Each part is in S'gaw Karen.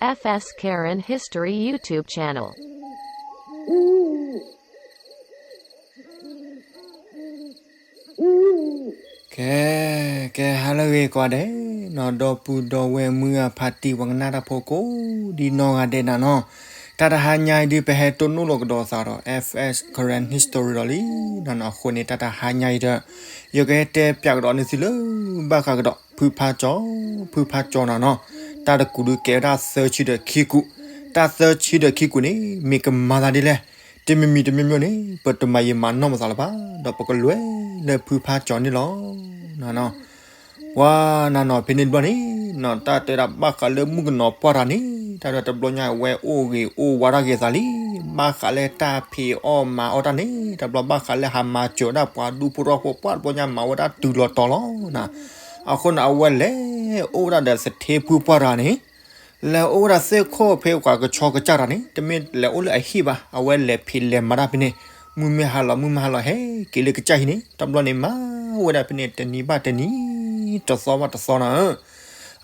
F S Karen History YouTube channel. ကဲ ကဲ ဟါလၢအဂ့ၤကိးဂၤဒဲးနီၤ ဒီပုၢ်ဒီဝဲၢ်မုၢ်ဂၢ်ဖါတံၢ် ပှၤကနၣ်တၢ်ဖိကိးဒံနီၢ်ဂၤဒဲးနၤနီၤ, တၢ်တဟါညါအံၤဒုး ပဟဲတိၢ်နီၣ်လီၤကဒီးသးဒီး F S Karen History ဒီးလံနီၤနီၤ. အဃိန့ၣ် တၢ်တဟါညါအံၤဒီး ယကဟဲတဲပၠးကဒီးန့ၢ်သုလၢ ဘၣ်ဃးကဒီး ဖုဖါကၠီ ဖုဖါကၠီနၤနီၤ. တၢ်တကူးဒုးကဲဝဲဒၣ်သၢဆံဒီးခံကူး, တၢ်သၢဆံဒီးခံကူးန့ၣ် မ့ၢ်ကမၤသးဒ်လဲၣ်, တမံၤမံၤတမံၤမံၤန့ၣ် ပတမၤယံာ်မၤနီၢ်မသးလၢၤဘၣ်, ဒီးပကလဲၤလၢဖုဖါကၠီန့ၣ်လီၤ. ပှၤနၤနီၤ ဖဲန့ၣ်တဘျီန့ၣ်နီၤ တၢ်တဲဒၣ်ဘၣ်ဃးလၢမုၣ်ကနီၤပှၢ်တဂၤန့ၣ် တၢ်ဒၣ်တဘျီညါအဝဲအိၣ်ဂ့ၤအိၣ်ဝါတၢ်ဂ့ၤသးလံ, ဘၣ်ဃးလၢတၢ်ဖံးအီၣ်မၤအီၣ်တၢ်န့ၣ် တဘျီဘၣ်ဃးလၢဟးမၤစၢၤဒၣ်ပှၤဒူဖိတဝီဖိ ပှၢ်တဘျီညါမၤဝဲဒၣ်တုၤလီၤတီၤလီၤနၤ. အဃိန့ၣ် အဝဲလဲၤအိၣ်ဝဲဒၣ်ဒီးသထ့ဖုပှၢ်တဂၤန့ၣ် လဲၤအိၣ်ဝဲဒၣ်သ့ၣ်ခိၣ်ဖဲပှၤကဆီကစၢ်တဂၤန့ၣ် တမ့ၢ်လဲၤအိၣ်လၢအဟံၣ်ဘၣ်, အဝဲလဲၤဖံးလဲၤမၤတၢ်ဖဲန့ၣ်, မုၢ်မ့ၢ်ဟါလီၤ မုၢ်မ့ၢ်ဟါလီၤ ဟဲက့ၤလၢကစၢ်ဟံၣ်န့ၣ် တဘျီန့ၣ် မၤဝဲဒၣ်ဖဲန့ၣ်တနံၤဘၣ်တနံၤ တသီဘၣ်တသီနၤဧၢ.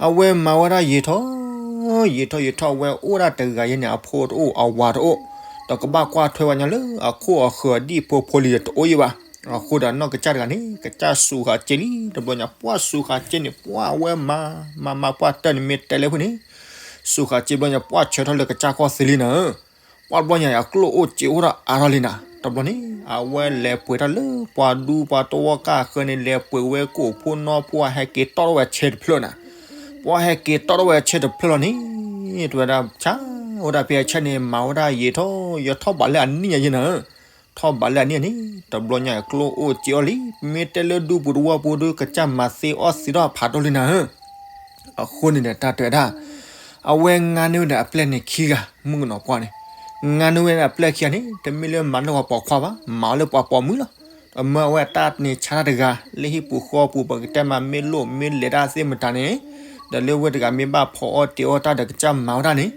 အဝဲမၤဝဲဒၣ်ယံာ်ထီၣ် ယံာ်ထီၣ်ယံာ်ထီၣ် အဝဲအိၣ်ဒၣ်တဂၤယဲန့ၣ် အဖိတအိၣ်အဝၤတအိၣ်, ဒီးကဘၣ်ကွၢ်ထွဲဝဲညါလၢအခိၣ်အဃၢၤအဒံၣ်ဖိဖိလံၤဒီးတအိၣ်ယံာ်ဘၣ်. အဃိဒီးနီၢ်ကစၢ်တဂၤန့ၣ် ကစၢ်စူၤဃာ်စ့လံ, တဘျီညါပှၢ်စူၤဃာ်စ့န့ၣ် ပှၢ်အဝဲမၤ မၤမၤပှၢ်တၢၢ်န့ၣ် မ့ၢ်တဲလၢဖုန့ၣ် စူၤဃာ်စ့ဘျီညါ ပှၢ်ဆၢထီၣ်လၢကစၢ်ခီၣ်သ့လံနၤဧၢ. ပှၢ်တဘျီညါအံၤ အကျိၣ်အိၣ်စ့အိၣ်ဒီးအါထီၣ်လံနၤ. တဘျီန့ၣ် အဝဲလဲၤပှ့ၤတၢ်လၢပှၤဒူပှၤတဝီကၢ်ဃၢၤန့ၣ် လဲၤပှ့ၤဝဲကိၣ်ဖိနီၢ်ဖိ ဟဲက့ၤတီၣ်ထီၣ်ဝဲဆဲတဖျၢၣ်နၤ. ပှၢ်ဟဲက့ၤတီၣ်ထီၣ်ဝဲဆဲတဖျၢၣ်လီၤန့ၣ် တဝဲဒၣ်ဆါဝဲဒၣ်ဖဲအဆဲန့ၣ် မၤဝဲဒၣ်ယံာ်ထီၣ်ယံာ်ထီၣ် ဘၣ်လၢအနံၣ်ညါယဲနၤဧၢ. ထီၣ်ဘးလၢအနံၣ်န့ၣ် တဘျီညါအံၤကျိၣ်အိၣ်စ့အီၣ်လံ, မ့ၢ်တဲလၢဒူပူၤတဝီပူၤဒီး ကစၢ်မၤသ့အီၣ်သ့ထီၣ်ဖးဒိၣ်လံနၤဧၢ. အဃိန့ၣ်ဒီးတၢ်တဲဝဲဒၣ် အဝဲငါန့ၢ်ဝဲဒၣ်အပျဲၢ်န့ၣ်ခံဂၤ, မုၣ်ကနီၤပှၢ်န့ၣ် ငါန့ၢ်ဝဲဒၣ်အပျဲၢ်ခံဂၤန့ၣ် တမ့ၢ်လၢမၤလၢပှၤပိာ်ခွါဘၣ်, မၤအီၤလၢပှၤပိာ်မုၣ်လီၤ. ဒီးမၢအဝဲအတၢ်န့ၣ်ဆါတၢ်တဂၤ လၢဟံၣ်ပူၤဃီပူၤ ပကတဲမးမ့ၢ်လိၣ်မ့ၢ်လဲၤတၢ်သ့ၣ်မတၤန့ၣ်, ဒီးလၢဝဲတဂၤမ့ၢ်ဘၣ်ဖီအီၣ်တ့ၤအီၣ်တၢ်ဒီးကစၢ်မၤဝဲဒၣ်န့ၣ်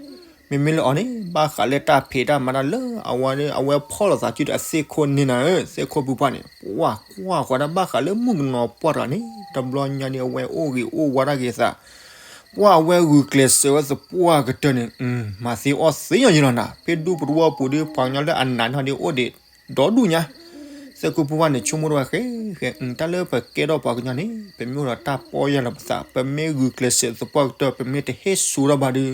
မ့မ့ၢ်လၢအီၤန့ၣ် ဘၣ်ဃးလၢတၢ်ဖံးတၢ်မၤတၢ်လၢအဝဲ အဝဲဖီၣ်လိာ်သးစုဒီးအသ့ၣ်ခိၣ်န့ၣ်နၤဧၢ, သ့ၣ်ခိၣ်ဖုပှၢ်န့ၣ် ပှၢ်ကွၢ်ဃီဒၣ်ဘၣ်ဃးလၢမုၣ်ကနီၤပှၢ်တဂၤန့ၣ် တဘျီညါန့ၣ် အဝဲအိၣ်ဂ့ၤအိၣ်ဝါတၢ်ဂ့ၤသး, ပှၢ်အဝဲဂုာ်ကျဲးစၢးဝဲသပှၢ်ကတၢၢ်န့ၣ် မၤသ့အီၣ်သ့ညီယဲလီၤနၤ, ဖဲဒူပူၤတဝီပူၤဒီး ပှၤကညီလၢအနာ်န့ၣ်ဒီးအိၣ်ဒံးဒီဒူၣ်ညါ သ့ၣ်ခိၣ်ဖုပှၢ်န့ၣ် ဆိကမိၣ်ထီၣ်ဝဲဃဲဃဲ တၢ်လၢပကဲထီၣ်ပှၤကညီန့ၣ် ပမ့ၢ်အိၣ်ဒီးတၢ်ပီၢ်ယၢ်လီၤပသး ပမ့ၢ်ဂုာ်ကျဲးစၢးသပှၢ်ကတၢၢ် ပမ့ၢ်တဟ့ၣ်ဆူၣ်ထီၣ်ဘၣ်ဒီး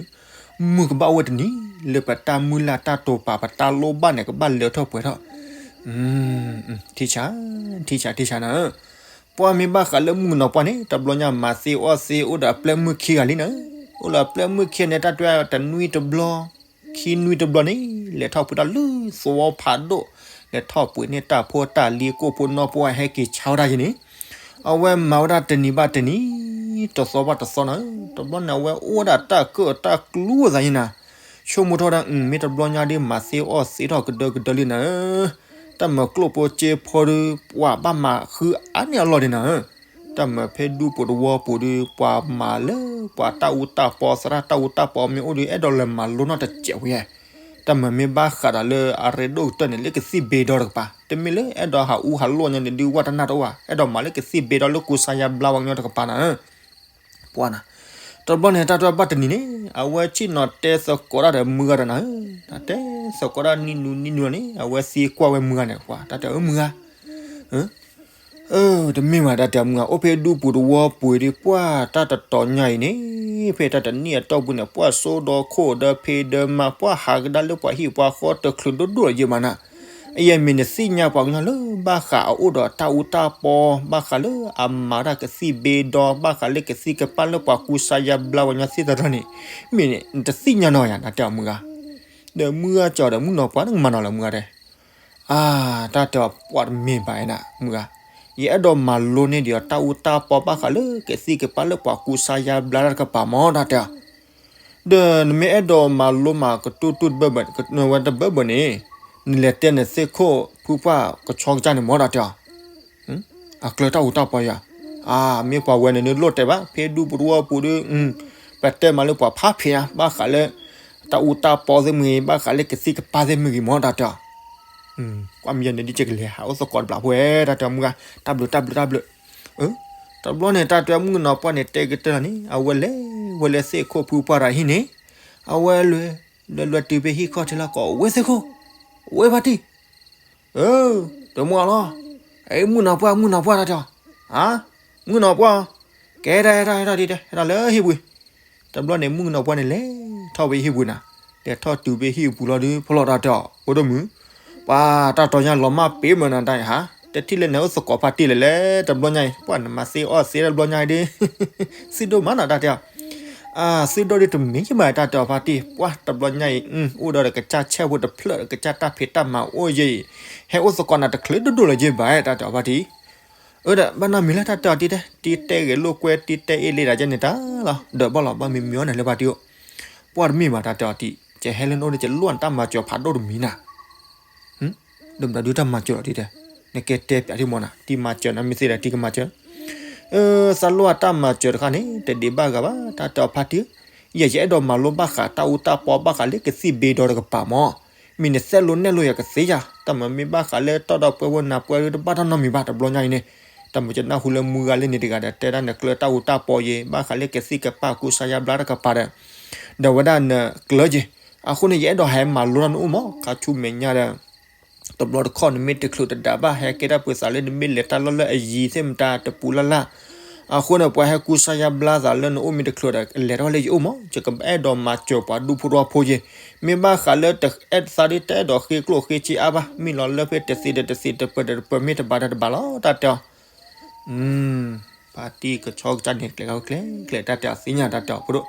မုၢ်ကဘၣ်အိၣ်ဝဲတနံၤ လၢပတၢ်မုၢ်လၢ်တၢ်တိာ်ပာ် ပတၢ်လိၣ်ဘၣ်န့ၣ်ကဘၣ်လၢထီၣ်ပှဲၤထီၣ် ထံဆါ ထံဆါ ထံဆါနၤဧၢ, ပှၢ်မ့ၢ်ဘၣ်ဃးလၢမုၣ်ကနီၤပှၢ်န့ၣ် တဘျီညါမၤသ့အီၣ်သ့အိၣ်ဒီးအပျဲၢ်မုၣ်ခံဂၤလံနၤ, အိၣ်ဒီးအပျဲၢ်မုၣ်ခံဂၤန့ၣ် တၢ်တဲတနွံတဘျီ ခံနွံတဘျီန့ၣ် လဲၤထီၣ်ပှ့ၤတၢ်လၢသဝီဖးဒိၣ်, လဲၤထီၣ်ပှ့ၤန့ၢ်တၢ်ဖိတၢ်လံၤ ကိၣ်ဖိနီၢ်ဖိဟဲက့ၤဆါဝဲဒၣ်ယဲန့ၣ်, အဝဲမၤဝဲဒၣ်တနံၤဘၣ်တနံၤ တသီဘၣ်တသီနၤဧၢ, တဘျီန့ၣ် အဝဲအိၣ်ဝဲဒၣ်တၢ်ကၢၣ်တၢ်ကျူအသးယဲနၤ, ဆိကမိၣ်ထီၣ်ဝဲဒၣ် မ့ၢ်တဘျီညါဒီး မၤသ့အီၣ်သ့ထီၣ်ကဒၢကဒၢလံနၤဧၢ, တၢ်မၤကျိၣ်ဖိစ့ဖိဒီး ပှၤဘၣ်မၤဃုအါန့ၢ်အလီၢ်ဒံးနၤဧၢ တၢ်မၤဖဲဒူပူၤတဝီပူၤဒီး ပှၤမၤလၢပှၤတၢ်အူတၢ်ပီ သရၣ်တၢ်အူတၢ်ပီမ့ၢ်အိၣ်ဒီး အဲၣ်ဒိးလဲၤမၤလိနီၢ်တစဲးဝဲ, တၢ်မၤမ့ၢ်ဘၣ်ဃးဒီးလၢအရ့ဒိၣ်ကတၢၢ်န့ၣ် လၢကသံၣ်ဘ့ဒီတကပၤ, တမ့ၢ်လၢအဲၣ်ဒိးဟးအူဟးလိၢ်ညါန့ၣ်ဒုး ဝၣ်တနၢ်တအိၣ်ဘၣ်, အဲၣ်ဒိးမၤလၢကသံၣ်ဘ့ဒီလၢကူစါယါဘျါဝဲညီတကပၤနၤဧၢ ပှၤနၤ, တဘျီန့ၣ် တၢ်တဲဘၣ်တနံၤန့ၣ် အဝဲဆ့ၣ်နီၤတဲသကိးတၢ်ဒီးမုၢ်ဂၤဒီးနၤဧၢ, တဲသကိးတၢ်နံၣ်နူနံၣ်နူန့ၣ် အဝဲသံကွၢ်ဝဲမုၢ်ဂၤန့ၣ် ပှၤတၢ်တဲအၢမုၢ်ဂၤ တမ့ၢ်ဘၣ်တၢ်တဲမုၢ်ဂၤ အိၣ်ဖဲဒူပူၤတဝီပူၤဒီး ပှၢ်တၢ်တတီၤညါအံၤန့ၣ် ဖဲတၢ်တနံၣ်အတီၢ်ပူၤန့ၣ် ပှၢ်စိဒီခိၣ်ဒီးဖံးဒီးမၤ ပှၢ်ဟးကဒါလၢပှၤဟံၣ်ပှၤဃီတချုးဒိၣ်ဒိၣ်ယဲမးနၤ, အယဲၢ်မ့ၢ်နသ့ၣ်ညါပှၤကညီလၢဘၣ်ဃးအအိၣ်ဒီးတၢ်အူတၢ်ပီ ဘၣ်ဃးလၢအမၤတၢ်ကသံၣ်ဘ့ဒီ ဘၣ်ဃးလၢကသံၣ်ကပၢ်လၢပှၤကူစါယါဘျါဝဲညီသ့ၣ်တဖၣ်န့ၣ် မ့ၢ်န့ၣ် နတသ့ၣ်ညါနီၤယၤ နတဲအီၤမုၢ်ဂၤ, ဒီးမုၢ်ဂၤကီးဒီးမုၣ်နီၤပှၢ်နကမၤနီၤလၢမုၢ်ဂၤတဲ အါ တၢ်တဲအီၤပှၤတမ့ၢ်ဘၣ်နၤ မုၢ်ဂၤ, ယအဲၣ်ဒိးမၤလိန့ၢ်ဒံးအီၤတၢ်အူတၢ်ပီ ဘၣ်ဃးလၢကသံၣ်ကပၢ်လၢပှၤကူစါယါဘျါတၢ်တကပၤမၢ် တၢ်တဲအီၤ ဒီးနမ့ၢ်အဲၣ်ဒိးမၤလိမၤကတူၢ်တူၢ်တဘၢဘၢ ဝဲတဘၢဘၢန့ၣ် နလဲၤတဲနသ့ၣ်ခိၣ်ဖုပှၢ်ကဆီကစၢ်န့ၣ်မၢ် တၢ်တဲအီၤ, အကျၢၤတၢ်အူတၢ်ပီယၤ, အါ မ့ၢ်ပှၤဝဲန့ၣ်နလိၣ်တဲဘၣ် ဖဲဒူပူၤတဝီပူၤဒီး ပတဲမၤလၢပှၤဖးဖံးညါ ဘၣ်ဃးလၢ တၢ်အူတၢ်ပီသ့ၣ်မ့ၢ်ဂ့ၤ ဘၣ်ဃးလၢကသံၣ်ကပၢ်သ့ၣ်မ့ၢ်ဂ့ၤမၢ် တၢ်တဲအီၤ ကွၢ်မ့ၢ်ယဲန့ၣ်ဒ်ကလဲၤဟးအိၣ်သကိးတဘျီဖိဝဲ တၢ်တဲအီၤမုၢ်ဂၤ တၢ်ဘျုးတၢ်ဘျုးတၢ်ဘျုး, တဘျီန့ၣ် တၢ်တဲအီၤမုၣ်ကနီၤပှၢ်န့ၣ် တဲကတၢၢ်လီၤန့ၣ် အဝဲလဲၤဝဲလၢသ့ၣ်ခိၣ်ဖုပှၢ်တဂၤဟံၣ်န့ၣ်, အဝဲလဲၤ လဲၤလဲၤတုၤဖဲဟံၣ်ခီၣ်ထံးလီၤ ကိးဝဲသ့ၣ်ခိၣ်, ဝဲဖါတံၢ်, အၢ, တမုၢ်အီၤလီၤ, အဲ မုၣ်နီၤပှၢ် မုၣ်နီၤပှၢ်တၢ်တဲအီၤ, ဧါ, မုၣ်နီၤပှၢ်, ကဲတၢ် ဟဲထီၣ် ဟဲထီၣ်ဒ်တဲ ဟဲထီၣ်လၢဟံၣ်ပူၤ, တဘျီန့ၣ် မုၣ်နီၤပှၢ်န့ၣ် လဲၤထီၣ်ဖဲဟံၣ်ပူၤနၤ, လဲၤထီၣ်တုၤဖဲဟံၣ်ပူၤလီၤဒီး ဖီလီၤတၢ်တဲအီၤ ဖိဒိၣ်မုၣ်, ပှၤတၢ်တီၤညါလီၤမၢ်ပ့ၤမၢနၤတၢ်အံၤဟါ, တထံၣ်လၢနအိၣ်သကိးဖါတံၢ်လဲၣ်လဲၣ် တဘျီညါအံၤ ပှၤနမၤသ့အီၣ်သ့တဘျီညါအံၤဒီး သုဒိၣ်မးနၤတၢ်တဲအီၤ သုဒိၣ်ဒ်တမ့ၢ်ယဘၣ်တၢ်တဲအီၤဖါတံၢ်, ပှၤတဘျီညါအံၤ အိၣ်ဒီးကစၢ်ဆဲးဖိတဖျၢၣ် ကစၢ်တၢ်ဖံးတၢ်မၤအိၣ်ယဲအံၤ, ဟဲအိၣ်သကိးနၤတချုးဒိၣ်ဒိၣ်လၢၤယဲဘၣ်တၢ်တဲအီၤဖါတံၢ်, အၢဒီး ဘၣ်နီတမံၤလၢတၢ်တဲအီၤတံၢ်တဲ တံၢ်တဲဂဲၤလိာ်ကွဲ တံၢ်တဲအ့ၣ်လ့ဒၣ်ကဲန့ၣ်တၢ်လီၤ, ဒီးဘၣ်လီၤ ဘၣ်မံမံအီၤန့ၣ်လၢဖါတံၢ်အိၣ်, ပှၤတမ့ၢ်ဘၣ်တၢ်တဲအီၤတံၢ် ကဟဲလၢနအိၣ်ဒီး ကလိၣ်နတၢ်မၤစၢၤဖးဒိၣ်တမံၤနၤ ဒီးမတၤဒုးတၢ်မၤစၢၤလီၤတံၢ်တဲ, နကဲတဲပၠးထံမီၤနၤ တံၢ်မၤစၢၤနၤမ့ၢ်သ့ဒီးတံၢ်ကမၤစၢၤ, သးလိၣ်အတၢ်မၤစၢၤတခါန့ၣ် တဒံးဘၣ်ဂၤဘၣ် တၢ်တဲအီၤဖါတံၢ်, ယဲယအဲၣ်ဒိးမၤလိဘၣ်ဃးတၢ်အူတၢ်ပီဘၣ်ဃးလၢကသံၣ်ဘ့ဒီတကပၤမီၤ, မ့ၢ်နသဲလိနဲၣ်လိယၤကသ့ယၤ, တၢ်မၤမ့ၢ်ဘၣ်ဃးလၢတီၢ်ဒီးပှဲၤဝဲနၤပှဲၤဒုးတဘၣ်တၢ်နီတမံၤဘၣ် တဘျီညါအံၤန့ၣ်, တၢ်မၤကနၢ်ဟူလၢမုၢ်ဂၤလၢန့ၣ်တဂၤဒီး တဲဒၣ်နကျၢၤတၢ်အူတၢ်ပီယဲ ဘၣ်ဃးလၢကသံၣ်ကပၤကူစါယါဘျါတကပၤဒီး ဒီးဝဲဒၣ်နကျၢၤက့ၤ, အဃိန့ၣ် ယအဲၣ်ဒိးဟဲမၤလိတၢ်နအိၣ်မီၤ ခါဆူမဲာ်ညါဒီး, တဘျီတခီၣ်နမ့ၢ်တချုးတဒးဘၣ် ဟဲကဲတၢ်ပှဲၤသးလၢနမ့ၢ်လဲၤတၢ်လီၢ်လၢအယံၤသ့ၣ်မတၤတပူၤလၢ်လၢ်, အဃိန့ၣ် ပှၤဟဲကူစါယါဘျါသးလၢနအိၣ်မ့ၢ်တချုးဒီး လဲၤထီၣ်လၢယအိၣ်မီၤ ယကအဲၣ်ဒိးမၤစၢၤပှၤဒူဖိတဝီဖိယဲ, မ့ၢ်ဘၣ်ဃးလၢတအဲၣ်သးဒ်တအဲၣ်ဒိးဃ့ကျိၣ်ဃ့စ့အါဘၣ် မ့ၢ်လီၤလၢဖဲတသ့ဒီးတသ့ တပၢၤဒီးတပၢၤ မ့ၢ်တဘၣ်ဒီးတဘၣ်လီၤ တၢ်တဲအီၤ ဖါတံၢ်ကဆီကစၢ်န့ၣ် ကျဲၤကျဲၤကျဲၤ တၢ်တဲအီၤသ့ၣ်ညါ တၢ်တဲအီၤဖိဒိၣ်,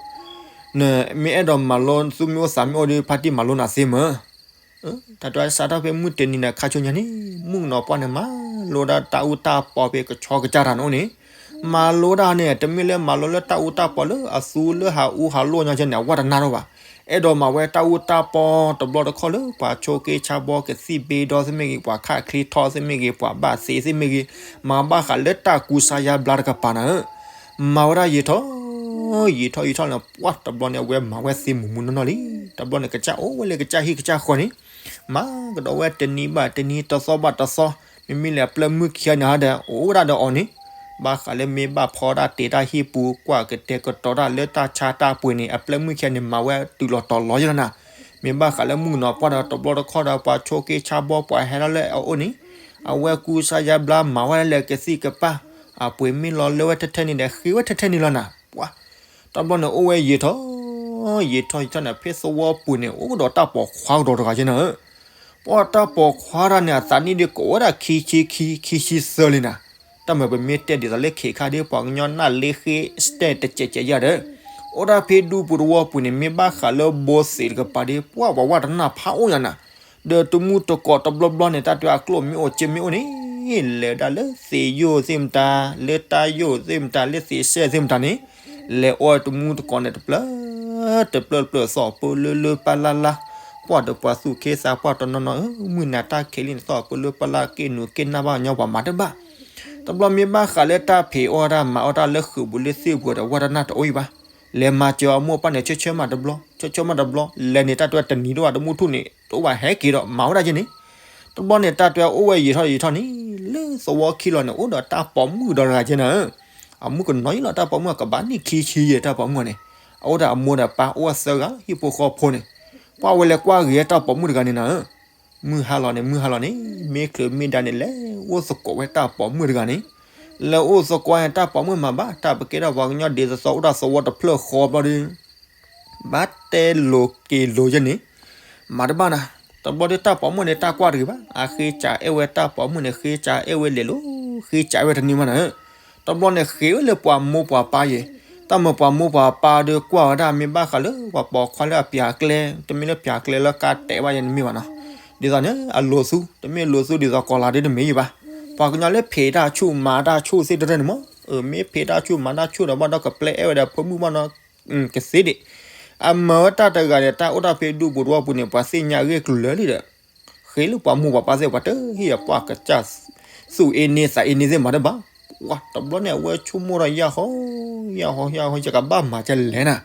နမ့ၢ်အဲၣ်ဒိးမၤလိ သူၣ်မ့ၢ်အိၣ်သးမ့ၢ်အိၣ်ဒီး ဖါတံၢ်မၤလိနၤသ့မၢ်, တၢ်တဲစးထီၣ်ဖဲမုၢ်တနံၤန့ၣ် ခါဆိညါန့ၣ် မုၣ်ကနီၤပှၢ်န့ၣ် မၤလိဒၣ်တၢ်အူတၢ်ပီဖဲကဆီကစၢ်တၢ်န့ၣ်အိၣ်န့ၣ်, မၤလိဒၣ်န့ၣ် တမ့ၢ်လၢမၤလိလၢတၢ်အူတၢ်ပီလၢအသူလၢဟးအူဟးလိၢ်ညါကဲန့ၣ် အဝဲတနၢ်ဒီးဘၣ် အဲၣ်ဒိးမၤဝဲတၢ်အူတၢ်ပီတဘျီတခီၣ်လၢ ပှၤဆိးက့ဆါဘီကသံၣ်ဘ့ဒီသ့ၣ်မ့ၢ်ဂ့ၤ ပှၤခးချ့ထီသ့ၣ်မ့ၢ်ဂ့ၤ ပှၤဘၣ်သ့သ့ၣ်မ့ၢ်ဂ့ၤ မၤဘၣ်ဃးလၢတၢ်ကူစါယါဘျါတကပၤနၤဧၢ, မၤဝဲဒၣ်ယံာ်ထီၣ် ယံာ်ထီၣ်ယံာ်ထီၣ်န့ၣ် ပှၤတဘျီန့ၣ် အဝဲမၤဝဲသ့မုၢ်မုၢ်နီၢ်နီၢ်လံ, တဘျီန့ၣ် ကစၢ်အိၣ်ဝဲလၢကစၢ်ဟံၣ်ကစၢ်ဃီန့ၣ် မၤကဒီးဝဲတနံၤဘၣ်တနံၤ တသီဘၣ်တသီ, မ့မ့ၢ်လၢအပျဲၢ်မုၢ်ခံဂၤန့ၣ်ဒီး အိၣ်ဝဲဒၣ်ဒီးအီၤန့ၣ်, ဘၣ်ဃးလၢမ့ၢ်ဘၣ်ဖီဒၣ်တ့ၢ်တၢ်ဟံၣ်ပူၤ ကွၢ်ကတဲာ်ကတီၤတၢ်လၢတၢ်ဆါတၢ်ပှ့ၤန့ၣ် အပျဲၢ်မုၢ်ခံဂၤန့ၣ် မၤဝဲတုၤလီၤတီၤလီၤယဲလီၤနၤ, မ့ၢ်ဘၣ်ဃးလၢမုၣ်ကနီၤပှၢ်ဒီး တဘျီတခီၣ်ဒီး ပှၤဆိးက့ဆါဘီ ပှၤဟဲထီၣ်လၢအအိၣ်န့ၣ်, အဝဲကူစါယါဘျါမၤဝဲဒၣ်လၢကသံၣ်ကပၤ, အပှ့ၤမ့ၢ်လီၤလၢဝဲထဲထဲန့ၣ်ဒီး ဃ့ဝဲထဲထဲန့ၣ်လီၤနၤ, ပှၤ တဘျီန့ၣ်အိၣ်ဝဲယံာ်ထီၣ် ယံာ်ထီၣ်ယံာ်ထီၣ်န့ၣ် ဖဲသဝီပူၤန့ၣ် အိၣ်ကဒီးတၢ်ပိာ်ခွါကဒီးတဂၤကဲနၤဧၢ, ပှၤတၢ်ပိာ်ခွါတဂၤန့ၣ် အသးနံၣ်ဒ်ကအိၣ်ဝဲဒၣ်ခံဆံခံ ခံဆံသၢလံနၤ, တၢ်မၤပမ့ၢ်တဲဒ်သိးလၢခ့ခါဒီး ပှၤကညီနၢ်လ့ဃ့စတဲတစဲးစဲးယၤဒီး, အိၣ်ဒၣ်ဖဲဒူပူၤတဝီပူၤန့ၣ် မ့ၢ်ဘၣ်ဃးလၢဘိသ့ၣ်တကပၤဒီး ပှၤပှၤဝဲတနၢ်ဖးအိၣ်ယၤနၤ, ဒီးတမူတကိးတဘျီဘျီန့ၣ် တၢ်တဲအကျိၣ်မ့ၢ်အိၣ်စ့မ့ၢ်အိၣ်န့ၣ်, လဲၤဒၣ်လၢသ့ၣ်ယိာ်သ့ၣ်မတၤ, လၢတၢ်ယိာ်သ့ၣ်မတၤ လၢသ့ၣ်စဲၣ်သ့ၣ်မတၤန့ၣ်, လဲၤအိၣ်တမူတကိးန့ၣ်တဖျၢၣ်, တဖျၢၣ်တဖျၢၣ်သီၣ်ပၢလၢလၢပၢ်လၢ်လၢ်, ပှၤဒီးပှၤသူၣ်က့သးပှၢ်တနီၤနီၤဧၢ, မုၢ်နၤတၢ်ခံးလံန့ၣ် သီၣ်ပၢလၢပၢ်လၢ်က့ၣ်နူာ်က့ၣ်နၢ်ဘၣ်ညီပှၤမၤတဘၣ်, တဘျီမ့ၢ်ဘၣ်ဃးလၢတၢ်ဖံးအီၣ်တၢ်မၤအီၣ်တၢ်လၢဃုာ်ပူၤလၢသ့ၣ်ပူၤဒီး ဝဲတနၢ်တအိၣ်အံၤဘၣ်, လဲၤမၤစၢၤအမိၢ်ပၢ်န့ၣ် ဆၢဆၢမးတဘျီ, ဆၢဆၢမးတဘျီ, လဲၤန့ၣ်တၢ်တဲတနံၤတအိၣ်ဘၣ် တမူထူၣ်န့ၣ် တအိၣ်ဘၣ်ဟဲက့ၤဒီး မၤဝဲဒၣ်ကဲန့ၣ်, တဘျီန့ၣ် တၢ်တဲအိၣ်ဝဲယံာ်ထီၣ်ယံာ်ထီၣ်န့ၣ်, လၢသဝီခံလီၤန့ၣ် အိၣ်ဒီးတၢ်ပိာ်မုၣ်ဒီးတဂၤကဲနၤဧၢ, အမုၣ်ကနီၤယံာ်လီၤ တၢ်ပိာ်မုၣ်ကဘၣ်နံၣ်ခံဆံယဲၢ် တၢ်ပိာ်မုၣ်န့ၣ်, အအိၣ်ဒီးအမိၢ်ဒီးပၢ်အိၣ်ဝဲသၢဂၤ ဟံၣ်ဖိဃီဖိန့ၣ်, ပှၤဝဲလဲၤကွၢ်ဂ့ၤတၢ်ပိာ်မုၣ်တဂၤန့ၣ်နၤဧၢ မုၢ်ဟါလီၤန့ၣ် မုၢ်ဟါလီၤန့ၣ်, မ့ၢ်ချုးမ့ၢ်ဒါန့ၣ် လဲၤအိၣ်သကိးဝဲတၢ်ပိာ်မုၣ်တဂၤန့ၣ်, လဲၤအိၣ်သကိးန့ၣ် တၢ်ပိာ်မုၣ်မၤဘၣ် တၢ်ပကဲထီၣ်ပှၤကညီဒ်သိးသိးအိၣ်တၢ်သဝီတဖျၢၣ်ဃီဘျီဒီး, ဘၣ်တဲလိၤက့ၤလိၤယဲန့ၣ်, မၤတဘၣ်နၤ, တဘျီဒီးတၢ်ပိာ်မုၣ်န့ၣ် တၢ်ကွၢ်တဂ့ၤဘၣ် အဃ့စးအဲၣ်ဝဲတၢ်ပိာ်မုၣ်န့ၣ် ဃ့စးအဲၣ်ဝဲလဲၤလိၤ, ဃ့စးအဲၣ်ဝဲတနံၤမးနၤဧၢ, တဘျီန့ၣ်ဃ့ဝဲလၢပှၤမိၢ်ပှၤပၢ်ယဲၢ်, တၢ်မၤပှၤမိၢ်ပှၤပၢ်ဒီးကွၢ်ဝဲဒၣ် မ့ၢ်ဘၣ်ဃးလၢပှၤပိာ်ခွါလၢအပျးကျဲ, တမ့ၢ်လၢပျးကျဲလၢကါတဲာ်ဘၣ်ယဲၢ်န့ၣ်မ့ၢ်ဘၣ်နီၤ, ဒ်သိးန့ၣ် အလိၤသူ, တမ့ၢ်လိၤသူဒ်သိးကီၤလၤဒ်တမ့ၢ်ယဲၢ်ဘၣ်, ပှၤကညီလၢဖံးတၢ်ဆူၣ်မၤတၢ်ဆူၣ်သ့ၣ်တဖၣ်န့ၣ်မး, မ့ၢ်ဖံးတၢ်ဆူၣ်မၤတၢ်ဆူၣ်ဒီးဘၣ်ဒီးကပျဲအဲၣ်ဝဲဒီးဖိမုၣ်ဘၣ်နီၤ, ကသ့ဒံး, အမၤဝဲတၢ်တဂၤဒီး တၢ်အိၣ်တၢ်ဖဲဒူပူၤတဝီပူၤန့ၣ် ပှၤသ့ၣ်ညါအဂ့ၢ်ကျၢၤလၢာ်လံဒီး ဃ့လၢပှၤမိၢ်ပှၤပၢ်သ့ၣ် ပှၤတဟ့ၣ်အပှၤကစၢ်သူၣ်အ့န့သးအ့န့သ့ၣ်မၤတဘၣ်, ပှၤတဘျီန့ၣ် အဝဲဆိကမိၣ်ဒီးယၢ်ဟီ, ယၢ်ဟီယၢ်ဟီ ယကဘၣ်မၤကလဲၣ်နၤ,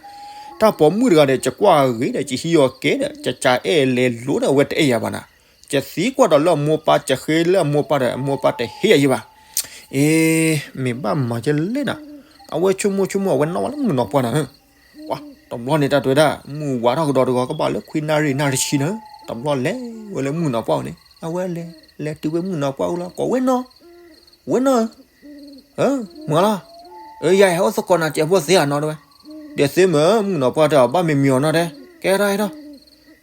တၢ်ပိာ်မုၣ်တဂၤဒီး ယကွၢ်ဂ့ၤဒီး ယဟံးအီၤကဲဒီး ယကးအဲၣ်လဲၤလိၤဒီး အဝဲတအဲၣ်ယၤဘၣ်နၤ, ယသံကွၢ်ဒီးလၢအမိၢ်ပၢ် ယဃ့လၢအမိၢ်ပၢ်ဒီး အမိၢ်ပၢ်တဟ့ၣ်ယၤယဲၢ်ဘၣ်, အ့ မ့ၢ်ဘၣ်မၤကလဲၣ်နၤ, အဝဲဆိကမိၣ်ဆိကမိၣ် အဝဲနီၣ်ဝဲလၢမုၣ်ကနီၤပှၢ်နၤဧၢ ပှၤ တဘျီန့ၣ်တၢ်တဲဝဲဒၣ် မုၢ်ဝါထီၣ်ကဒီးတဂီၤ ကဘၣ်လၢခွံနၣ်ရံၣ်နၣ်ရံၣ်ဆံန့ၣ် တဘျီလဲၤဝဲလၢမုၣ်ကနီၤပှၢ်န့ၣ် အဝဲလဲၤ လဲၤတုၤဝဲမုၣ်ကနီၤပှၢ်အိၣ်လီၤ ကိးဝဲနီၤ ဝဲနီၤဧၢ မုၢ်လီၤ အၢ ယၤဟဲအိၣ်သကိးနၤ ကဲးဖိသ့ဧါနီၤတဲဝဲ ဒီးသ့မ့ၢ် မုၣ်ကနီၤပှၢ်တဲအီၤ ဘၣ်မ့ၢ်မံၤအီၤနီၤတဲ ကဲထီၣ်ဟဲထီၣ်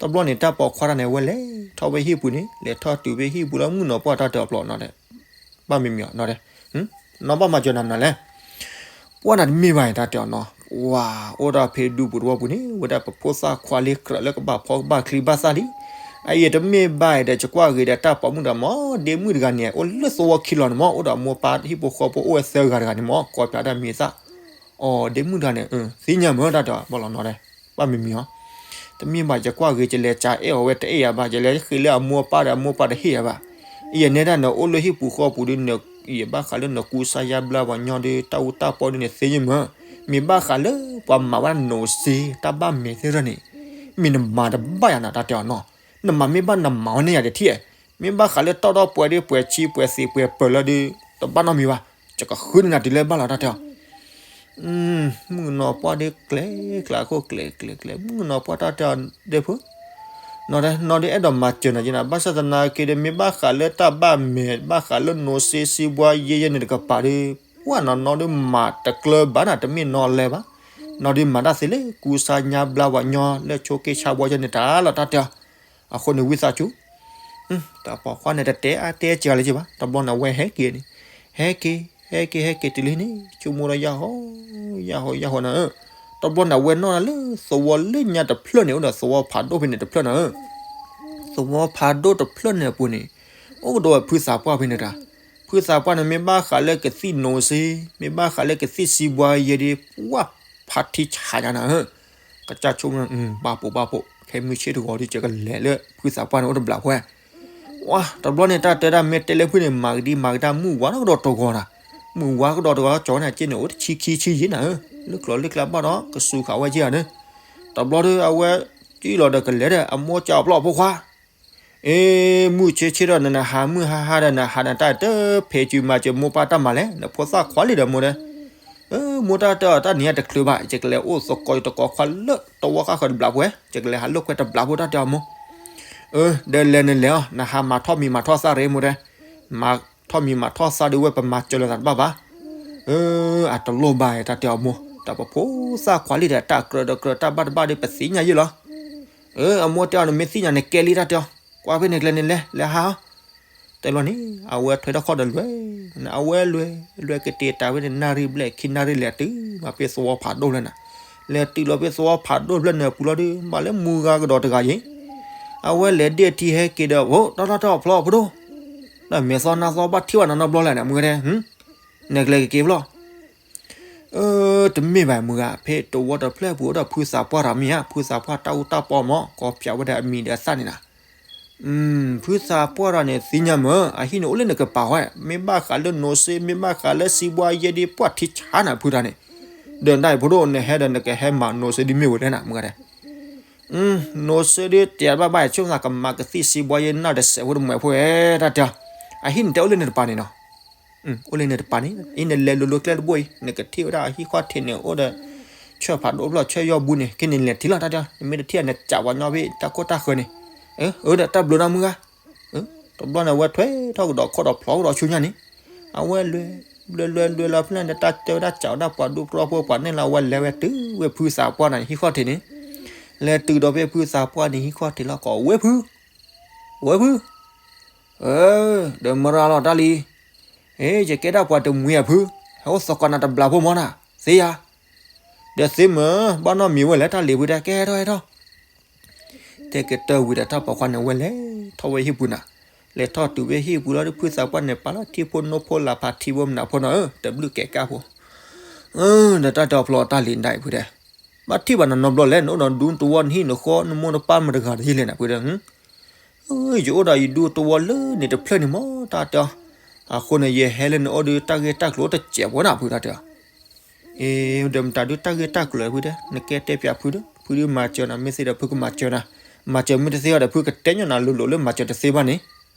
တဘျီန့ၣ် တၢ်ပိာ်ခွါတၢ်န့ၣ်ဝဲလဲၤထီၣ်ဝဲဟံၣ်ပူၤန့ၣ် လဲၤထီၣ်တုၤဝဲဟံၣ်ပူၤလီၤ မုၣ်ကနီၤပှၢ်တၢ်တဲအီၤဖျီနီၤတဲ ဘၣ်မ့ၢ်မံၤအီၤနီၤတဲ နီၢ်ဘၣ်မၤစၢၤနၤမနုၤလဲၣ် ပှၢ်နၤတမ့ၢ်ဘၣ်အံၤတၢ်တဲအီၤနီၤ ဝၤအိၣ်ဒီးဖဲဒူပူၤတဝီပူၤန့ၣ် ဝဲဒၣ်ပဖိသၣ်ခွါလံ ကြၢးလၢကဘၣ်ဖီကဘၣ်ချံဘၣ်သၣ်လံ အအံၤတမ့ၢ်ဘၣ်အံၤဒီး ယကွၢ်ဂ့ၤဒီးတၢ်ပိာ်မုၣ်တဂၤမ့ၢ် ဒ့မုၣ်တဂၤန့ၣ် အိၣ်လၢသဝီခံလီၤန့ၣ်မ့ၢ် အိၣ်ဒီးမိၢ်ပၢ်ဟံၣ်ဖိဃီဖိအိၣ်ဝဲသၢဂၤတဂၤန့ၣ်မ့ၢ် ကိးပၠးတၢ်မံၤသၣ် အိ ဒ့မုၣ်တဂၤန့ၣ် သ့ၣ်ညါမ့ၢ်တၢ်တဲအီၤဘၣ်လီၤနီၤတဲ ဘၣ်မ့ၢ်မံၤအီၤ တမ့ၢ်ဘၣ် ယကွၢ်ဂ့ၤ ယလဲၤကးအဲၣ်အီၤဝဲတအဲၣ်ယၤဘၣ် ယလဲၤဃ့လၢအမိၢ်ပၢ်ဒီးအမိၢ်ပၢ်တဟ့ၣ်ယၤဘၣ် ယနဲဒၣ်နအိၣ်လၢဟံၣ်ပူၤဃီပူၤဒီး ယဘၣ်ဃးလၢနကူစါယါဘျါပှၤညီဒီး တၢ်အူတၢ်ပီဒီးန့ၣ်သ့ၣ်ညါမ့ၢ် မ့ၢ်ဘၣ်ဃးလၢပှၤမၤဝဲဒၣ်နိးစ့ တၢ်ဘၣ်မဲာ်သ့ၣ်ရၢန့ၣ် မ့ၢ်နမၤတဘၣ်ယၤနၤတၢ်တဲအီၤနီၤ နမၤမ့ၢ်ဘၣ်နမၤဝဲန့ၣ်ယၤတထံၣ် မ့ၢ်ဘၣ်ဃးလၢတီၢ်ဒီးပှဲၤဒီးပှဲၤဆံပှဲၤသ့ၣ်ပှဲၤပၢၤလၢဒီး တဘၣ်နီတမံၤဘၣ် ယကဃုန့ၢ်နၤတုၤလၢဘၣ်လီၤတၢ်တဲအီၤ မုၣ်ကနီၤပှၢ်ဒီးကျဲၤကျဲၤအခိၣ်ကျဲၤကျဲၤကျဲၤ မုၣ်ကနီၤပှၢ်တၢ်တဲအီၤဒဲဖိ နီၤဒီးအဲၣ်ဒိးမၤစၢၤနၤက့နၤ ဘၣ်ဆၣ်သနာ်က့ဒီး မ့ၢ်ဘၣ်ဃးလၢတၢ်ဘၣ်မဲာ် ဘၣ်ဃးလၢနိးစ့စံဘှါယဲယဲန့ၣ်တကပၤဒီး ပှၢ်နီၤနီၤဒီးမၤတကျၢၤဘၣ်နၤ တမ့ၢ်နီၤလဲၤဘၣ် နီၤဒီးမၤတၢ်သ့လၢကူစါညါဘျါပှၤညီလၢဆိးက့ဆါဘှါယဲန့ၣ်တၢ်လီၤတၢ်တဲအီၤ အဃိန့ၣ်ဝံသးစူၤ တၢ်ပိာ်ခွါန့ၣ်တတဲအါတဲစှၤလၢၤဘၣ် တဘျီန့ၣ်အဝဲဟဲက့ၤန့ၣ် ဟဲက့ၤ ဟဲက့ၤ ဟဲက့ၤတုၤလၢန့ၣ် ဆိကမိၣ်ဒီးယၢ်ဟီ ယၢ်ဟီ ယၢ်ဟီနၤဧၢ တဘျီန့ၣ်အဝဲနီၣ်လၢသဝီလၢညါတဖျၢၣ်န့ၣ် အိၣ်ဒီးသဝီဖးဒိၣ်ဖဲန့ၣ်တဖျၢၣ်နၤဧၢ သဝီဖးဒိၣ်တဖျၢၣ်န့ၣ်အပူၤန့ၣ် အိၣ်ကဒီးဝဲဖုသးပှၢ်ဖဲန့ၣ်တၢ် ဖုသးပှၢ်န့ၣ် မ့ၢ်ဘၣ်ဃးလၢကသံၣ်နိးစ့ မ့ၢ်ဘၣ်ဃးလၢကသံၣ်စံဘှါယဲဒီး ပှၢ်ဖးထံဆးညါနၤဧၢ ကစၢ်ဆိကမိၣ် ဘၣ်ပိာ်ဘၣ်ပိာ် ခဲမုၢ်ဆ့ၣ်တဂီၤဒီး ယကလဲၤလၢဖုသးပှၢ်န့ၣ်အိၣ်တဘျးဖိ ဝါ တဘျီန့ၣ် တၢ်တဲဒၣ်မ့ၢ်တဲလၢဖုန့ၣ် မၤကဒံမၤကဒါ မုၢ်ဝါထီၣ်ကဒီးတဂီၤနၤ မုၢ်ဝါကဒီးတဂီၤ ကၠီၤန့ၣ် အစ့န့ၣ် အိၣ်တဆံခံဆံယံၤနၤဧၢ လၢကျိၤလၢကျါဘၣ်ဒီး ကစူၤဃာ်ဝဲက့ၤဧါန့ၣ် တဘျီဒီး အဝဲ ကံၣ်လီၤဒီးကလဲၤဒီး အမိၢ်ကၠီအပျီၢ်ဖိခွါ အ့ မုၢ်ဆ့ၣ်ဆ့ၣ်ဒီး နနဟးမုၢ်ဟါဟါဒီး နဟးနတၢ်တဖဲးစုမၤစၢၤမိၢ်ပၢ်တၢ်မၤလဲၣ် နဖိသၣ်ခွါလံဒီးမိၢ်ဒီး မိၢ်တၢ်တဲအီၤ တၢ်နံၤညါတချုးဘၣ် ယကလဲၤအိၣ်သကိးယတကိးခွါလၢတဝီဃၣ်ဃၢၤတဘျးဖိ ယကလဲၤဟးလိာ်ကွဲတဘျးဖိတၢ်တဲအီၤမိၢ် ဒီးလဲၤနလဲၤအီၤ နဟးမၤထီၣ်မံၤမၤထီၣ်သၣ်ရ့မိၢ်ဒီး မၤထီၣ်မံၤမၤထီၣ်သၣ်ဒုးဝဲ ပမၤစၢၤလိာ်သးတဘၣ်ဘၣ် အတလိၣ်ဘၣ်တၢ်တဲအီၤမိၢ် တၢ်ပဖိသၣ်ခွါလံဒီး တၢ်ကြၢးဒီးကြၢး တၢ်ဘၣ်တဘၣ်ဒီး ပသ့ၣ်ညါယဲၢ်လီၤ အမိၢ်တဲအီၤ နမ့ၢ်သ့ၣ်ညါန့ၣ်ကဲလံတၢ်တဲအီၤ ကွၢ်ဖဲန့ၣ်ကျဲန့ၣ်လဲၤ လဲၤဟးအီၤ တဲလီၤန့ၣ် အဝဲထွဲထီၣ်ခီၣ်ဒီးလွဲၢ် အဝဲလွဲၢ် လွဲၢ်ကတ့ၤတၢ်ဝဲန့ၣ် နၣ်ရံၣ်ဘျဲၣ်ခံနၣ်ရံၣ်လဲၤတုၤမးဖဲသဝီဖးဒိၣ်ဖျၢၣ်နၤ လဲၤတုၤလီၤဖဲသဝီဖးဒိၣ်ဖျၢၣ်န့ၣ်ပူၤလီၤဒီး မၤလၢမုၢ်ဂၤကဒီးတဂၤယံၤ အဝဲလဲၤဒ့ၣ်ထံဟဲက့ၤဒီး ဖိ တီၢ်တီၢ်တီၢ်ဖျီဖိဒိၣ် ဒီးမဲာ်သီနါသီဘၣ်ထံၣ်ဘၣ်နၤနီတဘျီလဲၣ်န့ၣ် မုၢ်ဂၤတဲ နဲကျဲကက့ၤဖျီ တမ့ၢ်ဘၣ်မုၢ်ဂၤ ဖဲတဝီတဖျၢၣ်ပူၤအိၣ်ဒီးဖုသးပှၢ်တၢ်မ့ၢ်ဧါ ဖုသးပှၢ်တၢ်အူတၢ်ပီမ့ၢ် ကိးပၠးဝဲဒၣ်အမံၤဒီးအသၣ်န့ၣ်နၤ ဖုသးပှၢ်တၢ်န့ၣ် သ့ၣ်ညါမ့ၢ် အဟံၣ်န့ၣ်အိၣ်လၢနကပၤဝဲ မ့ၢ်ဘၣ်ဃးလၢနိးစ့ မ့ၢ်ဘၣ်ဃးလၢစံးဘှါယဲဒ်ပှၢ်ထံဆါနၤဖုတၢ်န့ၣ် ဒီးဒၣ်အံၤဖိဒိၣ် နဟဲဒီးနကဟဲမၤနိးစ့ဒ်မ့ၢ်ဝဲလဲၣ်နၤ မုၢ်ဂၤတဲ နိးစ့ဒ်တဲဘၣ်ဘၣ် ဆိကမိၣ်ကမၤကသံၣ်စံးဘှါယဲနၢ်တစဲးဖိတမှဲၤဖိဝဲ တၢ်တဲအီၤ အဟံၣ်န့ၣ်တဲအိၣ်လၢနတပၤန့ၣ်နီၤ အိၣ်လၢနတပၤန့ၣ် အံၤနလဲၤလိၤလိၤကျဲတဘိအံၤ နကထံၣ်ဝဲဒၣ်အဟံၣ်ခီၣ်ထံးန့ၣ် အိၣ်ဒီး ဆၢၣ်ဖးဒိၣ်ဖျၢၣ်ဆၢၣ်ယီၢ်ဘုန့ၣ် က့ၤန့ၣ်လဲၤထံၣ်လီၤတၢ်တဲအီၤ နမ့ၢ်တထံၣ်နကးပှၤညီဖဲတၢ်ခိၣ်တၢ်ဃၢၤန့ၣ် အၢဒီးတၢ်ဘျုးနီၤမုၢ်ဂၤ တဘျီန့ၣ် အဝဲထွဲထီၣ်ကဒီးခီၣ်ဒီးဖျီကဒီးဆူညါန့ၣ် အဝဲလွဲၢ် လွဲၢ်လွဲၢ်လွဲၢ်လီၤဖဲန့ၣ် တၢ်တဲဝဲဒၣ်ကးဝဲဒၣ်ပှၤဒူပျီဖိပှၤန့ၣ်လီၤ အဝဲလဲၤဝဲတုၤဝဲဖုသးပှၢ်န့ၣ်ဟံၣ်ခီၣ်ထံးန့ၣ် လဲၤတုၤဒီးဖဲဖုသးပှၢ်န့ၣ်ဟံၣ်ခီၣ်ထံးလီၤ ကိးဝဲဖု ဝဲဖု အၢ ဒီးမရၤလီၤတၢ်လံ အ့ ယကဲဒၣ်ပှၤတမှံၤအဖု ဟဲအိၣ်သကိးနၤတဘျးဖိမ့ၢ်နၤ သ့ယၤ ဒီးသ့မ့ၢ် ဘၣ်နီတမံၤဝဲလဲၣ် တၢ်လံၤဖုတဲ ကဲထီၣ်ဟဲထီၣ် တဲကတၢၢ်ဝံၤဒီးတၢ်ပိာ်ခွါန့ၣ် အဝဲလဲၤထီၣ်ဝဲဟံၣ်ပူၤနၤ လဲၤထီၣ်တုၤဝဲဟံၣ်ပူၤလီၤဒီး ဖုသးပှၢ်န့ၣ် ပာ်လီၤထံဖိနိဖိလၢ်ဖးထံဖိမနုၤဖိနီၤဧၢ တဘျုးကဲကါဖိ ဒီးတၢ်တဲအီၤဖျီတၢ်လံၤဒၣ်အံၤဖုတဲ ဘၣ်ထံၣ်ဘၣ်နၤနီတဘျီလဲၣ် နအိၣ်ဒီးဒူတဝီနဟံၣ်နဃီ နမိၢ်နပၢ်မတၤတဂၤတယံာ်လဲၣ်နၤဖုတဲ ယအိၣ်ဒီးယဒူတဝီလၢန့ၣ်တဖျၢၣ်န့ၣ်မ့ၢ်တၢ်တဲအီၤ အဃိန့ၣ် ယဟဲလၢနအိၣ်ဒီးတၢ်ဂ့ၢ်တၢ်ကျိၤတစဲးဖိနၤဖုတၢ်တဲအီၤ အ့ ဒီးမတၤဒုးတၢ်ဂ့ၢ်တၢ်ကျိၤဖုတဲ နကဲတဲပၠးဖုဒီး ဖုဒုးမၤစၢၤနၤ မ့ၢ်သ့ဒီးဖုကမၤစၢၤနၤ မၤစၢၤမ့ၢ်တသ့အီၤဒီး ဖုကတဲညီနၤလိၤလိၤလၢမၤစၢၤတသ့ဘၣ်န့ၣ်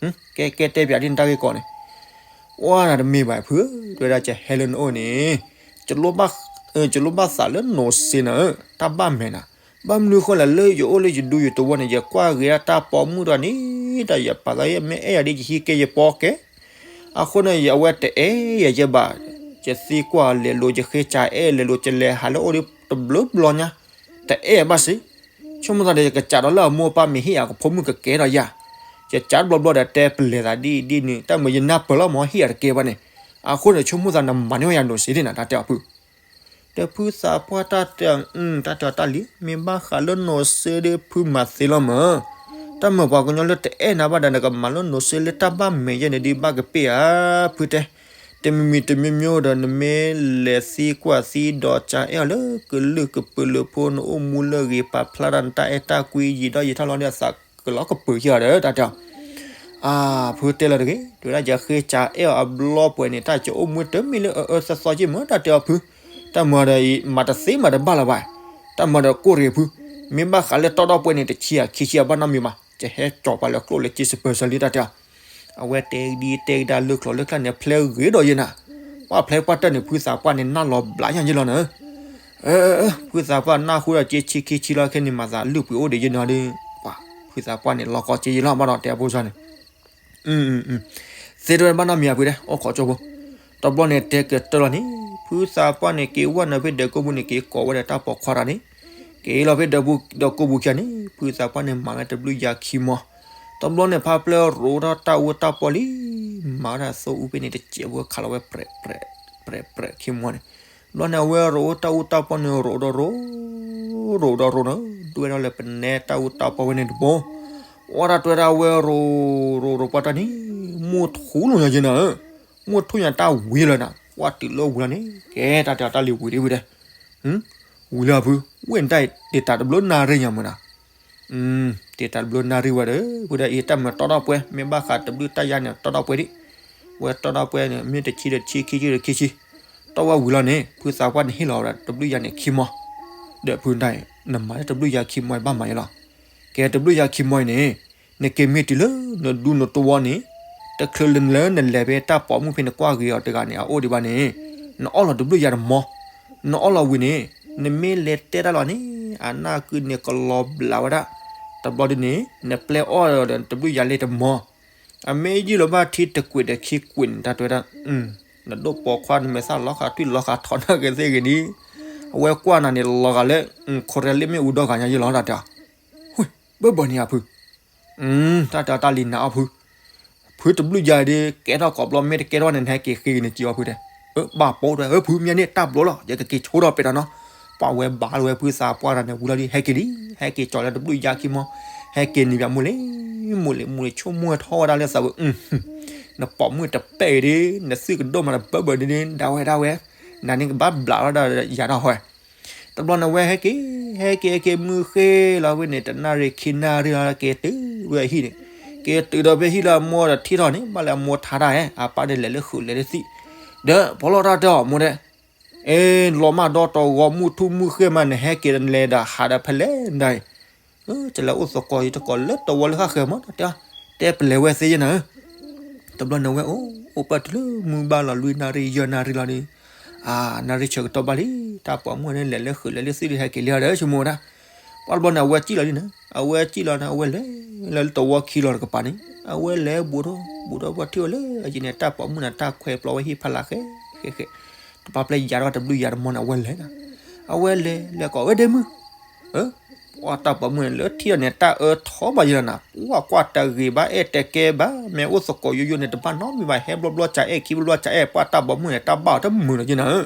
ကဲကဲတဲပၠးဒ်နတၢ်ဂ့ၢ်ကီန့ၣ် ဝါနၤတမ့ၢ်ဘၣ်ဖု တဲဝဲဒၣ်ကဟဲလၢနအိၣ်န့ၣ် ကလိၣ်ဘၣ် ယလိၣ်ဘၣ်သးလၢနီၢ်စ့နၤဧၢ, တၢ်ဘၣ်မဲာ်နၤ, ဘၣ်မနုၤဃိလဲၣ် လၢယအိၣ်လၢယဒူယသဝီန့ၣ် ယကွၢ်ဂ့ၤဒၣ်တၢ်ပိာ်မုၣ်တဂၤန့ၣ် တၢ်ယပာ်သးယမ့ၢ်အဲၣ်ယၤဒ် ယဟံးကဲယပီကဲ အဃိန့ၣ် အဝဲတအဲၣ်ယၤယဲဘၣ်, ယသံကွၢ်လဲၤလိၤ ယဃ့စးအဲၣ်လဲၤလိၤ ယလဲၤဟးလၢအအိၣ်ဒီးတဘျုးဘျီညါ, တအဲၣ်ဘၣ်စ့, ဆိကမိၣ်သးဒီး ယကစးဒီးလၢအမိၢ်ပၢ်မ့ၢ်ဟ့ၣ်ယၤကဖိမုၣ်ကကဲထီၣ်ယၤ, ယစးတဘျီဘျီဒီးတဲပလဲၤသးဒ်အံၤဒ်နုၤ တၢ်မၤယနၢ်ပၢၢ်လီၤမ့ၢ်ဟ့ၣ်ယၤတကဲဘၣ်န့ၣ်, အဃိန့ၣ် ဆိကမိၣ်သးနမၤန့ၢ်ဝဲယၤနီၢ်စ့ဒ်နၤ တၢ်တဲအီၤဖု ဒီးဖုသးပှၢ်တၢ်တဲ တၢ်တဲအီၤတၢ်လံ မ့ၢ်ဘၣ်ဃးလၢနီၢ်စ့ဒီး ဖုမၤသ့လီၤမး, တၢ်မၤပှၤကညီလၢတအဲၣ်နၤဘၣ်ဒီး နကမၤလၢနီၢ်စ့လၢတၢ်ဘၣ်မဲာ်ယဲန့ၣ်ဒ်ဘၣ်ကပ့ၢ်ဧါ, ဖုတဲ, တမံၤမံၤတမံၤမံၤဒီး နမ့ၢ်လဲၤသံကွၢ်သံဒီးစးအဲၣ်အီၤလၢကလုာ်ကပၢၤလၢဖိ နအိၣ်မူလၢအဂ့ၤ ပာ်ဖျါတၢ်နတၢ်အဲၣ်တၢ်ကွံယံာ်ဒီးယံာ်ထီၣ်လီၤဒီး အသးကလီၤကပၢၤယၤဒီး တၢ်တဲအီၤ အါ ဖုတဲလီၤတဂ့ၤ, တဲဝဲဒၣ်ယဃ့စးအဲၣ်အီၤအဘျီပှဲၤန့ၣ် တၢ်ကအိၣ်မူတမံၤလၢအအၢသီသီက့မး တၢ်တဲအီၤဖု, တၢ်မၤဒီးအံၤ မၤတသ့မၤတဘၣ်လၢၤဘၣ်, တၢ်မၤဒီးကိၢ်ရ့ၣ်ဖု, မ့ၢ်ဘၣ်ဃးလၢတီဒီပုၢ်ဝဲၢ်န့ၣ် တဆံဧါခံဆံဧါဘၣ်နီတမံၤဘၣ်, ယဟဲကၠီၤပှၤလၢကျိၣ်လၢစ့စပၢၤစၢၤလံ တၢ်တဲအီၤ, အဝဲတဲဒ်တဲကဒါလၢချီၣ်လၢကျါန့ၣ် ဖျဲဂ့ၤဒီးယဲနၤ, ပှၤဖျဲပှၢ်တၢၢ်န့ၣ် ဖုသးပှၢ်န့ၣ် နၢ်လီၤဘျးညါယဲလီၤနၤ ဖုသးပှၢ်နၢ်ဟူဒီး က့ဆံခံဆံလီၤ ခဲန့ၣ်မၤသးလုၢ်ပှ့ၤအိၣ်ဒံးယဲနီၤဒီး, ပှၤဖုသးပှၢ်န့ၣ် လီၤကီက့ယဲလီၤ ဘၣ်ဒီးတဲအဖိစၢ်န့ၣ်, သ့တဝဲဘၣ်နီတမံၤအဖုတဲ အိၣ်ခိးကၠိဖိ, တဘျီန့ၣ်တဲကတၢၢ်လီၤန့ၣ် ဖုသးပှၢ်န့ၣ် က့ၤဝဲနုာ်ဖဲဒၢးကိၢ်ပူၤန့ၣ် က့ၤကိးဝဲဒီးတၢ်ပိာ်ခွါတဂၤန့ၣ်, က့ၤလီၤဖဲဒၢးပူၤ ဒၢးကိၢ်ပူၤခံဂၤန့ၣ် ဖုသးပှၢ်န့ၣ် မၤဝဲတဘျုးယၤခံမီ, တဘျီန့ၣ် ဖါပျဲရိးထီၣ်တၢ်အူတၢ်ပီလံ မၤဝဲဒၣ်သိအူဖဲန့ၣ် တစဲးဖိခးလီၤဝဲ ပြဲးပြဲး ပြဲးပြဲးခံမီန့ၣ်, ဘျီန့ၣ် အဝဲရိးအိၣ်တၢ်အူတၢ်ပီန့ၣ် ရိးဒီးရိး, ရိးဒီးရိးန့ၣ် ဒွဲၣ်ထီၣ်လၢပနဲတၢ်အူတၢ်ပီဝဲန့ၣ်တဘိ, အီၣ်တၢ်တွဲတၢ်ဝဲရိး, ရိးရိးပှၢ်တၢၢ်န့ၣ် မိၢ်ထူလီၤညါယဲနၤဧၢ, မိၢ်ထူညါတၢ်ဝံၤလီၤနၤ, ကွၢ်တုၤလၢဝံၤလီၤန့ၣ် ကဲတၢ်တဲအီၤတၢ်လံၤဝံၤဒ်ဝံၤဒီး, ဝံၤလၢအဖု, ဝဲၢ်နတၢ်အံၤ တ့တၢ်တဘျုးနၣ်ရံၣ်ညါမုၢ်နၤ တ့တၢ်တဘျုးနၣ်ရံၣ်ဝဲဒီး ဖုဒၣ်အံၤ တၢ်မၤတီဒီပုၢ်ဝဲၢ် မ့ၢ်ဘၣ်ဃးတဘျုးတၢ်ယါန့ၣ် တီဒီပုၢ်ဝဲၢ်ဒံး, ဝဲတီဒီပုၢ်ဝဲၢ်န့ၣ် မ့ၢ်တဆံဒီးဆံ ခံဆံဒီးခံဆံ, တီဝဲဝံၤလီၤန့ၣ် ဖုသးပှၢ်န့ၣ်ဟ့ၣ်လီၤဝဲဒၣ်တဘျုးယၤန့ၣ်ခံမီ, ဒီးဖုဒၣ်အံၤ နမၤလၢတဘျုးယၤခံမီအံၤဘၣ်မၤယဲလီၤ, ကဲတဘျုးယၤခံမီအံၤန့ၣ် နက့ၤမ့ၢ်တုၤလၢနဒူနသဝီန့ၣ်, တချုးလၢနလဲၤဖဲတၢ်ပိာ်မုၣ်ဖဲနကွၢ်ဂ့ၤအီၤတဂၤန့ၣ် အအိၣ်ဒံးဘၣ်န့ၣ်, နအီၣ်လီၤတဘျုးယၤတမီ, နအီၣ်လီၤဝံၤန့ၣ်, နမ့ၢ်လဲၤတဲတၢ်လီၤန့ၣ် အနၢ်ကုန့ၣ်ကလီၤဘျးဝဲဒၣ်, တဘျီဒ်န့ၣ် နပျဲအီၣ်ဒီးတဘျုးယၤလံတမီ, အမ့ၢ်ယံာ်လီၤဘၣ်ထံတကွံာ်ဒီးခံကွံာ်န့ၣ် တၢ်တဲဝဲဒၣ်, နဒိၣ်ပိာ်ခွါနမဲာ်သၣ်လီၤဃာ်ထွံၣ်လီၤဃာ်ထီၣ်နၢ်က့ၤသ့ၣ်ဂ့ၤန့ၣ်, အဝဲကွၢ်နၤန့ၣ်လီၤဂာ်လၢ ခိၣ်ရဲလ့မ့ၣ်အူဒီဂၤညါယဲလီၤ တၢ်တဲအီၤ, ဝ့ၢ် ဘၢဘၢန့ၣ်အဖု တၢ်တဲအီၤတၢ်လံၤနၤအီၣ်ဖု, ဖုတဘျုးယၤဒီး ကဲထီၣ်ကိးဘျီ မ့ၢ်တကဲထီၣ်န့ၣ် နဟဲက့ၤဃ့ဂ့ၤန့ၣ် က့ၤအီၣ်ဖုတဲ, ဘၣ်ပိာ်တဲ ဖုမ့ၢ်န့ၣ်တၢ်ဘျီလီၤ ယကက့ၤဆိထီၣ်ပဲာ်တၢ်နီၤ, ပှၤဝဲဘၣ်လီၤဝဲဖုသးပှၢ်တဂၤန့ၣ် ဝံၤလီၤဒီး ဟဲက့ၤလံ, ဟဲက့ၤကၠီၤလၢတဘျုးယၤခံမီ, ဟဲက့ၤန့ၣ် ပၠးမိၢ်လံ, မိၢ်လံ မိၢ်လံ ဆိကမိၣ်ထီၣ်ဝဲဒၣ်လၢသးဝဲ, နပိာ်မုၣ်တပဲာ်အံၤဒီး နသုးကဒိၣ်မးတဘၢဘၢဒ်န့ၣ် ဒၣ်ဝဲဒၣ်ဝဲ, နၤန့ၣ်ကဘၣ်ဘျးဝဲဒၣ်ယၤတၢ်ဟီ, တဘျီန့ၣ် အဝဲဟဲက့ၤ, ဟဲက့ၤ ဟဲက့ၤ မုၢ်ဃ့လီၤဝဲန့ၣ် တနၣ်ရံၣ်ခံနၣ်ရံၣ်လီၤ က့ၤတုၤဝဲအဟံၣ်န့ၣ်, က့ၤတုၤဒီးဖဲဟံၣ်လၢအမိၢ်ဒီးထံၣ်ထီၣ်န့ၣ် ဘၣ်လၢအမိၢ်ထါတၢ်ဧဲ အပၢ်ဒီးလဲၤလၢဃုာ်လဲၤလၢသံၣ်, ဒီးဖီလီၤတၢ်တဲအီၤမိၢ်ဒဲး, အ့ လီၤမၢ်ဒီတဂီၤ မုၢ်ထူၣ်မုၢ်ဃ့မး နဟဲက့ၤနလဲၤဒီးဟးဒီးဖဲလဲၣ်ဒၣ်အံၤ, တလဲၤအိၣ်သကိးယံၤတကိးလၢတဝီလၢဃၣ်ဃၢၤမး တဲ, တဲပလဲၤဝဲသ့ယဲနၤဧၢ တဘျီန့ၣ် အဝဲအိၣ် အိၣ်ပၢၢ်တုၤလၢမုၢ်ဘၣ်လီၤလွံၢ်နၣ်ရံၣ်ယဲၢ်နၣ်ရံၣ်လီၤဒီး, အါ နၣ်ရံၣ်ဆၢကတီၢ်ဘၣ်လံ, တၢ်ပိာ်မုၣ်န့ၣ် လဲၤလၢဃုာ်လဲၤလၢသံၣ်ဒီးဟဲက့ၤလံဒီး ဆိကမိၣ်ဝဲဒၣ်, ပှၤတဘျီန့ၣ် အဝဲစံၣ်လီၤလံန့ၣ် အဝဲစံၣ်လီၤန့ၣ် အဝဲလဲၤ လၢတဝီခံလီၤတကပၤန့ၣ် အဝဲလဲၤဘူးထီၣ် ဘူးထီၣ်ပှၤထံၣ်ဝဲလၢအယံၤန့ၣ် တၢ်ပိာ်မုၣ်န့ၣ် တၢ်ခွဲးပျီဝဲဟံၣ်ဖးလၢ်ဃဲ ဃဲ ဃဲ, တပၢ်ပျဲယၤထီၣ်တဘျုးယၤတမီန့ၣ် အဝဲလဲၤ, အဝဲလဲၤ လဲၤကိးဝဲဒ့မုၣ် ပှၤတၢ်ပိာ်မုၣ်န့ၣ် လၢထံၣ်အီၤန့ၣ် တၢ်အၢထီၣ်ဘၣ်ယဲလီၤနၤ, ကွၢ်ကွၢ်တဂ့ၤဘၣ် အဲၣ်တကဲဘၣ် မ့ၢ်အိၣ်သကိးယိယိန့ၣ် တဘၣ်နီတမံၤဘၣ် ဟဲဘျီဘျီစးအဲၣ် ခံဘျီဘျီစးအဲၣ် ပှၤတၢ်ပိာ်မုၣ်န့ၣ် တၢ်ဘၣ်အီၤတမုာ်လီၤယဲနၤဧ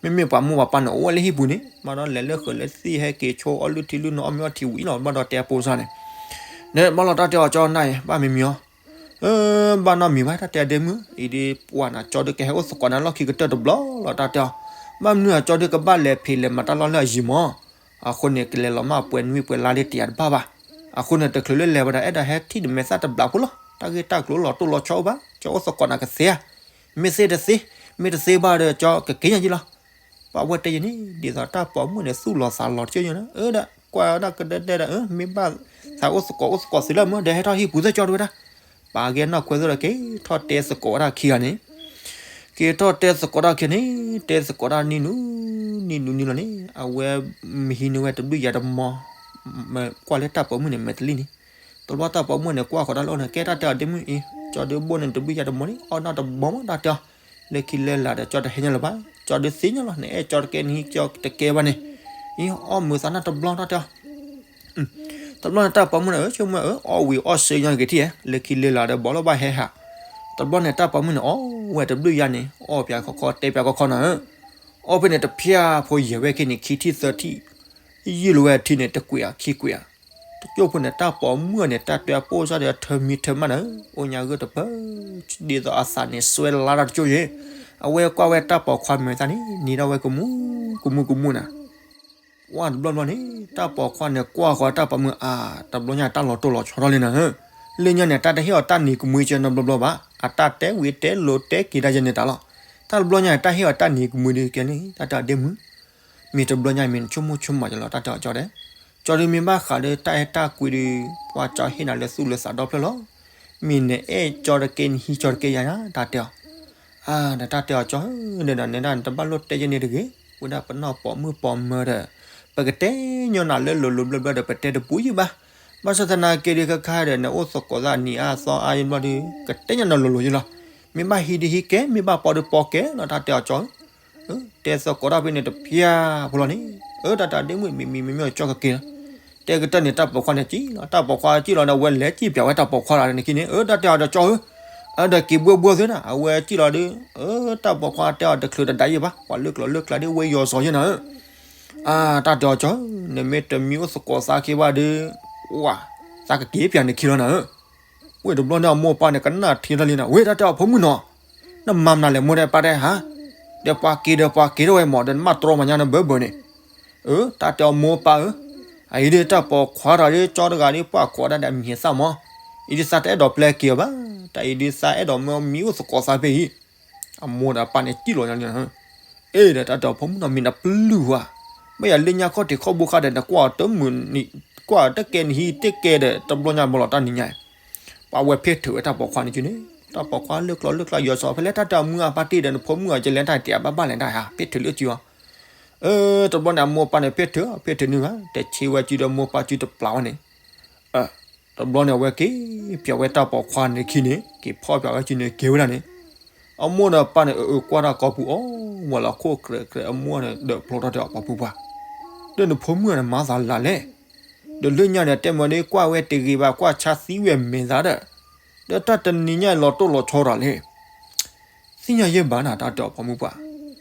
ၢ, မ့မ့ၢ်ပှၤမိၢ်ပှၤပၢ်န့ၣ် အိၣ်ဝဲလၢဟံၣ်ပူၤန့ၣ် ဘၣ်ဒီးလဲၤလၢဃုာ်လၢသံၣ် ဟဲက့ၤဆိအီၣ်လုၢ်ထံလုၢ်နီၤ အီၣ်မ့ၤအီထံဝံၤလီၤ ဘၣ်ဒီးတဲဖိစၢ်န့ၣ်, န့ၣ်ဘၣ်လီၤတၢ်တဲအီၤကၠီနၤအံၤ ဘၣ်မံၤမံၤအီၤ ဘၣ်နီတမံၤဘၣ် တၢ်တဲဒ့မုၣ် အံၤဒ်ပှၤနၤကၠီဒုးကဟဲအိၣ်သကိးနၤလီၢ်ခံကတၢၢ်တဘျီလီၤ တၢ်တဲအီၤ, ဘၣ်မနုၤအကၠီဒုးကဘၣ်လဲၤဖံးလဲၤမၤတၢ်လီၢ်လၢအယံၤမီၤ, အဃိန့ၣ် ကလဲၤလီၤမၢ်ပှဲၤနွံပှဲၤလါလံတယာ်တဘၣ်ဘၣ်, အဃိန့ၣ် တချုးလၢလဲၤဝဲဒၣ် အဲၣ်ဒိးဟဲထံၣ်နမဲာ်သၣ်တဘျီဖိလီၤ တၢ်ဂ့ၢ်တၢ်ကျိၤလီၤတိၢ်လီၤဆီအိၣ်ဘၣ် ကၠီအိၣ်သကိးနၤကသ့ဧါ, မ့ၢ်သ့တသ့, မ့ၢ်တသ့ဘၣ်ဒီး ကၠီကက့ၤညါယံၤလီၤ ပှၤဝဲတဲယၤန့ၣ် ဒ်သိးတၢ်ပိာ်မုၣ်န့ၣ် သူၣ်လီၤသးလီၤတက့ၢ်ညါန့ၣ် အၢဒၣ် ကွၢ်ဝဲဒၣ်ကဒဲဒဲဒၣ် အၢ မ့ၢ်ဘၣ်သးအိၣ်သကိးအိၣ်သကိးသ့လၢမၢ ဒီးဟဲထီၣ်ဟံၣ်ပူၤသၢကၠီတဝဲဒၣ်, ပာ်ကဲနီၢ်ခွဲသိးဒီး က့ၤထီၣ်တဲသကိးဝဲဒၣ်ခံဂၤန့ၣ်, က က့ၤထီၣ်တဲသကိးတၢ်ခံန့ၣ်, တဲသကိးတၢ်နံၤနုၤ, နံၤနုၤနံၤလီၤန့ၣ် အဝဲမ့ၢ်ဟံးန့ၢ်ဝဲတဘျုးယၤတမီၤ, ကွၢ်လၢတၢ်ပိာ်မုၣ်န့ၣ် မဲာ်တလံၣ်န့ၣ်, တဘျီတၢ်ပိာ်မုၣ်န့ၣ် ကွၢ်ဃီၤတၢ်လၢအအိၣ်န့ၣ် ကဲတၢ်တဲအီၤဒ့မုၣ်အံၤ, ကၠီဒုးဘိန့ၣ်တဘျုးယၤတမီၤန့ၣ် အီၣ်နီတဘီမး တၢ်တဲအီၤ, လၢခံလၢလာ်ဒီးကၠီတဟဲညီလၢၤဘၣ်, ကၠီဒုးသ့ညီလီၤ နအဲၣ်ကၠီတကဲနဟံးကၠီတကဲဘၣ်န့ၣ်, အံၤအီၣ်မုာ်သးနီတဘျီ တၢ်တဲအီၤ တဘျီန့ၣ်တၢ်ပိာ်မုၣ်န့ၣ် အၢ ဆိကမိၣ် အၢ အီၣ်ဝံၤအီၣ်စ့ညီက့ၤထံၣ်ဧါ, လၢခံလၢလာ်ဒီးဘီလီၤဘၣ်ဟဲဟး, တဘျီန့ၣ်တၢ်ပိာ်မုၣ်န့ၣ် အီၣ်ဝဲတဘျုးယၤန့ၣ် အီၣ်ပၠးခီခီတဲပၠးခီခီနီၤဧၢ, အီၣ်ဖဲန့ၣ်တဖၠၣ်ဖိယဲၢ်ဝဲက့ၤန့ၣ် ခံထံၣ်သၢထံၣ်, ယုၢ်လီၤဝဲထံၣ်န့ၣ် တကွံာ်ဧါခံကွံာ်ဧါ, တကၠိၢ်ဖိန့ၣ် တၢ်ပိာ်မုၣ်န့ၣ် တၢ်တဲအပိၢ်စၢ်ဒီးထၢမံထၢမးနီၤဧၢ, အိၣ်ညါဂၢၢ်တပၢၢ်, ဒ်သိးအသးန့ၣ်စွဲလၢတၢ်တကၠိၢ်ယဲၢ်, အဝဲကွၢ်ဝဲတၢ်ပိာ်ခွါမဲာ်သၣ်န့ၣ် နံၤထီၣ်ဝဲကမူၣ်ကမူၣ်ကမူၣ်နီၤ ဝဲတဘျီဘျီန့ၣ် တၢ်ပိာ်ခွါန့ၣ် ကွၢ်ဃီၤတၢ်ပိာ်မုၣ်အါ, တဘျီညါတၢ်လီၤတိၢ်လီၤဆီထီၣ်လံနီၤဧၢ, လၢညါန့ၣ် တၢ်တဟ့ၣ်အီၤတၢ်နံၤကမှံကဲနီတဘျီဘျီဘၣ်, အတၢ်တဲဝံၤတဲလိၤတဲက့ၤတၢ်ယဲၢ်န့ၣ်တၢ်လီၤ, တၢ်တဘျီညါန့ၣ် တၢ်ဟ့ၣ်အီၤတၢ်နံၤကမှံဒုးကဲန့ၣ် တၢ်တဲအီၤဒ့မုၣ်, မ့ၢ်တဘျီညါမ့ၢ်နဆိကမိၣ်ဆိကမးယလီၤ တၢ်တဲအီၤကၠီဒဲး, ကၠီဒုးမ့ၢ်ဘၣ်ဃးဒီးတၢ်အဲၣ်တၢ်ကွံဒုး ပှၤကၠီဟ့ၣ်နၤလၢသူၣ်လၢသးဒီဖျၢၣ်လီၤ, မ့ၢ်နအဲၣ်ကၠီတကဲနဟံးကၠီတကဲယၤညါ တၢ်တဲအီၤ အါ ဒီးတၢ်တဲအီၤကၠီဧၢ, ဒီးနဒၣ်နတဘၣ်လိၣ်တဲယဲၢ်န့ၣ်တဂ့ၤ, ဝဲဒၣ်ပနီၢ်ပိာ်မုၣ်ပိာ်မၢၤဒီး ပကတဲညီနၤလၢလိၤလိၤဘျၢဘျၢဒီး ပတဲတပူၤယုၢ်ဘၣ်, ဘၣ်ဆၣ်သနာ်က့ဒုးခဲခါဒီး နအိၣ်သကိးသးနံၤအါသီအါယံၤဘျီဒုး ကတဲညီနၤလိၤလိၤယုၢ်လီၤ, မ့ၢ်ဘၣ်ဟံးဒုးဟံးကဲ မ့ၢ်ဘၣ်ပိာ်ဒုးပိာ်ကဲနီၤ တၢ်တဲအီၤကၠီဧၢ တဲသကိးတၢ်ဖဲန့ၣ်တဖၠၣ်ဖိလီၤန့ၣ်, အၢ တၢ်တၢ်ဒ့မုၣ်မံၤမံၤမံၤမံၤအီၤကၠီကက့ၤလီၤ, တဲကတၢၢ်န့ၣ် တၢ်ပိာ်ခွါန့ၣ်စံၣ်လီၤ, တၢ်ပိာ်ခွါစံၣ်လီၤဒီး အဝဲလဲၤစံၣ်ပၠးဝဲတၢ်ပိာ်ခွါလီၤန့ၣ်ခံန့ၣ်, အၢ တၢ်တဲအီၤဒီးကၠီဧၢ, အဒီးက့ၤဘှၢဘှၢသ့နီၤ အဝဲစံၣ်လီၤဒုး, အၢ တၢ်ပိာ်ခွါတဲအီၤတချုးတဒါယဲၢ်ဘၣ်, ပှၤလၢကျိၤလၢကျါဒ်ဝဲယီၤစီၤယဲၢ်နီၤဧၢ, အါ တၢ်တဲအီၤကၠီဧၢ, နမ့ၢ်တမံအိၣ်သကိးသးက့ၤဘၣ်ဒုး, ဝါ, သးကက့ၤပၠးနခံလီၤနီၤဧၢ ဝံၤတဘျီန့ၣ် အမိၢ်အပၢ်န့ၣ် ကနၣ်ထံထီၣ်လံနီၤ, ဝဲ တၢ်တဲအီၤဖိမုၣ်နီၤ, နမၤမနုၤလဲၣ်မိၢ်ဒီးပၢ်တဲဟါ, ဒီးပှၤက့ၤဒီးပှၤက့ၤထီၣ်ဝဲမး ဒီးနမၢတြီမၤညါနဘၢဘၢန့ၣ်, အၢ တၢ်တဲအီၤမိၢ်ပၢ်ဧၢ, အအံၤဒုးတၢ်ပိာ်ခွါတဂၤဒုး ကၠီတဂၤဒုး ပှၤကိးဒၣ်ဒီးအမံၤအသၣ်မး, အံၤဒုးသးတအဲၣ်ဒိးပျဲက့ၤအီၤဘၣ်, တၢ်အံၤဒုးသးအဲၣ်ဒိးမ့ၢ်မံအိၣ်သကိးသးဖဲအံၤ အမိၢ်ဒီးအပၢ်န့ၣ်စံၣ်လီၤညါလံနီၤ, အ့ ဒီးတၢ်တဲအီၤဖိမုၣ်နီၤ မ့ၢ်နပျုၢ်ဝါ, မ့ၢ်ယၤလၢညါခီၣ်ထံးခီၣ်ဘိခါဒီး နကွၢ်အီၤတမုာ်နံၤ, ကွၢ်တကဲနဟံးတကဲဒီး တဘျီညါမ့ၢ်လီၤတၢ်နံၤညါ, ပှၤဝဲဖ့ထုးဝဲတၢ်ပိာ်ခွါန့ၣ်က့န့ၣ်, တၢ်ပိာ်ခွါလၢကျိၤလၢကျါယီၤစီၤ ဖဲလဲၣ်တၢ်တဲအီၤမုၢ်အပၢ်တ့ၢ်ဒီး နဖိမုၣ်အီၤကလဲၤတၢ်တဲအဘၣ်ဘၣ်လဲၣ်တၢ်ဟါ ဖ့ထုးလၢစုအီၤ, အၢ တဘျီန့ၣ် အမိၢ်အပၢ်န့ၣ် ဖ့ထုး ဖ့ထုးန့ၢ်ဘၣ် တဆ့ဝဲစုဒီးမိၢ်ပၢ်စုတပျးဝဲန့ၣ် တဘျီန့ၣ် အဝဲက့ၤပၠးဝဲတၢ်ပိာ်ခွါန့ၣ်ခံန့ၣ် က့ၤဖီၣ်ပၠးဝဲစုန့ၣ်က့ၤဝဲဒၣ်န့ၣ်, အမိၢ်ဒီးပၢ်န့ၣ် အအၢကွၢ်တၢ်ကိးပူၤအီၤ ဝဲလီၤခိၣ်ကြဲးကြဲး အမိၢ်န့ၣ် ဒၢးဖျိထီၣ်တဲအီၤပှၤဖိပှၢ်, ဒီးနဖိမုၣ်န့ၣ်မၤသးလၢ်လဲၣ်, ဒီးလၢညါန့ၣ် တဲမ့ၢ်ဒ်ကွၢ်ဝဲတဂ့ၤဘၣ် ကွၢ်ဆါသံဝဲမဲာ်သးဒီး, ဒီးတၢ်တနံၤညါလီၤတိၢ်လီၤဆီတၢ်လဲၣ် သ့ၣ်ညါယဲၢ်ဘၣ်နၤ တၢ်တဲအီၤပိာ်မုၣ်ပှၢ်,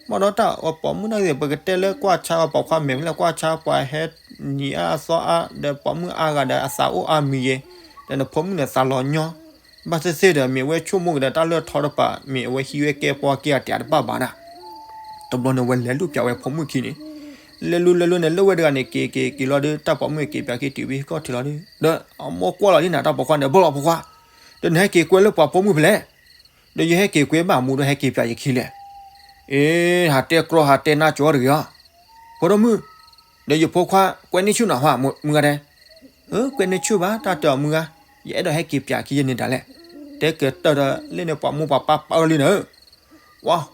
မ့ၢ်ဒီးတၢ်အီၤပိာ်မုၣ်နာ်က့ၤ ပကတဲလၢကွၢ်ဆါအီၤပိာ်ခွါမဲာ်ဖဲလဲၣ် ကွၢ်ဆါပှၤဟဲနံၤအါအသီအါ ဒီးပိာ်မုၣ်အါဂၤဒီးအသးအိၣ်အါမံၤယဲၢ်, ဒီးနဖိမုၣ်န့ၣ်သးလီၤညီ, ဘၣ်သ့ၣ်သ့ၣ်ဒီး မ့ၢ်အဝဲဆိကမိၣ်က့ၤဒီးတၢ်လၢထီတပၤ မ့ၢ်အဝဲဟံးဝဲကဲပှၤကဲအတၢ်တဘၣ်ဘၣ်နၤ, တဘျီန့ၣ် အဝဲလဲၤလူၤပၠးဝဲဖိမုၣ်ခံန့ၣ်, လဲၤလူၤလဲၤလူၤန့ၣ် လၢဝဲတဂၤန့ၣ် က့ၤက့ၤက့ၤလီၤဒီး တၢ်ပိာ်မုၣ်က့ၤပၠးက့ၤတုၤဝံၤကီၢ်ထံးလီၤဒီး, ဒီးအမိၢ်ကွၢ်လီၤဒ်န့ၣ် တၢ်ပိာ်ခွါန့ၣ် ဘၣ်လီၤပိာ်ခွါ, ဒီးနဟဲက့ၤကွဲလၢပှၤပိာ်မုၣ်ဖဲလဲၣ် ဒီးယဟဲက့ၤကွဲဘၣ်မူဒီးဟဲက့ၤပၠးယခံလဲၣ်. အ့ ဟးတဲကြီဟးတဲနါကၠီတဂ့ၤအီၤ, ဖိဒိၣ်မုၣ်, ဒီးယဖိခွါ ကွဲန့ၢ်ဆူၣ်နၤဟါ မုၢ်ဂၤဒဲး, အၢ ကွဲန့ၢ်ဆူၣ်ဘၣ် တၢ်တဲအီၤမုၢ်ဂၤ, ယအဲၣ်ဒိးဟဲက့ၤပၠးခံယဲၢ်န့ၣ်ဒၣ်လဲာ်, တဲကတၢၢ်ဒီး လၢန့ၣ်ပှၤမိၢ်ပှၤပၢ်ပၢလံနၤဧၢ,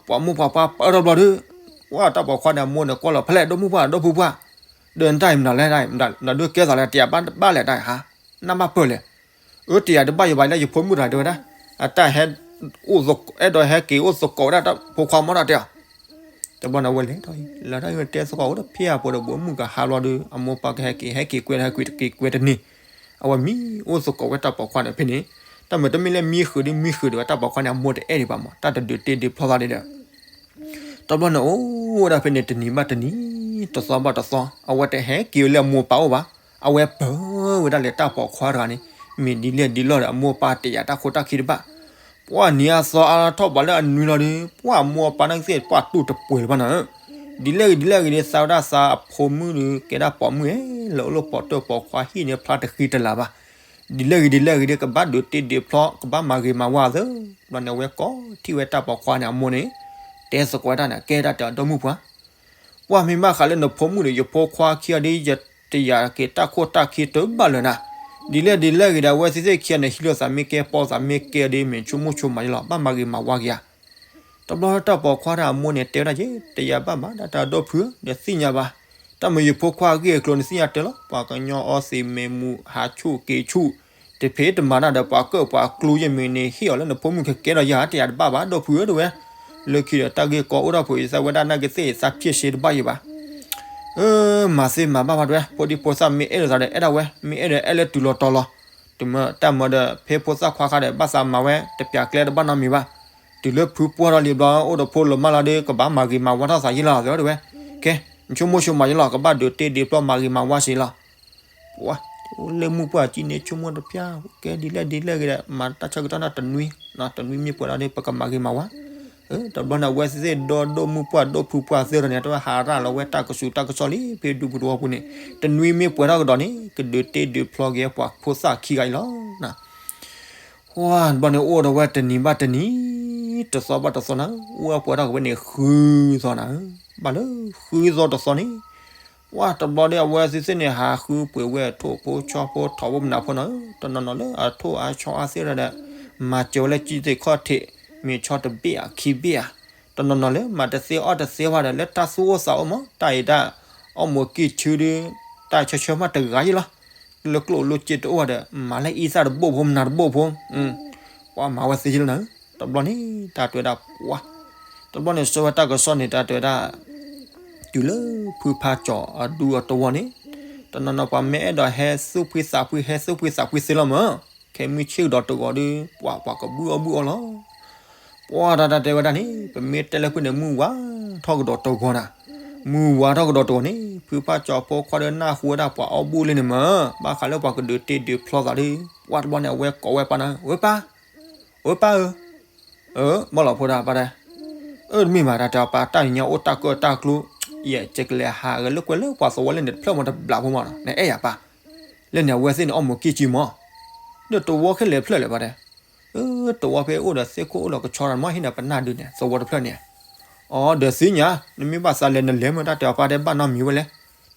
ပှၤမိၢ်ပှၤပၢပၢထီၣ်ဘျီဒီး, ပှၤတၢ်ပိာ်ခွါန့ၣ် အမိၢ်န့ၣ်ကွၢ်လီၤဖဲလဲၣ် ဒိၣ်မုၣ်ပှၢ် ဒိၣ်ဖုပှၢ်, ဒီးနတၢ်အံၤမနုၤလဲၣ် မနုၤဒုးကဲသးလဲၣ် တယာ်ဘၣ်လဲၣ်တၢ်ဟါ, နၢ်မၢ်ပၢၢ်လဲၣ် အၢ တယာ်တဘၣ်ယဘၣ်လၢယဖိမုၣ်တဂၤတဲဝဲဒၣ်, အတၢ်ဟဲ အဲၣ်ဒိးဟဲက့ၤအိၣ်သကိးဝဲဒၣ်ဖိခွါမီၢ်တၢ်တဲအီၤ, တဘျီန့ၣ် အဝဲလဲၤထီၣ်အံၤ လဲၤထီၣ်အံၤ တဲသကိးဝဲဒီးဖဲအဖိဒီးဘိးမုၢ်ကဟါလီၤဒီး အမိၢ်ပၢ်ကဟဲက့ၤ ဟဲက့ၤကွဲ ဟဲက့ၤကွဲတန့ၢ်, အဝဲမံအိၣ်သကိးဝဲတၢ်ပိာ်ခွါန့ၣ်ဖဲန့ၣ်, တၢ်မုာ်တမ့ၢ်လၢမံဃုာ်ဒီးမံဃုာ်ဒီး တၢ်ပိာ်ခွါန့ၣ် အမိၢ်တအဲၣ်ဒံးဘၣ်မး တၢ်တဒုးတ့ဒုးဖျီသးဒံးဒီး တဘျီန့ၣ်အိၣ်ဝဲဒၣ်ဖဲန့ၣ် တနံၤဘၣ်တနံၤ တသီဘၣ်တသီ အဝဲတဟဲက့ၤဝဲလၢအမိၢ်အပၢ်အိၣ်ဘၣ်, အဝဲပၢၤဝဲဒၣ်လၢတၢ်ပိာ်ခွါတဂၤန့ၣ် မ့ၢ်ဒ်လဲၣ်ဒ်လဲၣ်ဒီး အမိၢ်အပၢ်တယာ်တၢ်ခိၣ်တၢ်ခံတဘၣ်, ပှၢ်နံၤအသီအါထီၣ်ဘၣ်လၢအနွံလီၤဒီး ပှၢ်အမိၢ်အပၢ်နာ်က့သ့ၣ် ပှၢ်တူၢ်တပှဲၤလၢၤဘၣ်နၤဧၢ, ဒ်လဲၣ်ဂ့ၤဒ်လဲၣ်ဂ့ၤဒီး သးဝဲဒၣ်သးအဖိမုၣ်ဒီး ကဲဒၣ်ပိာ်မုၣ်ဧၢ, လၢအိၣ်လၢပိာ်တၢၢ်ပိာ်ခွါဟံၣ်န့ၣ် ဖျါတဃံတလၤဘၣ်, ဒ်လဲၣ်ဂ့ၤဒ်လဲၣ်ဂ့ၤဒီး ကဘၣ်ဒုးတ့ဒုးဖျီ ကဘၣ်မၤဂ့ၤမၤဝါသၢ, တဘျီန့ၣ် အဝဲကိးထီၣ်ဝဲတၢ်ပိာ်ခွါန့ၣ် အမိၢ်န့ၣ် တဲသကိးဝဲဒၣ်န့ၣ် ကဲဒၣ်တၢ်ဒီမုၣ်ပှၢ် ပှၢ်မ့ၢ်ဘၣ်ဃးလၢနဖိမုၣ်ဒီး ယဖိခွါခံဂၤဒီး ယတယာ်က့ၤတၢ်ခိၣ်တၢ်ခံတဘၣ်လၢၤနၤ, ဒ်လဲၣ်ဒ်လဲၣ်ဂ့ၤဒီး အဝဲသ့ၣ်သ့ၣ်ခံဂၤန့ၣ် ဟံးလိာ်သးမ့ၢ်ကဲ ပိာ်သးမ့ၢ်ကဲဒီး မ့ၢ်ဆိကမိၣ်ဆိကမးယလီၤ ဘၣ်မၤဂ့ၤမၤဝါက့ၤဧါ. တဘျီတၢ်ပိာ်ခွါတၢ်အမိၢ်န့ၣ်တဲဝဲဒၣ်က့ၤ တယၤဘၣ်ဘၣ် ဒၣ်တၢ်ဒီဖုဧၢ ဒီးသ့ၣ်ညါဘၣ်, တၢ်မ့ၢ်ယဖိခွါအဂ့ၢ်အကျိၤန့ၣ်သ့ၣ်ညါတဲလီၤ ပှၤကညီအီသံးမဲာ်မူး ဟးဆူၣ်က့ၤဆူၣ် တဖံးတမၤတၢ်ဒီးပှၤကၢၣ်ပှၤကျူယဲၢ်မ့ၢ်န့ၣ် ဟ့ၣ်အီၤလၢနဖိမုၣ်ကကဲဒီးယၤ တယၤတဘၣ်ဘၣ် ဒီဖုဧၢ တဲဝဲ, လၢခံဒီးတၢ်ဂ့ၢ်ကီအိၣ်ထီၣ်ဖိအံၤ သးဝဲဒၣ်နာ်က့သ့ၣ်သးဖျ့ၣ်ရှဲတဘၣ်ယံၤဘၣ် အၢ မၤသ့မၤဘၣ်ဘၣ်တဲဝဲ ဖိဒံဖိသၣ်မ့ၢ်အဲၣ်လိာ်သးဒီးအဲၣ်ဒၣ်ဝဲ မ့ၢ်အဲၣ်ဒီးအဲၣ်လၢတုၤလီၤတီၤလီၤ, တမ့ၢ်တၢ်မၤဒီး ဖဲဖိသၣ်ခွါခါဒီး ဘၣ်သးမၤဝဲ တပျးကျဲတဘၣ်နီတမံၤဘၣ်, တုၤလၢဖုပှၢ်ထီၣ်လံဘျီ အိၣ်ဒီးဖိလၢမၢ်လီၤဒီး ကဘၣ်မၤဂ့ၤမၤဝါထီၣ်သးယ့ၢ်လီၤ တဲဝဲ, ကဲ နဆိကမိၣ်ဆိမးယ့ၢ်လီၤ ကဘၣ်ဒုးတ့ဒုးဖျီမၤဂ့ၤမၤဝါစ့ၢ်လီၤ ပှၤ လၢမုၢ်ပှၢ်ကံန့ၣ် ဆိကမိၣ်တဖျါ ကဲဒ်လဲၣ်ဒ်လဲၣ်ဂ့ၤဒီး မၤတၢ်ဆၢကတီၢ်န့ၣ်တနွံ, တနွံမ့ၢ်ပှဲၤဒီး ပကမၤဂ့ၤမၤဝါ, တဘျီန့ၣ် အဝဲသ့ၣ်ဒိၣ်ဒိၣ်မုၢ်ပှၢ်ဒိၣ်ဖုပှၢ်သ့ၣ်တဖၣ်န့ၣ် တဟးရၣ်လီၤဝဲတၢ်ကစူၤတၢ်ကစီၣ်လံ ဖဲဒူပူၤတဝီပူၤန့ၣ် တနွံမ့ၢ်ပှဲၤထီၣ်ကဒီးန့ၣ် ကဒုးတ့ဒုးဖျီက့ၤပှၤဖိသၣ်ခံဂၤအံၤလီၤ ပှၤတဘျီန့ၣ် အိၣ်ဒီးဝဲတနံၤဘၣ်တနံၤ, တသီဘၣ်တသီနၤ, အိၣ်ဝဲပှဲၤထီၣ်က့ၤဝဲန့ၣ် ဃုသီနၤ, ဘၣ်လၢဃုသီတသီန့ၣ်, ပှၤတဘျီဒီး အဝဲသ့ၣ်န့ၣ် ဟးဃုပှ့ၤဝဲထိၣ်ဖိဆီဖိထိၣ်ဖိမနၤဖိနၤ, တနီၤနီၤလၢအထိၣ်အဆီအသ့ၣ်ဒီး မၤစၢၤဝဲလၢကံသ့ၣ်ခီၣ်ထံး, မ့ၢ်ဆီတဘ့ၣ်ဧါခံဘ့ၣ်ဧါ, တနီၤနီၤလၢမၤတသ့အီၣ်တသ့ဘၣ်ဒီး လၢတၢ်သူၣ်အိၣ်သးအိၣ်မး တၢ်အံၤတၢ် အီၣ်မိၤကံၢ်ဆူဒီး တၢ်ဆၢဆၢမးတဂၤယ့ၢ်လီၤ, လၢကျိၣ်လိၣ်စ့တအိၣ်ဒီး မၤလၢအံသၣ်တဘိၣ်ဖိမနၤတဘိၣ်ဖိ, ပှၤမၤဝဲသ့ယ့ၢ်လီၤနၤ, တဘျီန့ၣ် တၢ်တဲဝဲဒၣ်ပှၤ, တဘျီန့ၣ် ဆှၢဝဲတၢ်ကစီၣ်န့ၣ် တၢ်တဲဝဲဒၣ် တုၤလၢဖုဖါကၠီၤအဒူအတဝီန့ၣ်, တနီၤနီၤပှၤမ့ၢ်အဲၣ်ဒိးဟဲသူၣ်ဖှံသးဖှံ ဟဲသူၣ်ဖှံသးဖှံသ့လီၤမး, ခဲမုၢ်ဆ့ၣ်ကဒီးတဂီၤဒီး ပှၤပှၤကဘုၣ်အီၣ်ဘုၣ်အီလီၤ, ပှၤတၢ်တၢ်တဲဝဲဒၣ်န့ၣ် ပမ့ၢ်တဲလၢဖုန့ၣ် မုၢ်ဝါထီၣ်ကဒီးတဂီၤနၤ, မုၢ်ဝါထီၣ်ကဒီးတဂီၤန့ၣ် ဖုဖါကၠီၤဖိခွါဒီးနၢ်ဟူဝဲဒၣ်ပှၤအီၣ်ဘုၣ်လံန့ၣ်မး, ဘၣ်ဃးလၢပှၤကဒုးတ့ဒုးဖျီသးဒီး ပှၤတဘျီန့ၣ် အဝဲကိးဝဲပၢ်နၤ, ဝဲပၢ်, ဝဲပၢ်ဧၢ မ့ၢ်လီၤဖိဒၣ်ပၢ်တဲ, အၢ တမ့ၢ်ဘၣ် တၢ်တဲအီၤပၢ် တၢ်ညါအိၣ်တၢ်ကၢၣ်တၢ်ကျူ, ယဲ ယကလဲၤဟးဂဲၤလၢကွဲလၢပှၤသဝီလၢန့ၣ်တဖျၢၣ်မးတဘျးဖိမးနီၤ နအဲၣ်ယၤပၢ်, လၢန့ၣ်အဝဲသ့ၣ်န့ၣ်အီၣ်မိၤကံၢ်ကံၢ်မး, ဒီးသဝီခဲလၢာ်ဖျၢၣ်လဲၣ်ပၢ်တဲ, အၢ သဝီဖဲအိၣ်ဒီးသ့ၣ်ခိၣ်အိၣ်ဒီးကဆီတၢ်မး ဟံးန့ၢ်ပနၢ်ဒုးန့ၣ် သဝီတဖျၢၣ်န့ၣ်, အီ ဒီးသ့ၣ်ညါ နမ့ၢ်ဘၣ်သးလဲၤနလဲၤမး တၢ်တဲအီၤပၢ်တဲဘၣ်နီတမံၤဝဲလဲၣ်,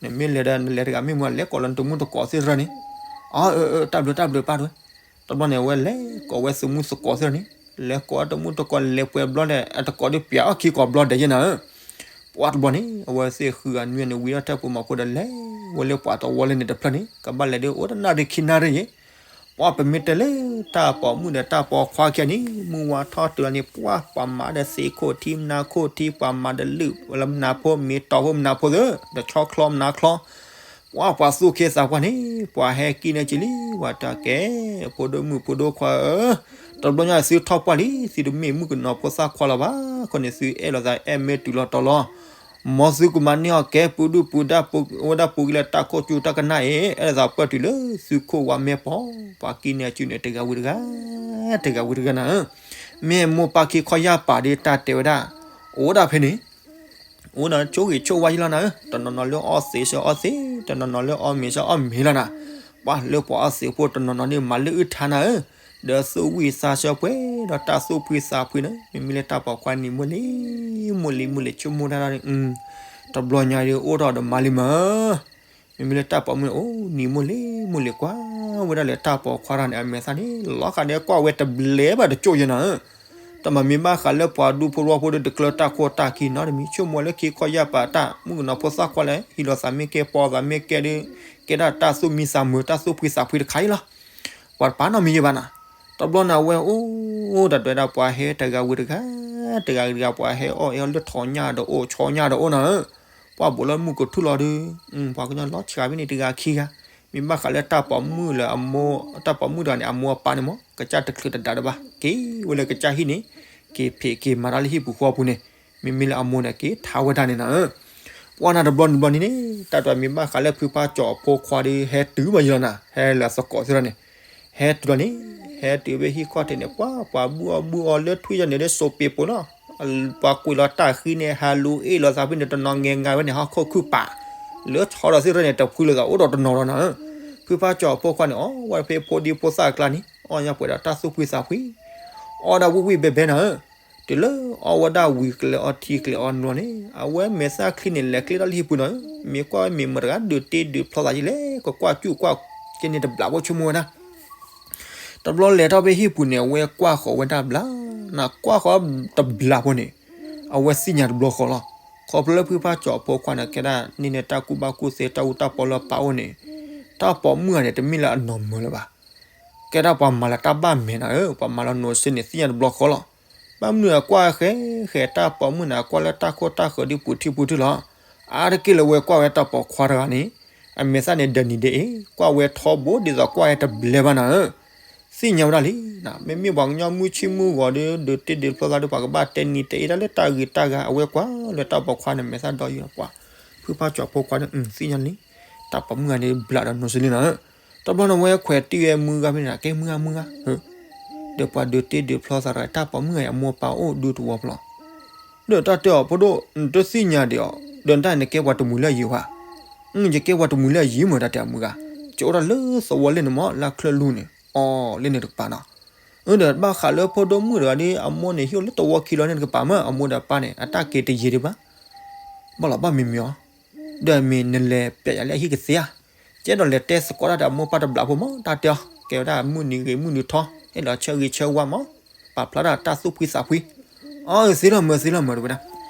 နမ့ၢ်လဲၤဒီးနလဲၤတဂၤမ့ၢ်မး လဲၤကိးလၢနတမူတကိးသ့ၣ်တဖၣ်န့ၣ်, အီ အၢ အၢ တၢ်ဘျုးတၢ်ဘျုးပၢ်တဲဝဲ, တဘျီန့ၣ် အဝဲလဲၤကိးဝဲသမူသကိးသ့ၣ်တဖၣ်န့ၣ်, လဲၤကိးဝဲသမူသကိးလဲၤပှဲၤဘျီဒီး အတကိးဒုးပျးအီၣ်ခံကိးဘျီဒဲးယဲၢ်နၤဧၢ, ပှၤတဘျီန့ၣ် အဝဲသ့ၣ်ဃုဂၤနွံဂၤန့ၣ် ဝံၤထီၣ်တၢ်ပူၤမးဖိဒီးလဲၤဝဲလၢပှၤသဝီလၢန့ၣ်တဖျၢၣ်န့ၣ် ကဘၣ်လဲၤဒုးအိၣ်တနၣ်ရံၣ်ခံနၣ်ရံၣ်ယဲၢ် ပှၤပမ့ၢ်တဲလၢတၢ်ပိာ်မုၣ်ဒီးတၢ်ပိာ်ခွါခံဂၤန့ၣ် မုၢ်ဝါထီၣ်တုၤလီၤန့ၣ် ပှၤ ပှၤမၤဒီးသ့ၣ်ခိၣ်ထံမနၤခိၣ်ထံ ပှၤမၤဒီးလုၢ်လၢမနၤဖိ မ့ၢ်တီၤဖိမနၤဖိသ့ၣ် ဒီးဆီချီမနၤချီ ပှၤ ပှၤသူၣ်က့သးပှၢ်န့ၣ် ပှၤဟဲက့ၤန့ၢ်က့ၤလံ ပှၤတၢ်ကဲ ဖိဒိၣ်မုၣ်ဖိဒိၣ်ခွါဧၢ, တဘျီညါသုထီၣ်ပှၢ်လံ သုတမ့ၢ်မုၣ်ကနီၤဖိသၣ်ခွါလၢၤဘၣ်, ခီန့ၣ်သုအဲၣ်လိာ်သးအဲၣ်မ့ၢ်တုၤလီၤတီၤလီၤ မ်သုကမၤန့ၢ်အီၤကဲ ပူၤဒုၣ်ပူၤဒါ ပူၤဝဲဒၣ်ပူၤက့ၤလၢတၢ်ခိၣ်ကၠူတၢ်ကနၣ်အံၤ အဲၣ်လိာ်သးပၢၢ်တုၤလၢသုခိၣ်ဝါမဲာ်ပီၤ, ပှၤက့ၤန့ၢ်အစုန့ၣ် တဂၤဝံၤတဂၤ, တဂၤဝံၤတဂၤနၤဧၢ, မ့ၢ်မိၢ်ပၢ်ခံခီယၢ်ပာ်ဒီးတၢ်တဲဝဲဒၣ်, အိၣ်ဒၣ်ဖဲန့ၣ်, အိၣ်ဒီးဆိၣ်ဂ့ၤဆိၣ်ဝါယလီၤနၤဧၢ, တနီၤနီၤလၢအီၣ်သ့းဆၢအီၣ်သ့း, တနီၤနီၤလၢအီၣ်မ့ၤဆၢအီၣ်မ့ၤလီၤနၤ, ပှၤလၢပှၤအီၣ်သ့းဖိတနီၤနီၤန့ၣ် မၤလၢအုၣ်ထါနၤဧၢ, ဒီးသူၣ်ဝံၣ်သးဆၢပှဲၤဒီးတၢ်သူၣ်ဖှံသးဖှံန့ၣ် မ့မ့ၢ်လၢတၢ်ပိာ်ခွါန့ၣ် မိၢ်လံၤ, မိၢ်လံၤ မိၢ်လံၤ ဆိကမိၣ်တၢ်ဒၣ်န့ၣ်, တဘျီညါဒီးအိၣ်ထီၣ်ဒီးမၤလံမး, မ့မ့ၢ်လၢတၢ်ပိာ်မုၣ်န့ၣ် အိၣ်နံၤမိၢ်လံၤ မိၢ်လံၤ ကွၢ်ဝဲဒၣ်လၢတၢ်ပိာ်ခွါတၢ်န့ၣ် အမဲာ်သၣ်န့ၣ် လီၤဃာ်ဒီးကွၢ်ဝဲတဘျဲဘၣ်တကၠိၢ်ယဲၢ်နၤဧၢ, တမၤမ့ၢ်ဘၣ်ဃးလၢပှၤဒူဖိတဝီဖိဒီးတကျၢတၢ်ခိၣ်တၢ်ခံနီတမံၤ ဆိကမိၣ်လၢခံခီယၢ်ပာ်တၢ် မုၣ်ကနီၤဖိသၣ်ခွါလဲၣ် ဟံးလိာ်သးမ့ၢ်ကဲ ပီၤသးမ့ၢ်ကဲဒီး ကဲဒၣ်တၢ်သူၣ်မံသးမုာ် တၢ်သူၣ်ဖှံသးဖှံတခါအံၤလီၤ. ပှၤတပာ်နီတမံၤယဲၢ်ဘၣ်နၤ. တဘျီန့ၣ်အဝဲအိၣ်ဒီးတဲဝဲဒၣ်ပှၤဟဲတဂၤဝံၤတဂၤ, တဂၤဝံၤတဂၤ ပှၤဟဲအီၣ်အီလၢထီၣ်ညၣ်ဒီးအိၣ် ဆီညၣ်ဒီးအိၣ်နၤဧၢ, ပှၤဘူးလီၤမုၢ်ကထူၣ်လီၤဒီး ပှၤကညီလီၤဆှးဖဲန့ၣ်တဂၤခံဂၤ, မ့ၢ်ဘၣ်ဃးလၢတၢ်ပိာ်မုၣ်လၢအမိၢ် တၢ်ပိာ်မုၣ်တဂၤန့ၣ် အမိၢ်အပၢ်န့ၣ်မ့ၢ် ကစၢ်တချုးတဒါဒီးဘၣ် က့ၤဝဲလၢကစၢ်ဟံၣ်န့ၣ် က့ၤဖံးက့ၤမၤတၢ်လၢဟံၣ်ပူၤဃီပူၤန့ၣ်, မ့မ့ၢ်လၢအမိၢ်န့ၣ် က့ၤထါဝဲဒၣ်န့ၣ်နၤဧၢ. ပှၤန့ၣ်တဘျီတဘျီန့ၣ်န့ၣ် တၢ်တမ့ၢ်ဘၣ်ဃးလၢဖုဖါကၠီၤအဖိခွါဒီး ဟဲတုၤဘၣ်ယလီၤနၤ, ဟဲလၢသကိးသ့ၣ်လီၤန့ၣ်, ဟဲတုၤလီၤန့ၣ်, ဟဲတုၤဖဲဟံၣ်ခီၣ်ထံးန့ၣ် ပှၤ ပှၤဘူးအီၣ်ဘူးအီလၢထွံၣ်ယီၤန့ၣ်လၢစိးပ့းပိာ်လီၤ. ပှၤကွံာ်လီၤတၢ်ဃံန့ၣ် ဟးလူၤအ့ၣ်လိာ်သးဖဲန့ၣ် တနီၤငဲၤငါဝဲန့ၣ် ဟီၣ်ခိၣ်ခုၣ်ပာ်, လၢဆီဒီးသ့ၣ်တဖၣ်န့ၣ် တဖှံလိာ်သးအိၣ်ဒီးတနီၤလီၤနၤဧၢ. ဖုဖါကၠီၤအဖိခွါန့ၣ် အီၣ်ဝဲဖဲဖိဒံဖိသၣ်အကျါန့ၣ် အီၣ်ညါပှဲၤဒီးတၢ်သူၣ်ဖှံသးဖှံ, အီၣ်ဒၣ်ဝံၣ်ဝံၣ်ဘဲဘဲနၤဧၢ. တုၤလၢအီၣ်ဝဲဒၣ်ဝံၤကျဲၤအီထံကျဲၤအီနိန့ၣ် အဝဲမဲာ်သၣ်ချံန့ၣ် လဲၤကျဲတၢ်လၢဟံၣ်ပူၤနၤဧၢ. မ့ၢ်ကွၢ်မ့ၢ်မတၤတဂၤဒုးတ့ဒုးဖျီသးယံာ်လဲၣ် ကကွၢ်စူၣ်ကွၢ်ကဲန့ၣ်တဘျးဖိဆိကမိၣ်ဝဲဒၣ် တဘျီလဲၤထီၣ်ဖဲဟံၣ်ပူၤန့ၣ် အဝဲကွၢ်ဃီၤဝဲဒၣ်ဘျါ, နကွၢ်ဃီၤတဘျးဖိန့ၣ်, အဝဲသ့ၣ်ညါတဘျီဃီလီၤ. ခီဖျိလၢဖုဖးကၠီအဖိခွါန့ၣ် ကဲဒၣ်န့ၢ်န့ၣ်တၢ်ကူၣ်ဘၣ်ကူၣ်သ့ တၢ်အူတၢ်ပီလၢအပာ်အိၣ်န့ၣ်, တၢ်ပိာ်မုၣ်ဂၤန့ၣ် တမ့ၢ်လၢအနီၢ်မၢလၢၤဘၣ်. ကဲဒၣ်ပှၤမၤလၢတၢ်ဘၣ်မဲာ်နၤဧၢ, ပှၤမၤလၢနီၢ်စ့န့ၣ် သ့ၣ်ညါတဘျီဃီလီၤ. ဘၣ်မနုၤအကွၢ်ဃဲဃဲတၢ်ပိာ်မုၣ်န့ၣ် အကွၢ်လၢတၢ်ခိၣ်တၢ်ဃၢၤဒ်ပူၤထံပူၤထံလီၤ. အါတက့ၢ်လၢဝဲကွၢ်ဝဲတၢ်ပိာ်ခွါတဂၤန့ၣ်, အမဲာ်သၣ်န့ၣ် ဒၢးနံၤဒဲးအ့ၣ်, ကွၢ်ဝဲထီဘိဒ်သိးကွၢ်ဝဲတဘျဲဘၣ်နၤဧၢ. သ့ၣ်ညါဝဲဒၣ်လံ, မ့မ့ၢ်ပှၤကညီမုၢ်ဆ့ၣ်မုၢ်ဂီၤဒီး ဒုးတ့ဒုးဖျီသးဒီး ပှၤကဘၣ်တဲနံၤတဲအ့ၣ်တၢ်လၢတၢ်ဂ့ၤတၢ်ဂၤ အဝဲကွၢ်လၢတၢ်ပိာ်ခွါန့ၣ် မဲာ်သၣ်ဒီးယံၤပှၤ, ဖုဖးကၠီဖိခွါန့ၣ် သ့ၣ်ညါလံ, တၢ်ပိာ်မုၣ်ဂၤန့ၣ် ဘျးဒီးနီၢ်စ့လံနၤဧၢ. တဘျီန့ၣ်ဝဲခွဲးတံၢ်ဝဲမုၢ်ဂၤဖဲန့ၣ် ကဲမုၢ်ဂၤမုၢ်ဂၤ ဒီးပှၤဒုးတ့ဒုးဖျီသးဒီး တၢ်ပိာ်မုၣ်ဂၤအမိၢ်ပၢ်အိၣ်ဒူတဝီဖျီ, ဒီးတၢ်တဲအီၤဖိဒိၣ် နတသ့ၣ်ညါဒံးအီၤ, ဒီးနတၢ်နကဲပှၤတမှံၤလၢအယံၤဝဲ, ယကဲပှၤတမှံၤလၢအယံၤမ့ၢ်တၢ်တဲအီၤမုၢ်ဂၤ, ကအိၣ်တၢ်လၢသဝီလၢန့ၣ်မ့ၢ် လၢချၢလူန့ၣ် အီၤလၢန့ၣ်တကပၤနီၤ. ဒီးဘၣ်ဃးလၢဖိဒိၣ်မုၣ်တဂၤဒီး အမိၢ်န့ၣ်ဟံၣ်အိၣ်လၢသဝီခံလီၤန့ၣ်တကပၤမ့ၢ် အမိၢ်ဒီးပၢ်န့ၣ် အတၢ်က့ၤတယံၤဒံးဘၣ် ဘၣ်လီၤဘၣ်မံမံၤအီၤ, ဒီးမ့ၢ်နလဲၤပျဲယၤလၢအဟံၣ်ကသ့ဧါ, ကဲဒီးလဲၤတဲသကိးတၢ်ဒီးအမိၢ်ပၢ်တဘျးဖိမ့ၢ် တၢ်တဲအီၤ ကဲဝဲဒၣ်မုၢ်နံၤဂ့ၤမုၢ်နံၤထီ, ဟဲလီၤဆၢဂ့ၤဆၢဝါမ့ၢ်, ပာ်ဖျါထီၣ်တၢ်သူၣ်ဖှံသးဖှံ, အီ သ့လီၤမုၢ်သ့လီၤမုၢ်တဝဲဒၣ်,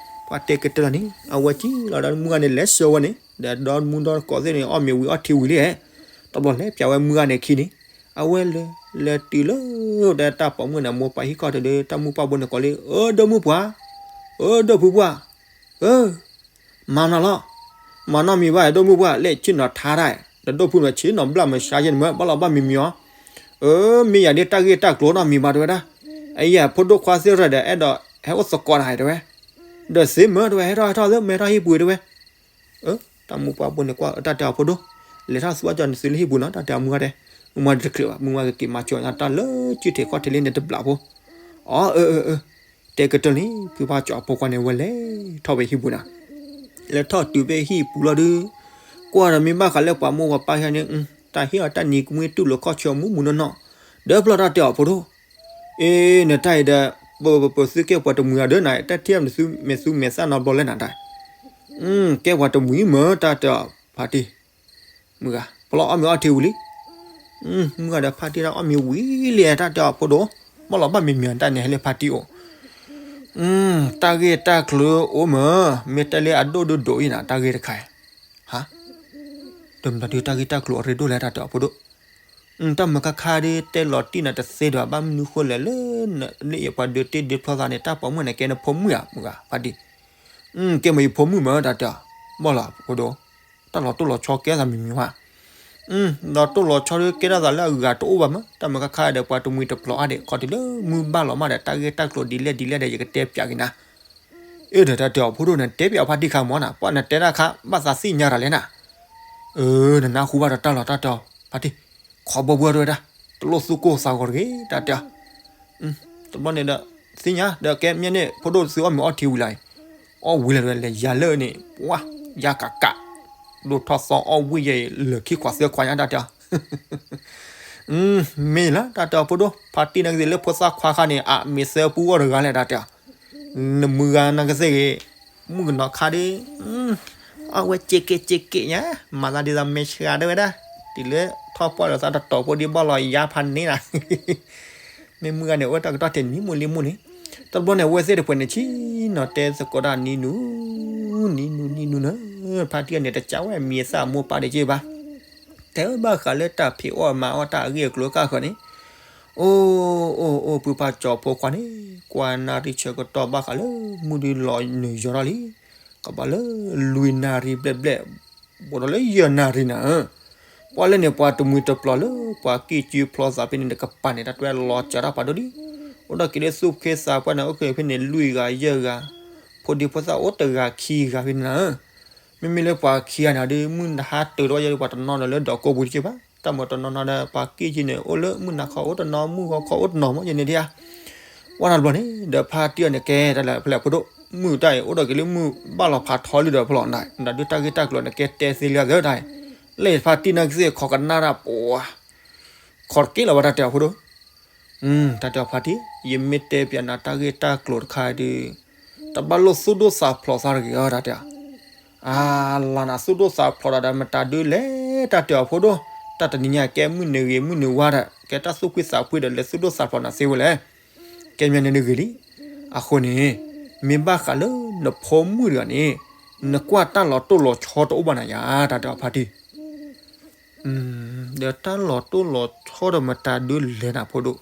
ပှၤတဲကတၢၢ်လီၤန့ၣ် အဝဲကံလီၤဒီးမုၢ်ဂၤန့ၣ် လဲၤဆှၢဝဲန့ၣ် ဒီးဒီမူဒီကီးသ့ၣ်န့ၣ် အီၣ်မ့ၤဝံၤအီထံဝံၤလံ, တဘျီလဲၤပျဲဝဲမုၢ်ဂၤန့ၣ်ခံန့ၣ်, အဝဲလဲၤလဲၤတုၤလၢ ဒီးတၢ်ပိာ်မုၣ်န့ၣ် အမိၢ်ပၢ်ဟံၣ်ခီၣ်ထံးဒီး တၢ်မုၢ်ပှၢ်ဘိန့ၣ်ကိးလံ, အၢ ဒီမုၢ်ပှၢ်, အၢ ဒီဖုပှၢ်, အၢ မၤနီၢ်လီၤ, မၤနီၢ်မံၤဘၣ် ဒီမုၢ်ပှၢ် လဲၤဆ့ၣ်နီၤထါတၢ်, ဒီးဒိၣ်ဖုန့ၣ် ဆ့ၣ်နီၤဘျၣ်မၤဆါယဲန့ၣ်မ့ၢ် ဘၣ်လီၤဘၣ်မံမံၤအီၤ, အၢ မ့ၢ်ယၤဒ်တၢ်ဂ့ၢ်တၢ်ကျိၤနီတမံၤဘၣ်တဝဲဒၣ်, အယၤဖိဒိၣ်ခွါသ့ၣ်ရၢၢ်ဒီး အဲၣ်ဒိးဟဲအိၣ်သကိးတၢ်တဝဲ, ဒီးသ့မ့ၢ်တဝဲ ဟဲထီၣ်ဟဲထီၣ်သ့ မ့ၢ်ဟဲထီၣ်ဟံၣ်ပူၤတဝဲ တၢ်မုၢ်ပှၢ်ဘိန့ၣ်ကွၢ်တၢ်တဲအီၤဖိဒိၣ်, လဲၤထီၣ်သူအီၣ်ကၠီနသုလၢဟံၣ်ပူၤနီၤ တၢ်တဲအီၤမုၢ်ဂၤတဲ, မုၢ်မၤတချုးဘၣ် မုၢ်မၤကက့ၤမၤကၠီတၢ်လၢစုထံးခီၣ်ထံးလံန့ၣ်တဘျးဖိ, အီ အၢ အၢ အၢ, တဲကတၢၢ်လံ ဖုဖးကၠီအဖိခွါန့ၣ် ဝဲလဲၤထီၣ်ဖဲဟံၣ်ပူၤနီၤ, လဲၤထီၣ်တုၤဖဲဟံၣ်ပူၤလီၤဒုး, ကွၢ်ဒီးမ့ၢ်ဘၣ်ဃးလၢပှၤမိၢ်ပှၤပၢ်ဟံၣ်န့ၣ်, တၢ်ဟ့ၣ်အီၤတၢ်နံၤကမှံတူၢ်လိာ်ခီၣ်ဆၢမူးမူးနီၢ်နီၢ်, ဒီးဖျီၣ်တၢ်တဲအီၤဖိဒိၣ် အ့ နတၢ်အံၤဒီး, ပပသုကဲပှၤတမှံၤအီၤဒီးနၤ တၢ်ထံၣ်မနုၤသုမဲာ်သူမဲာ်သၣ်နီတဘျီလဲၣ်နၤတၢ်, ကဲပှၤတမှံၤမ့ၢ်တၢ်တဲအီၤ ဖါတံၢ်, မုၢ်ဂၤ ပလီၢ်အီၣ်မ့ၤအီထံဝံၤလံ, မုၢ်ဂၤဒီးဖါတံၢ်တၢ်အီၣ်မ့ၤဝံၤလံ တၢ်တဲအီၤဖိဒိၣ်, ဘၣ်လီၤဘၣ်မံမံၤတၢ်န့ၣ်ဟဲလၢဖါတံၢ်အိၣ် တၢ်ဂ့ၢ်တၢ်ကျိၤအိၣ်မ့ၢ်, မ့ၢ်တဲလၢအဒိၣ်ဒုဒိၣ်အံၤနၤ တၢ်ဂ့ၢ်တခါ, ဟါ, ဒီးမတၤဒုတၢ်ဂ့ၢ်တၢ်ကျိၤအရ့ဒိၣ်လဲၣ် တၢ်တဲအီၤဖိဒိၣ်, တၢ်မုာ်ခါခါဒ်တဲလီၤတံၢ်နၤတသ့ဒီး ဘၣ်မနုၤဃိလဲၣ်လၢ, လၢယပှၤဒုးတ့ဒုးဖျီသးန့ၣ် တၢ်ပိာ်မုၣ်န့ၣ်ကဲနဖိမုၣ်ဧါ မုၢ်ဂၤ ဖါတံၢ်, ကဲမ့ၢ်ယဖိမုၣ်မ့ၢ် တၢ်တဲအီၤ, ဘၣ်လီၤဖိဒိၣ်, တၢ်လီၤတိၢ်လီၤဆီကဲသးမံၤမံၤဝဲ လီၤတိၢ်လီၤဆီဒီးကဲထီၣ်သးလၢအဂၤတအိၣ်ဘၣ်မး တၢ်မုာ်ခါခါဒီးပှၤတမှံၤတပျီၤအါဒံး ခီတုၤလၢမုၢ်ဘၣ်လီၤမးဒီး တၢ်ဂ့ၢ်တၢ်ကျိၤဒ်လဲၣ်ဒ်လဲၣ်ဒီး ယကတဲပၠးက့ၤနၤ, အၢ ဒီးတၢ်တဲအီၤဖိဒိၣ်န့ၣ် တဲပၠးဖါတံၢ်ခါမ့ၢ်နၤ ပှၤနတဲတၢ်ခါ ဘၣ်သးသ့ၣ်ညါတၢ်လဲၣ်နၤ, အၢ နနၢ်ဟူဘၣ်ဒီးတၢ်လီၤတၢ်တဲအီၤ ဖါတံၢ်, ခီဘီဘှီတဝဲဒၣ်, တလိၣ်သူၣ်ကိၢ်သးဂီၤတဂ့ၤ တၢ်တဲအီၤ တဘျီန့ၣ်ဒီး, သ့ၣ်ညါ ဒီးကဲမ့ၢ်န့ၣ် ဖိဒိၣ်သုအီၣ်မ့ၤအီထံဝံၤလီၤအံၤ, အီၣ်ဝံၤလီၤတဝဲလဲၤယၤလၢန့ၣ် ပှၤ, ယၤကးကး, ဒိၣ်ထီၣ်သီအီၣ်ဝံၤယဲအံၤ လၢာ်ခံခွးသၢခွးညါတၢ်တဲအီၤ, မ့ၢ်လၢတၢ်တဲအီၤဖိဒိၣ် ဖါတံၢ်နာ်က့ၤလၢဖိသၣ်ခွါခါန့ၣ် အမ့ၢ်သၢပူအီၣ်တဂၤလဲၣ်တၢ်တဲအီၤ, နမုၢ်ဂၤနာ်က့ၤသ့ၣ်ဂ့ၤ, မုၣ်ကနီၤခါဒီး အီၣ်ဝဲစ့းက့းစ့းက့းညါ, မၤသးဒ်သိးမဲာ်ဆှးတဝဲဒၣ်, တုၤလၢထီၣ်ပှၢ်ဒီးသးတတီၤဖိဒံးဘၣ်လီၤယါဖးန့ၣ်နၤ, မ့ၢ်မုၢ်ဂၤန့ၣ် အိၣ်တၢ်ကတီၢ်တနံၤမုၢ်လံမုၢ်န့ၣ်, တဘျီန့ၣ် အဝဲသ့ၣ်တဖၣ်န့ၣ်ဆံးနီၤတဲသကိးတၢ်နံၤနူ, နံၤနူနံၤနူနၤ, ဖါတံၢ်အန့ၣ်တကးဝဲမံၤသၣ်အမိၢ်ပၢ်ဒံးက့ဘၣ်, တဲဘၣ်ဃးလၢတၢ်ဖံးအီၣ်မၤအီၣ်တၢ်အဂ့ၢ်အကျိၤကၢ်ဃၢၤန့ၣ်, အိၣ်, အိၣ်အိၣ် ဖုဖးကၠီဖိခွါန့ၣ်, ကွၢ်နၣ်ရံၣ်ဆၢကတီၢ်ဘၣ်ဃးလၢ မုၢ်ဒုလီၤနုာ်ယီၤထီၣ်လံ, ကဘၣ်လၢလွံၢ်နၣ်ရံၣ်ဘျဲၣ်ဘျဲၣ်, ဘူးဒီးလၢယဲၢ်နၣ်ရံၣ်နၤဧၢ, ပှၤလၢန့ၣ် ပှၤတမှံၤတပျီၤလၢ ပှၤကံၢ်ကၠုဖျီသးဖဲန့ၣ်တကပၤန့ၣ် တၢ်တွဲလီၤစၢၤတၢ်ပာ်ဒိၣ်လံ, အိၣ်ဒီးက့ၤလၢသူၣ်ဖှံသးပှၢ်န့ၣ် အိၣ်က့ၤဖဲန့ၣ်လွံၢ်ဂၤယဲၢ်ဂၤ, ဖိဒံဖိသၣ်အိၣ်တဂၤခံဂၤဖဲန့ၣ်နၤဧၢ, မ့မ့ၢ်လၢပှၤခံဂၤန့ၣ်ဒီး မုၢ်နဟါတၢၤတဝီယဲၢ်ဒီး ပှၤတနီၤဒီးလၢဒီးကိးပူၤတက့ၢ်ဘၣ်, တၢ်မၤတနီၤနီၤဒီး ပှၤကံၢ်ကၠုန့ၣ် အိၣ်လၢမုၢ်နၤခီအိၣ်တနီၤ မုၢ်ဂီၤခီအိၣ်တနီၤမ့ၢ်ယဲန့ၣ်ဒံးဧါ ဝဲဒၣ်တဘျီန့ၣ် ဒီးဖါတံၢ်အီၤန့ၣ်ကဲတၢ်လၢဖဲလဲၣ်ဖိဒိၣ် မုၢ်တၢ်အံၤ အိၣ်ဒီးက့ၤလၢမုၢ်ဘၣ်လီၤဖးထီလံဒီးဖဲလဲၣ်နၤ, နဒုးတၢ်ဂ့ၢ်တၢ်ကျိၤန့ၣ်ကဲတဲသ့လံအသၢတၢ်အံၤ, လၢဖါတံၢ်နာ်က့ၤသ့ၣ်ခီကနၣ်တၢ်ပှၤ, ခီတက့ၢ်လီၤဝဲတၢ်တဲအီၤဖိဒိၣ်, တၢ်တဲအီၤဖါတံၢ် ယမ့ၢ်တဲပၠးနၤတၢ်ဂ့ၢ်တၢ်ကျိၤတခါဒီး, တဘၣ်လိၣ်သူၣ်ဒိၣ်သးဖျိးသးတဂ့ၤအီၤ တၢ်တဲအီၤ အါလါနၤ သူၣ်ဒိၣ်သးဖျိးဒီးမတၤဒုလဲၣ် တၢ်တဲအီၤဖိဒိၣ်, တၢ်တနံၤညါကဲမုၢ်နုာ်ဂ့ၤမုၢ်နုာ်ဝါဒီး ကဲတၢ်သူၣ်ဖှံသးဖှံဒီးလဲၤသူၣ်ဒိၣ်သးဖျိးနၤသ့ဝဲလဲၣ်, ကဲမ့ၢ်န့ၣ်ဒုဂ့ၤလံ, အဃိန့ၣ်, မ့ၢ်ဘၣ်ဃးလၢနဖိမုၣ်တဂၤန့ၣ် နကွၢ်တၢ်လီၤတိၢ်လီၤဆီတအိၣ်ဘၣ်နၤယၤ တၢ်တဲအီၤဖါတံၢ်, ဒီးတၢ်လီၤတိၢ်လီၤဆီဒီးမတၤဒုလဲၣ်နၤဖိဒိၣ်,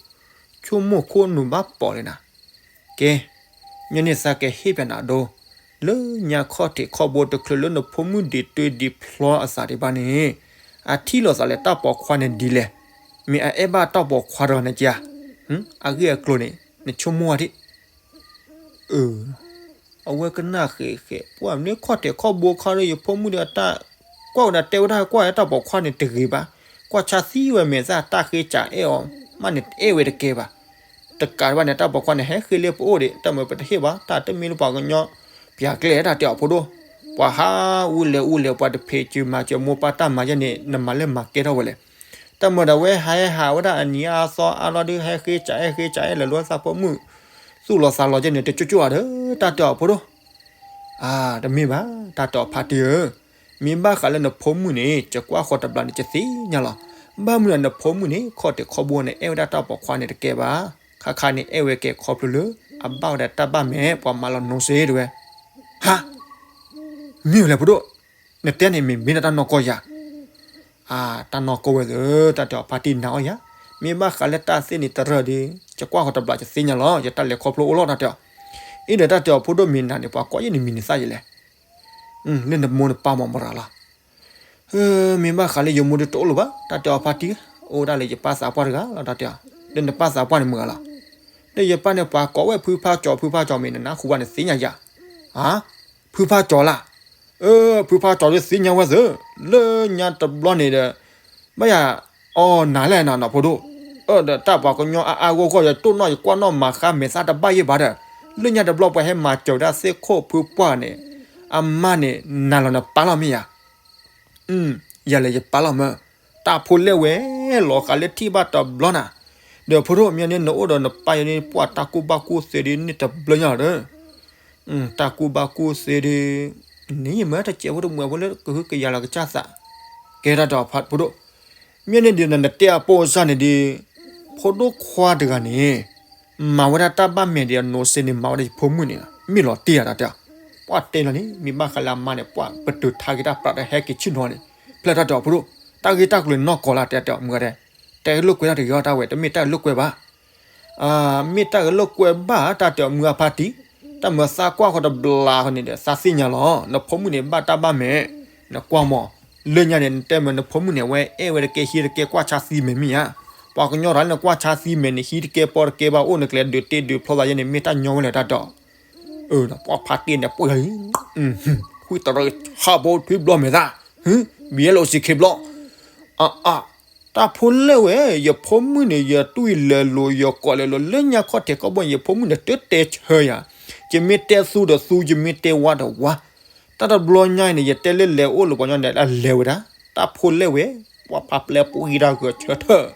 ဆိကမိၣ်ခိၣ်နူာ်ဘၣ်ပိာ်လံနၤ, ကဲ, ညီန့ၢ်သးကဟ့ၣ်ပျးနၤဒိ, လၢညါခီၣ်ထံးခီၣ်ဘိတချုးလၢနဖိမုၣ်ဒံးတၢ်ဒံးဖျီအသးဒံးဘၣ်န့ၣ်, အထံၣ်လိာ်သးလၢတၢ်ပိာ်ခွါန့ၣ်ဒ်လဲၣ်, မ့ၢ်အအဲၣ်ဘၣ်တၢ်ပိာ်ခွါတဂၤန့ၣ်က့ဧါ, အဂ့ၢ်အကျိၤန့ၣ် နဆိကမိၣ်ဝဲဒၣ် အဝဲကနၣ်ဃဲးဃဲး ပှၢ်မနုၤခီၣ်ထံးခီၣ်ဘိခါဒီး ယဖိမုၣ်ဒီးတၢ်ကွၢ်ဝဲဒၣ်တဲဝဲဒၣ်ကွၢ်ဝဲတၢ်ပိာ်ခွါန့ၣ်တဂ့ၤဘၣ်, ကွၢ်ဆါသံဝဲမဲာ်သၣ် တၢ်ဃ့စးအဲၣ်အီၤ, မ့ၢ်န့ၣ်တအဲၣ်ဝဲတကဲဘၣ်, တကးဘၣ်န့ၣ် တၢ်ပိာ်ခွါန့ၣ် ဟဲဃ့လၢပအိၣ်ဒံး တၢ်မၤပတဟ့ၣ်ဘၣ် တၢ်တမ့ၢ်လၢပှၤကညီ ပျၢၤကျဲတၢ်တဲအီၤဖိဒိၣ်, ပှၤဟးအူလဲၤအူလဲၤ ပှၤတဖံးစၢၤမၤစၢၤမိၢ်ပၢ်တၢ်မၤယဲန့ၣ် နမၤလၢမၤကဲထီၣ်ဝဲလဲၣ် တၢ်မၤဒီးဝဲဟးဟးဝဲဒၣ်အနံၤအါအသီအါလီၤဒီး ဟဲဃ့စးအဲၣ်ဃ့စးအဲၣ်လၢလိာ်သးဖိမုၣ်, သူၣ်လီၤသးလီၤယဲန့ၣ် တကၠိကၠိဧါဒီး တၢ်တဲအီၤဖိဒိၣ်, အါ တမ့ၢ်ဘၣ် တၢ်တဲအီၤဖါတံၢ်ဧၢ, မ့ၢ်ဘၣ်ဃးလၢနဖိမုၣ်န့ၣ် ယကွၢ်ဃီၤတဘျီန့ၣ် ယသ့ၣ်ညါလီၤ, ဘၣ်မနုၤနဖိမုၣ်န့ၣ် ခီၣ်ထံးခီၣ်ဘိန့ၣ် အဲၣ်ဝဲဒၣ်တၢ်ပိာ်ခွါန့ၣ်တကဲဘၣ်, ခါခါန့ၣ် အဲၣ်ဝဲကဲခီဖျိလၢ အဘၣ်ဝဲဒၣ်တၢ်ဘၣ်မဲာ် ပှၤမၤလီၤနိစ့တဲဝဲ, ဟါ မ့ၢ်ဝဲလဲၣ်ဖိဒိၣ်, နတဲန့ၣ်မ့ၢ်မ့ၢ်ဒၣ်တၢ်နီၢ်ကီၢ်ယၤ, အါ တၢ်နီၢ်ကီၢ်ဝဲသ့ၣ် တၢ်တဲအီၤဖါတံၢ်နၤအီၣ်ယၤ, မ့ၢ်ဘၣ်ဃးလၢတၢ်သ့ၣ်န့ၣ်တရၢၢ်ဒီး ယကွၢ်ဃီၤတဘျီယသ့ၣ်ညါလီၤ ယတၢ်လဲၤခီဖျိအိၣ်လီၤတၢ်တဲအီၤ, အံၤဒီးတၢ်တဲအီၤဖိဒိၣ်မ့ၢ်နၤန့ၣ် ပှၤကိးယဲန့ၣ်မံၤန့ၣ်သၣ်ယဲလဲၣ်, လၢနမိၢ်နပၢ်မၤမရၤလီၤ မ့ၢ်ဘၣ်ဃးလၢယမိၢ်ဒုးတအိၣ်လၢၤဘၣ် တၢ်တဲအီၤဖါတံၢ်, အိၣ်ဒၣ်လၢယပၢ်သးပှၢ်တဂၤလီၤတၢ်တဲအီၤ, လၢနပၢ်သးပှၢ်န့ၣ်မုၢ်ဂၤလီၤ, လၢယပၢ်န့ၣ်ပှၤကိးဝဲဖုဖါကၠီၤ ဖုဖါကၠီၤမ့ၢ်နနၢ်ဟူဘၣ်န့ၣ်သ့ၣ်ညါယၤ, ဖုဖါကၠီၤလၢ်, ဖုဖါကၠီၤဒုးသ့ၣ်ညါဝဲသ့ၣ်, လၢညါတဘျီန့ၣ်ဒီး ဘၣ်ယၤ အီၣ်နၤလဲၣ်နၤနီၢ်ဖိဒိၣ်, ဒီးတၢ်ပှၤကညီအါအါဂီၢ်ဂီၢ်ဒီး တိၢ်နီၣ်ယကွၢ်နီၣ်မၤဃါမဲာ်သၣ်တဘၣ်ယဲၢ်ဘၣ်ဒီး, လၢညါတဘျီပှၤဟဲမၤစၢၤဒၣ်သ့ၣ်ခိၣ်ဖုပှၢ်န့ၣ်, အမါန့ၣ် နၤလီၤနပၢ်လီၤမ့ၢ်ယၤ ယၤလဲၤယပၢ်လီၤမၢ်, တၢ်ဖိလဲၣ်ဝဲ, လီၤဃာ်လၢထံၣ်ဘၣ်တဘျီနၤ, ဒီးဖိဒိၣ်မ့ၢ်န့ၣ် နအိၣ်ဒီးနပၢ်ယၤန့ၣ် ပှၤတၢ်ကူၣ်ဘၣ်ကူၣ်သ့ဒ်န့ၣ်တဘျီညါလီၤဒီး, တၢ်ကူၣ်ဘၣ်ကူၣ်သ့ဒ်, န့ၣ်ယမ့ၢ်တစဲးဖိတမုာ်ဖိလၢကဟုကယာ်လီၤကစၢ်သး, ကဲတၢ်ဒီးဖိဒိၣ်, မ့ၢ်န့ၣ်ဒီးနတဲအပိၢ်စၢ်န့ၣ်ဒီး, ဖိဒိၣ်ခွါတဂၤန့ၣ် မၤဝဲဒၣ်တၢ်ဘၣ်မဲာ်ဒီးအနိစ့န့ၣ် မၤဝဲဒၣ်ယဖိမုၣ်န့ၣ် မ့ၢ်လီၤတံၢ်ယၤတၢ်တဲ, ပှၤတဲလီၤန့ၣ် မ့ၢ်ဘၣ်ဃးလၢအမါန့ၣ် ပှၤပတုာ်ထါက့ၤတၢ်ပြးဒီးဟဲက့ၤဆ့ၣ်နီၤန့ၣ်, ဖျဲၣ်တၢ်တဲအီၤဖိဒိၣ်, တၢ်ဂ့ၢ်တၢ်ကျိၤန့ၣ်နီၢ်ကီၢ်လၢတဲတဲအီၤမုၢ်ဂၤဒဲး, တဲလိာ်ကွဲတၢ်တဂ့ၤအီၤတၢ်ဝဲ တမ့ၢ်တၢ်လိာ်ကွဲဘၣ် မ့ၢ်တၢ်လိာ်ကွဲဘၣ်တၢ်တဲအီၤမုၢ်အဖါတံၢ်, တၢ်မၤသးကွၢ်ဃီၤတဘျီဃီန့ၣ်ဒီး သးသ့ၣ်ညါလီၤ နဖိမုၣ်န့ၣ်ဘၣ်တၢ်ဘၣ်မဲာ်, နကွၢ်မး, လၢညါန့ၣ် နတဲမ့ၢ်နဖိမုၣ်န့ၣ် အဝဲအဲၣ်ဝဲတကဲဟံးတကဲကွၢ်ဆါသံမဲာ်မ့ၢ်ဧါ, ပှၤကညီတၢ်လၢနကွၢ်ဆါသံမဲာ်န့ၣ် ဟံးတကဲပီတကဲဘၣ် အိၣ်နကျဲဒုးတ့ဒုးဖျီသးယဲန့ၣ် မ့ၢ်တၢ်ညီဝဲလဲၣ်တၢ်တဲအီၤ ပှၤဖါတံၢ်န့ၣ်ပှ့ၤလံ, ဃုတရၢဟးဘိထွံဘျီမဲာ်သၣ်, ဘံအဲလီၤစံးခ့ဘျီ, အါအါ, တၢ်ဖိလဲၣ်ဝဲ, ယဖိမုၣ်န့ၣ် ယတွံၢ်လဲၤလိာ် ယကိးလဲၤလိာ် လၢညါခီၣ်ထံးခီၣ်ဘိ ယဖိမုၣ်န့ၣ် တတဲဆၢယၤ, ယမ့ၢ်တဲသူဒီးသူ ယမ့ၢ်တဲဝါဒီးဝါ, တၢ်တဘျီညါအံၤန့ၣ် ယတဲလၢလဲၤအိၣ်လၢပှၤကညီန့ၣ် အလဲၤဝဲဒၣ်, တၢ်ဖိလဲၣ်ဝဲ, ပှၤဖါပျဲၢ်ပှ့ၤတၢ်ဂၢၢ်ဆၢထၢၣ်,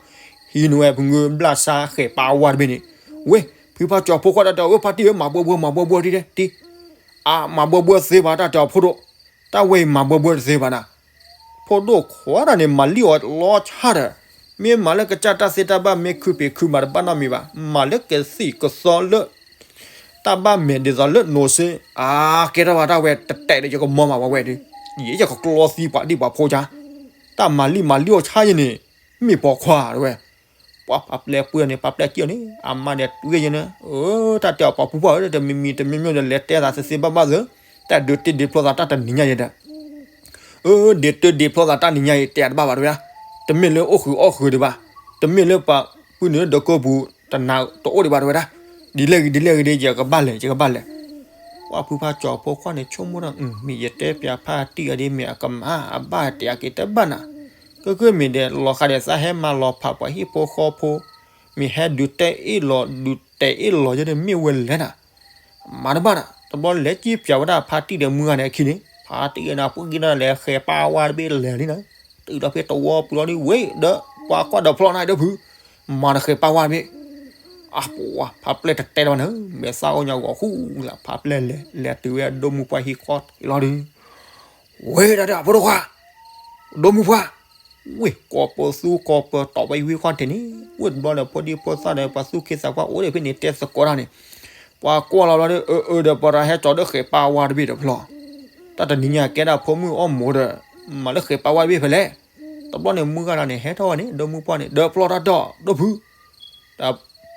ဟံးန့ၢ်ဝဲဖုငုၢ်ဘျၣ်ဆါဃဲၤပာ်ဝါတဘ့ၣ်န့ၣ်, ဝဲ, ဖုဖါကၠီၤဖိခွါတၢ်တဲအီၤ ဖါတံၢ်ဧၢ မၤဘှဲဘှဲ မၤဘှဲဘှဲတံၢ်တဲတံၢ်, အါ မၤဘှဲဘှဲသ့ဘၣ်တၢ်တဲအီၤဖိဒိၣ်, တၢ်ဝဲအံၤမၤဘှဲဘှဲတသ့ဘၣ်နၤ ဖိဒိၣ်ခွါတၢ်န့ၣ် မၤလံၣ်အီၤလီၤဆါဒီး, မ့ၢ်မၤလၢကစၢ်တၢ်သ့တၢ်ဘၣ်မ့ၢ်ခုပ့ၤခုမၤတဘၣ်နီတမံၤဘၣ်, မၤလၢကသံၣ်ကသီလၢ တၢ်ဘၣ်မဲာ်ဒ်သိးလၢနိစ့, အါ ကဲထီၣ်ဘၣ်တၢ်ဝဲတတဲဒီး ယကမီမၤဝဲဝဲဒီး, ယကကျီသံပှၤဒံၣ်ပှၤဖိကါ, တၢ်မၤလံၣ်မၤလံၣ်အီၤဆါယဲန့ၣ်, မ့ၢ်ပိာ်ခွါတဝဲ ပှၤဖါပျဲၢ်ပှ့ၤန့ၣ် ဖါပျဲၢ်ကံၣ်အီၤန့ၣ် အမါဒီးတွံၢ်ယဲန့ၣ်, တၢ်တဲအီၤပှၤဖုဖှၢ်ဧၢ တမံၤမံၤတမံၤမံၤဒီး လဲၤတဲသးသ့သ့ဘၣ်ဘၣ်သၢ, တၢ်ဒုးတ့ဒုးဖျီသးတၢ်တနံၤညါယဲဒီး, အၢ ဒုးတ့ဒုးဖျီသးတၢ်နံၤညါအံၤ တဲတဘၣ်ဘၣ်တဝဲဒၣ်, တမ့ၢ်လၢအိၣ်ဃုာ်အီၣ်ဃုာ်ဒံးဘၣ်, တမ့ၢ်လၢပှၤပုၢ်နုာ်လၢဒၢးကိပူၤ တနၤတအိၣ်ဒံးဘၣ်တဝဲဒၣ်, ဒ်လဲၣ်ဂ့ၤဒ်လဲၣ်ဂ့ၤဒီး ယကဘၣ်လဲၤ ယကဘၣ်လဲၤ ပှၤဖုဖါကၠီၤဖိခွါန့ၣ် ဆိကမိၣ်ဒီး မ့ၢ်ယတဲပၠးဖါတံၢ်အီၤဒ်မ့ၢ်အကမၣ် အဘၣ်တဲအက့ၤတဘၣ်နၤ, ကကမ့ၢ်ဒီး လီၤဃာ်ဒီးသးဟဲမၤလီၤဖးပှၤဟံၣ်ဖိဃီဖိ, မ့ၢ်ဟဲဒုးတဲအ့ၣ်လီၤ ဒုးတဲအ့ၣ်လီၤယဲဒီးမ့ၢ်ဝဲလဲၣ်နၤ, မၤတဘၣ်နၤ, တဘျီလဲၤက့ၤပၠးဝဲဒၣ်ဖါတံၢ်ဒီးမုၢ်ဂၤန့ၣ်အခံန့ၣ် ဖါတံၢ်အံၤန့ၣ် ပှၤက့ၤဒီးလဲၤဃဲၤပာ်ဝါတဘ့ၣ်လဲၤလံနၤ, တုၤဒီးဖဲတဝီပူၤလီၤဒ်ဝဲဒီး ပှၤကွၢ်ဒီးဖျီနၤဒီးဖု မၤတဃဲၤပာ်ဝါတဘ့ၣ်, အပှၤဖါပျဲၢ်တတဲတဘၣ်နၤ, မဲာ်သၣ်အိၣ်ညါဂီၤဃူလၢ် ဖါပျဲၢ်လဲၤ လဲၤတုၤဝဲအဒိၣ်မုၢ်ပှၢ်ဟံၣ်ဃီလီၤဒီး ဝဲဒၣ်ဒီးဖိဒိၣ်ခွါ, ဒိၣ်မုၢ်ပှၢ်, ဝ့ၢ်ကိးပသူကိးပတီၢ်ဝဲဝံၤခီၣ်ထံးန့ၣ်, ဝ့ၢ်တဘျီဒီးဖိဒံဖိသၣ်ဒီးပှၤသူၣ်က့သးပှၢ်အိၣ်ဒီးဖဲန့ၣ်တဲသကိးတၢ်န့ၣ်, ပှၤကွၢ်လီၤဘျီဒီး အၢ အၢ ဒီးပှၤတၢ်ဟဲကၠီၤဒီးဃဲးပာ်ဝါတဘ့ၣ်ဒီးဖျီ, တၢ်တနံၤညါကဲဒၣ်ဖိမုၣ်အီၣ်မိၢ်ဒီး မၤလၢဃဲးပာ်ဝါတဘ့ၣ်ဖဲလဲၣ်. တဘျီန့ၣ်မုၢ်ဂၤတဂၤန့ၣ် ဟဲထီၣ်ဝဲန့ၣ် ဒီမုၢ်ပှၢ်န့ၣ် ဒီးဖျီတၢ်ဒီး ဒိၣ်ဖု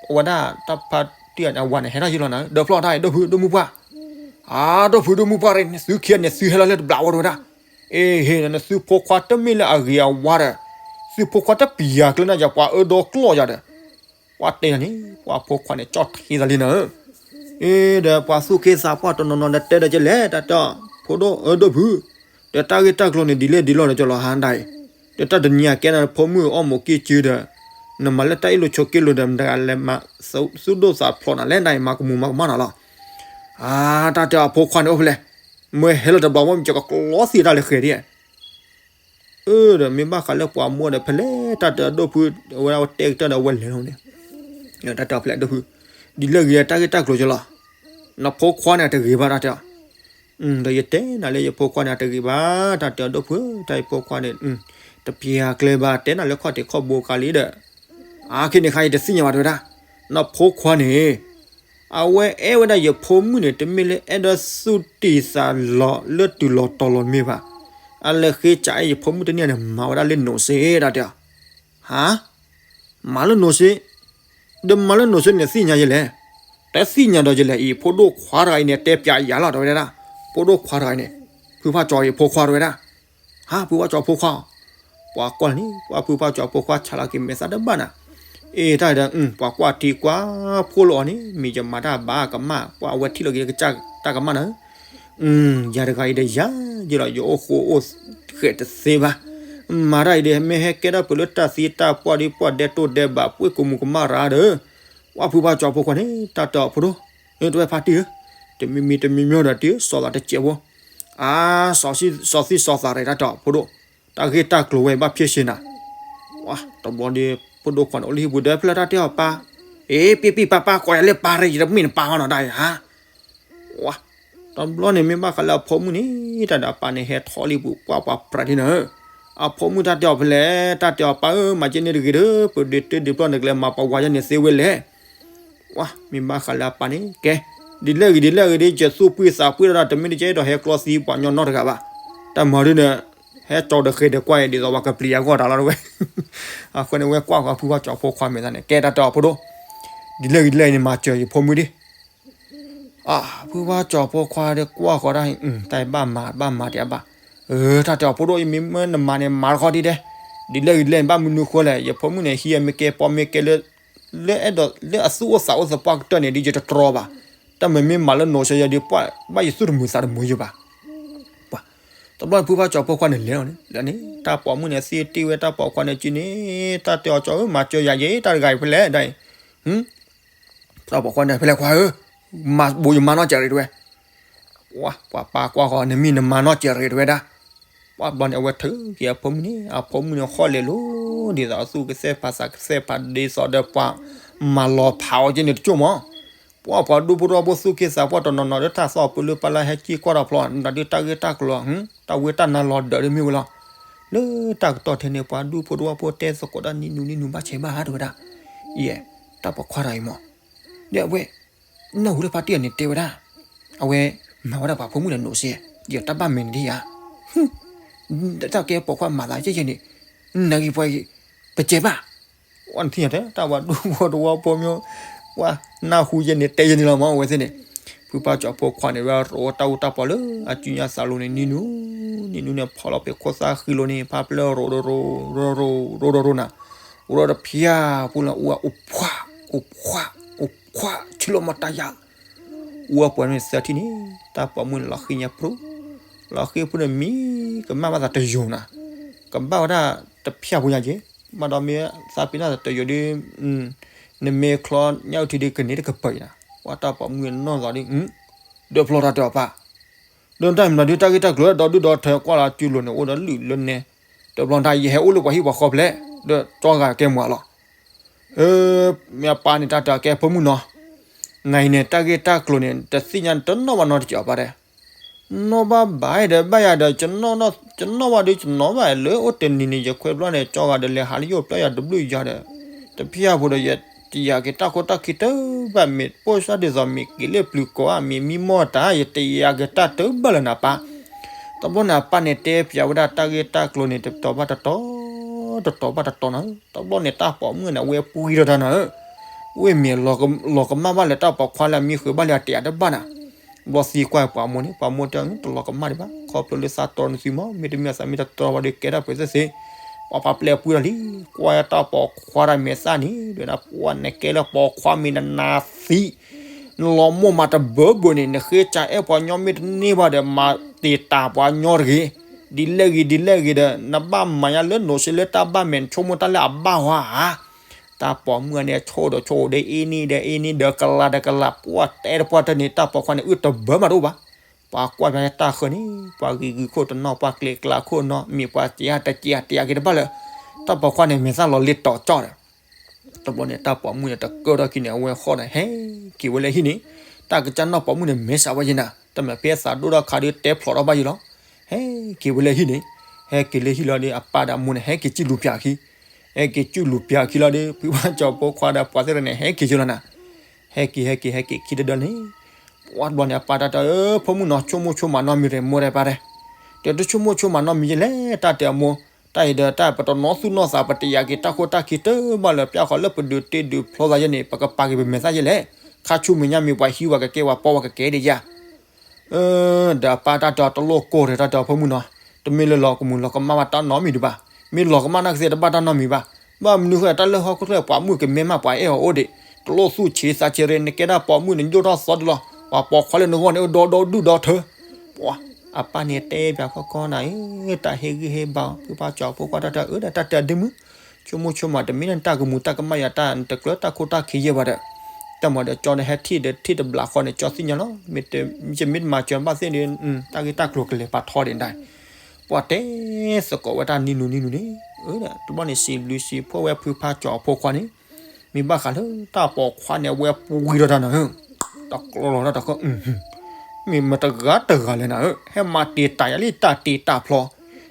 အဝဲဒၣ်တၢ်ဖါတံၢ်အဝၤန့ၣ် ဟဲထီၣ်ယံၤလီၤနၤ ဒီးဖျီတၢ် ဒိၣ်ဖု ဒိၣ်မုၢ်ပှၢ်, အါ ဒိၣ်ဖု ဒိၣ်မုၢ်ပှၢ် သုခံဂၤန့ၣ် သုဟဲလီၤလၢတဘျီဝဲတဝဲဒၣ်, အ့ ဟ့ၣ် နသုဖိခွါတမ့ၢ်လၢအဂ့ၤအဝါဒီး သုဖိခွါတပျံၤယၤကျဲနၤယၤ ပှၤအၢဒီကျီၢ်ယၤဒီး ပှၤတဲယၤန့ၣ် ပှၤဖိခွါန့ၣ် ကၠီၣ်ထံသးလံနၤဧၢ, အ့ ဒီးပှၤသူၣ်က့သးပှၢ်တနီၤနီၤဒီးတဲဒီးကလဲၣ် တၢ်တဲအီၤ ဖိဒိၣ်ဧၢ ဒိၣ်ဖု, ဒီးတၢ်ဂ့ၢ်တၢ်ကျိၤန့ၣ် ဒ်လဲၣ်ဒ်လဲၣ်ဒီးကလီၤဟါဒၣ်အံၤ, ဒီးတၢ်တနံၤညါကဲနၤဖိမုၣ်အီၣ်မိၢ်က့ၤက့ၤဒီး နမၤလၢတၢ်အ့ၣ်လိာ်ဆိးက့လိာ်ဒီး မတၤလဲၤမၤသူၣ်ဒိၣ်သးဖျိးနၤလဲၣ်ဒၣ်အံၤ မၤကမူၤမၤကမၣ်နၤလီၤ. အါ တၢ်တဲအီၤဖိခွါန့ၣ်အိၣ်ဖဲလဲၣ်, မ့ၢ်ဟဲလီၤတဘျီ မ့ၢ်ကကလီသံတၢ်လၢဃဲၤဒ် အၢ ဒီးမ့ၢ်ဘၣ်ဃးလၢပှၤမိၢ်ဒီးဖဲလဲၣ် တၢ်တဲအီၤဒိၣ်ဖု အဝဲဒၣ်ဝဲတဲကတၢၢ်ဒီးအဝဲလဲၤလီၤန့ၣ်, တၢ်တဲအီၤဖဲလဲၣ်ဒိၣ်ဖု, ဒ်လဲၣ်ဂ့ၤတၢ်ဂ့ၢ်တၢ်ကျိၤကလီၤ, နဖိခွါန့ၣ်တဂ့ၤဘၣ်တၢ်တဲအီၤ, ဒီးယတဲနၤလၢယဖိခွါန့ၣ်တဂ့ၤဘၣ် တၢ်တဲအီၤဒိၣ်ဖု တၢ်ယဖိခွါန့ၣ် တပျံၤကျဲဘၣ် တဲနၤလၢခီၣ်ထံးခီၣ်ဘိကါလံဒီး, အါ ခဲန့ၣ်ခါယတသ့ၣ်ညါဘၣ်တဲဝဲဒၣ်, နဖိခွါန့ၣ် အဝဲအဲၣ်ဝဲဒၣ်ယဖိမုၣ်န့ၣ် တမ့ၢ်လၢအဲၣ်ဒိးသူၣ်တံၢ်သးလီၤလၢတုၤလီၤတီၤလီၤမ့ၢ်ဘၣ်, အလဲၤဃ့ကးအဲၣ်ယဖိမုၣ်တန့ၢ်န့ၣ် မၤဝဲဒၣ်လၢနိးစ့ တၢ်တဲအီၤ, ဟါ မၤလၢနိးစ့, ဒီးမၤလၢနိးစ့န့ၣ်သ့ၣ်ညါယဲလဲၣ်, တသ့ၣ်ညါဒီးယလဲၣ်အံၤ ဖိဒိၣ်ခွါတဂၤအံၤန့ၣ် တဲပျးယၤလီၤတဲဝဲဒၣ်, ဖိဒိၣ်ခွါတဂၤအံၤန့ၣ်, ဖုဖၣ်ကၠီၤယဖိခွါတဲဝဲဒၣ်, ဟါ ဖုဖၣ်ကၠီၤဖိခွါ, ပှၤကွၢ်န့ၣ် ပှၤဖုဖၣ်ကၠီၤဖိခွါဆးလီၤက့ၤမဲာ်သၣ်တဘၣ်နၤ, အ့ တၢ်ဒီး ပှၤကွၢ်ထံကွၢ်ဖိလီၤအီၤန့ၣ် မ့ၢ်ယမၤတၢ်ဘၣ်ကမၣ် ပှၤအဝဲထံၣ်လီၤက့ၤတၢ်ကမၣ်နၤ ယၤတဂၤအံၤဒီးယၤယဲလီၤ ယအိၣ်ဃိအိၣ်ဃဲးတသ့ဘၣ်, မၤတၢ်အံၤဒီး မ့ၢ်ဟဲကဲထီၣ်ပှဲၤလၢတၢ်သံတၢ်ပှၢ်ဒ်ပှၢ်ဒဲးတိၢ်ဒဲးဘး ပှ့ၢ်ကိးမူးကမၣ်ရၤဒီး, ပှၤဖုဖၣ်ကၠီၤဖိခွါန့ၣ် တၢ်တဲအီၤဖိဒိၣ်, တဝဲဖါတံၢ်ဧၢ, တမံၤမံၤတမံၤမံၤဒီးတံၢ် စီၤသးတစဲးဖိ, အါ စီၤသံစီၤသးရ့း တၢ်တဲအီၤဖိဒိၣ်, တၢ်ဂ့ၢ်တၢ်ကျိၤဝဲဘၣ်ဖျဲၣ်ဆ့နၤ တဘျီဒီး ဖိဒိၣ်ခွါန့ၣ် အိၣ်လၢဟံၣ်ပူၤဒီး ဖဲလဲၣ်တၢ်တဲအီၤပၢ်, အ့ ပံပံပၢ်ပၢ် ကိးယၤလၢပၢ်ရ့ ယတမ့ၢ်နပၢ်အီၤနီၤဒၣ်အံၤဧါ, ဝါ, တဘျီန့ၣ်မ့ၢ်ဘၣ်ဃးလၢအဖိမုၣ်န့ၣ် တၢ်ဒီးအပၢ်န့ၣ်ဟဲထီၣ်လံပူၤ ကွၢ်ပှၤပြးဒ်န့ၣ်, အဖိမုၣ်တၢ်တဲအီၤဖဲလဲၣ် တၢ်တဲအီၤပၢ်ဧၢ မၤက့န့ၣ်တဂ့ၤဒီး ပဒုးတၢ်ဒုးပျီၢ်န့ၣ်ကလဲၤမၤပှၤဝၤယဲန့ၣ်သ့ဝဲလဲၣ် ဝါ, မ့ၢ်ဘၣ်ဃးလၢအပၢ်န့ၣ် ကဲ, ဒ်လဲၣ်ဂ့ၤဒ်လဲၣ်ဂ့ၤဒ် ယသူၣ်ပှံၢ်သးပှံၢ်ဒီး တမ့ၢ်တကဲဒီးဟဲကျီသံပှၤညီနီတဂၤဘၣ်, တၢ်မၤဒ်န့ၣ်, ဟဲကၠီၤဒီးဃဲၤဒီးကွၢ်အံၤ ဒ်သိးပှၤကပျံၤယၤဂီၢ်တၢ်လီၤတဝဲ, အဃိန့ၣ်ဝဲကွၢ်ဃီဖုဖၣ်ကၠီၤဖိခွါမဲာ်သးန့ၣ် ကဲတၢ်တဲအီၤဖိဒိၣ်, ဒ်လဲၣ်ဂ့ၤဒ်လဲၣ်န့ၣ် မၤစၢၤယဖိမုၣ်ဒ် အါ, ဖုဖၣ်ကၠီၤဖိခွါဒီးကွၢ်ဃီတၢ်, တၢ်ဘၣ်မၤ ဘၣ်မၤတ့ၢ်အဘၣ်, အၢ တၢ်တဲအီၤဖိဒိၣ် ယမ့ၢ်မၢနမၤန့ၣ် မၤတခီဒ်ဒဲး, ဒ်လဲၣ်ဂ့ၤဒ်လဲၣ်န့ၣ် ဘၣ်မနုၤဃိလဲၣ် ယဖိမုၣ်န့ၣ် ဟံးအမ့ၢ်ကဲပီမ့ၢ်ကဲလၢ, လၢအဲၣ်ဒိး လၢအသူၣ်အိၣ်သးအိၣ်သပှၢ်ကတၢၢ်န့ၣ် ဒ်ယတတြီဘၣ်, တၢ်မၤမ့ၢ်မၤလၢနိးစ့ယဲဒ်ပှၤ ဘၣ်ယသူၣ်တမုာ်သးတမုာ်ယဘၣ် ပှၤ, တဘျီဖုဖၣ်ကၠီၤဖိခွါန့ၣ်လဲၤလီၤန့ၣ် လၢန့ၣ် တၢ်ပိာ်မုၣ်န့ၣ်သံတ့ၢ်ဝဲ တၢ်ပိာ်ခွါန့ၣ်က့န့ၣ် တၢ်တဲအီၤကၠီၤဧၢ မၤစၢၤယၤယဲ တၢ်တဂၤအံၤဖဲလဲၣ်ဒၣ်အံၤ, တၢ်ပိာ်ခွါန့ၣ်ဖဲလဲၣ်ခွါဧၢ, မၤဘိးယမါနီၢ်စဲးရ့းတဝဲ ပှၤပၢ်ကွၢ်ဃီ နမံၤနမါနီၢ်စဲးရ့းတဝဲဒၣ်, ပှၤဘျီန့ၣ် အဝဲထုးက့ၤအဖိမုၣ်န့ၣ် အဖိမုၣ်န့ၣ် ဃီၣ်လဲၤလိၤ ဒ်သိးအသူၣ်ကသဲၣ်ဖးသးကသဲၣ်ဖးဒ်သိးဒီးပှၤမၤလီၤဖးအီၤက့န့ၣ်တကၠိၢ်မး, ပှၤပှၤဒူဖိတဝီဖိသူၣ်က့သးပှၢ်တနီၤနီၤဒီး ထၢ်သီၣ်ပၢလၢပၢ်လၢဟဲက့ၤကွၢ်ဒီးဖျီ နဒီးတၢ်ဂ့ၢ်တၢ်ကျိၤ တၢ်ဝံတၢ်နါလီၤဒၢးဒ်မ့ၢ်ဝဲလီၤ, လၢတၢ်ကတီၢ်ထဲန့ၣ် ပှၤဒူဖိတဝီဖိတဲသကိးတၢ်နံၤနူၤနံၤနူၤဘၣ်ဆဲးဘၣ်ဟးတဝဲဒၣ်, ယဲ, တၢ်ပိာ်ခွါတဂၤအံၤမး ဒီးအဝဲ, နၢ်ဟူလၢဖါတံၢ်အီၤန့ၣ်တဲဝဲဒၣ်, အဝဲ, မၤဝဲဒၣ်ပှၤဖိမုၣ်ဒီးနိးစ့, ယတၢ်ဘၣ်မဲာ်န့ၣ်ဒ်ယၤ, တၢ်ကဲပိာ်ခွါမၤသးယဲၢ်ယဲၢ်န့ၣ်, နဂ့ၤပှၤဂ့ၤ, ပကဲဘၣ်, ဝဲနထံၣ်ညါတဲ တၢ်ပှၤဒူဖိတဝီဖိမ့ၢ်, ဝဲ, နၢ်ဟူယဲၢ်န့ၣ်တဲယဲၢ်န့ၣ်လီၤမး အဝဲသ့ၣ်န့ၣ်, ဖုဖၣ်ကၠီၤဖိခွါန့ၣ် ဝဲရိးတၢ်အူတၢ်ပီးလၢ အစုညါသးလိၤန့ၣ် နံၤနူၤ, နံၤနူၤန့ၣ် ဖီၣ်လီၤပှဲၤခိၣ်သၣ်ဃံလိၤန့ၣ် ဖးပျဲၢ်ရိးရိးရိး, ရိးရိးရိးနၤ, အိၣ်ဒီးတဖၠၣ်ပူၤလၢအူအီၤ အိၣ်ဖှး, အိၣ်ဖှး, အိၣ်ဖှး, ထံလီၤမၤတၢ်ယၤ, အူအီၤပှဲၤန့ၣ်သၢထံၣ်န့ၣ်, တၢ်ပိာ်မုၣ်န့ၣ်လီၤဃံညါပြူ, လီၤဃံဖိန့ၣ်မံ, ကမၣ်ဘၣ်သးတယိာ်နၤ, ကဘၣ်ဝဲဒၣ်တဖၠၣ်ပူၤညါက့ၤ, ဘၣ်ဒီးမ့ၢ်သးပ့ၤနီၣ်သးတယိာ်ဒီး နမ့ၢ်ချီညၣ်အုၣ်ထံဒီးကန့ၢ်တကပၤအံၤနၤ, ပှၤတၢ်ပိာ်မုၣ်နီၢ်သီဒီး, ဒီးဖျီတၢ်တဲအီၤပၢ်, ဒီးတၢ်မနုၤဒုးတၢ်ဂ့ၢ်တၢ်ကျိၤဒီဒူၣ်ဒီထၢကွၢ်လၢအစုလိၤန့ၣ် အိၣ်ဒီးလုၢ်လၢနဲ, ဒီးဖျီတၢ်ယဟဲအိၣ်လၢပှၤဟံၣ်ပှၤဃီဖျဲၣ်, ဒီးကၠီဂၤကဲမွၤလီၤ. မ့ၢ်အပၢ်န့ၣ်တၢ်တဲအီၤကဲဖိမုၣ်နီၤ, နၤအံၤန့ၣ် တၢ်ဂ့ၢ်တၢ်ကျိၤန့ၣ် တသ့ၣ်ညါတနီၣ်ဘၣ်နီတစဲးအီၤပၢ်တဲ နီၣ်ဘၣ်ဘၣ်ဒီး ဘၣ်ယၤဒီး ကနီၣ်ဘၣ်ဒီးကနီၣ်ဘၣ်လၢအိၣ်တနံၤန့ၣ် ယခွဲဘျီန့ၣ် ကၠီဂၤဒီးလဲၤဟးလၢယအိၣ်ပျီယၤတဘျုးယၤဒီး တဖၠၣ်ဖိဒီးယ ယတယၤက့ၤတၢ်ခိၣ်တၢ်ခံတဘၣ် မ့ၢ်ပိၢ်စၢ်ဒ်သိး မ့ၢ်က့ၤလၢပျုၤကိးဧါ မ့ၢ်မံမီၢ်တၢ် ယတယၤက့ၤတၢ်တဘၣ်လၢၤနၤပၢ်. တဘျီန့ၣ် အပၢ်န့ၣ် တဲပၠးဝဲဒၣ်တၢ်ဂ့ၢ်တၢ်ကျိၤန့ၣ် တတီၤဘၣ်တတီၤ, တတီၤဘၣ်တတီၤနၤဧၢ. တဘျီန့ၣ် တၢ်ပိာ်မုၣ်န့ၣ် အဝဲပှံၤထီၣ်တၢ်နၤဧၢ. ဝ့ၢ်မ့ၢ်လီၤကမၣ်ဘၣ်လၢတၢ်ပိာ်ခွါလၢအမံဃုာ်ဘၣ်လၢအတယၤတဘၣ်နၤ. ဘျီသံကွၢ်ပှၤမိၢ်န့ၣ် ပှၤမိၢ်တဲ တလီၤကမၣ်ဒံးဘၣ်, ခီဖျိလၢသးတီနသုမီၢ်, မ့တမ့ၢ်သးမ့ၢ်တတီဘၣ်ဒီး ကဲတၢ်ပှဲၤသ့ၣ်သ့ၣ်. ပှၤဖးပျဲၢ်ပှံၤထီၣ်လံ, ကွၢ်တၢ်ပိာ်ခွါတၢ်မဲာ်သၣ်န့ၣ် ဒီးနပှၢ်နကဲလၢပိာ်ခွါမ့ၢ်နနၤသံ နလီၤမိၢ်မးတဘၢဘၢန့ၣ် နဃ့ကၢအဲၣ်ပှၤညီမ့ၢ်တန့ၢ်ဘၣ်ဒီး မၤတ့ၢ်တၢ်ပှၤညီတဂ့ၤ. ဒ်လဲၣ်ဂ့ၤဒ်လဲၣ်ဂ့ၤဒီး နဘၣ်မၤညါလၢနိးစ့လၢတၢ်ဘၣ်မဲာ် နဆိကမိၣ်တၢ်လၢအဘၣ်ဝါဧါ. တၢ်ပိာ်မုၣ်န့ၣ် ဆိၣ်ဒီးဆိၣ်ဒီးအ့ၣ်န့ၣ်ဒီးအ့ၣ်န့ၣ်ဒီးကလၤဒီးကလၤ ပှၢ်တဲတပှၢ်တၢၢ်န့ၣ် တၢ်ပိာ်ခွါန့ၣ် အုၣ်တဘၢမးတအိၣ်ဘၣ်. ပှၤကွၢ်ဖဲတၢ်ဃၢၤန့ၣ် ပှၤဂံၤဂုာ်ခိၣ်တနီၤ ပှၤကျဲၤကျါခိၣ်နီၤ မ့ၢ်ပှၤတယၤတယၤတယၤက့ၤတဘၣ်လၢ တၢ်ပိာ်ခွါန့ၣ် မဲာ်သၣ်လီၤလ့တီၤကၠီဒီး တဘျီန့ၣ် တၢ်ပိာ်မုၣ်န့ၣ် တကၢထီၣ်ခံန့ၣ် အဝဲဃီဒီး ဟဲက့ၤဝဲလၢဟံၣ်န့ၣ်, တၢ်ကစၢ်နီၢ်ပိာ်မုၣ်န့ၣ် မဲာ်ဆှးဝဲယဲနၤ, တမ့ၢ်ဖဲသးဒိၣ်ထီၣ်ခါဒီး တဲဖျိးထီၣ်ဘၣ်ယဲလီၤ. ဟဲက့ၤဝဲလၢဟံၣ်န့ၣ်, ဟဲက့ၤလၢဟံၣ်လီၤဒီး အပၢ်ဒီးအမိၢ်န့ၣ် ဟဲက့ၤစုၣ်လူၤပၠးခံ, ဟဲက့ၤစုၣ်လူၤပၠးခံလီၤဒီး ဖုဘၣ်ကၠီၤဖိခွါဒီးပှၤသ့ၣ်တဖၣ်န့ၣ် ဟဲက့ၤယဲလီၤနၤ. ဟဲက့ၤ ဟဲက့ၤ ဟဲက့ၤခံတဒၢန့ၣ်, ပှၤတဘျီန့ၣ် အပၢ်တၢ်တဲ အၢ ဖိမုၣ်နီၤ ဆိကမိၣ်ဆိကမးနီတမံၤဒီး မိၢ်ဒီးပၢ်တဲ, ဒီးတဆိကမိၣ်ဆိကမးနီတမံၤယဲလဲၣ် တၢ်တဲအမိၢ်, တၢ်အံၤဒီးတၢ်ပတနီသူၣ်နီသး ပတယၤက့ၤတၢ်ခိၣ်တၢ်ခံတဘၣ်လၢ ပျၢ်ဃီၤလၢပဒုးတ့ဒုးဖျီသးယဲန့ၣ် ပကပာ်က့ၤပမဲာ်သၣ်ယဲလဲၣ်, ခါဆူမဲာ်ညါမ့ၢ်ပှၤဟံးဝဲကကဲ ပှၤပိာ်ဝဲကကဲဒံးယၤ ဒီးအပၢ်တၢ်တဲတလိၣ်ကိၢ်ဒီး တၢ်တဲအီၤ ဖိမုၣ်နီၤ, တမ့ၢ်လၢလီၤကမူၤလီၤကမၣ်ဘၣ်တၢ်နီတမံၤဒံးဘၣ်. မ့ၢ်လီၤကမၣ်နာ်ကသ့ၣ်တဘၣ်တၢ်နီတမံၤဘၣ်. ဘၣ်မနုၤဃိ တၢ်လၢဟီၣ်ခိၣ်ချၢပှၤမုၣ်ကမဲမးပှၤအဲၣ်အီၤအိၣ်ဒံး, တလိၣ်သူၣ်ဆံးသးဆံးရ့ နကဲဒၣ်ပိာ်မုၣ်န့ၣ် ယိၣ်ထီၣ်သီဒံးလီၤ. ပှၤပိာ်ခွါလၢနဂီၢ်န့ၣ် အိၣ်ဒီဒီဒူၣ်ဒီထၢ ပှၤအပၢ်န့ၣ်တဲပၠးခီခီနၤဧၢ, တၢ်ဟ့ၣ်ဂံၢ်ဟ့ၣ်ဘါအီၤ ဖုဘၣ်ကၠီၤဖိခွါတၢ်တဲအၢဒီး တၢ်တဲဒ့မုၣ်, ဆိကမိၣ်ဆိကမး တမ့ၢ်နတၢ်ကမူၤတၢ်ကမၣ်ယၤ တၢ်နတကျၢၤတၢ်ခိၣ်တၢ်ခံယဲၢ်ဘၣ်ဒီး, တၢ်မၤဒီးကၠီန့ၣ် ဟဲထံၣ်ဒီးထံၣ်တဘျးဃီန့ၣ် ကၠီသ့ၣ်ညါလီၤ. မ့ၢ်တမၤစၢၤဘၣ်သ့ၣ်ဒီး တၢ်ဂ့ၢ်တၢ်ကျိၤကလဲၤပာ်ထီဒံးဒၣ်. ပှၤတဲသကိးဝဲတၢ်နံၤနုၤနံၤနုၤန့ၣ်, တဘျီန့ၣ် စံးဘျုးစံးဖှိၣ်ဝဲဖုဘၣ်ကၠီၤဖိခွါန့ၣ်, မ့ၢ်ဘၣ်ဃးလၢတၢ်ပိာ်ခွါန့ၣ် အဝဲပှံၤထီၣ်တၢ်နၤဧၢ, တကျီလီၤတၢ်တခီ မ့ၢ်မတဂၤတဂၤလဲၣ်နၤဧၢ, ဟဲမၤတ့ၢ်တၢ်ယၤလံတၢ်တ့ၢ်တၢ်ဖျီ,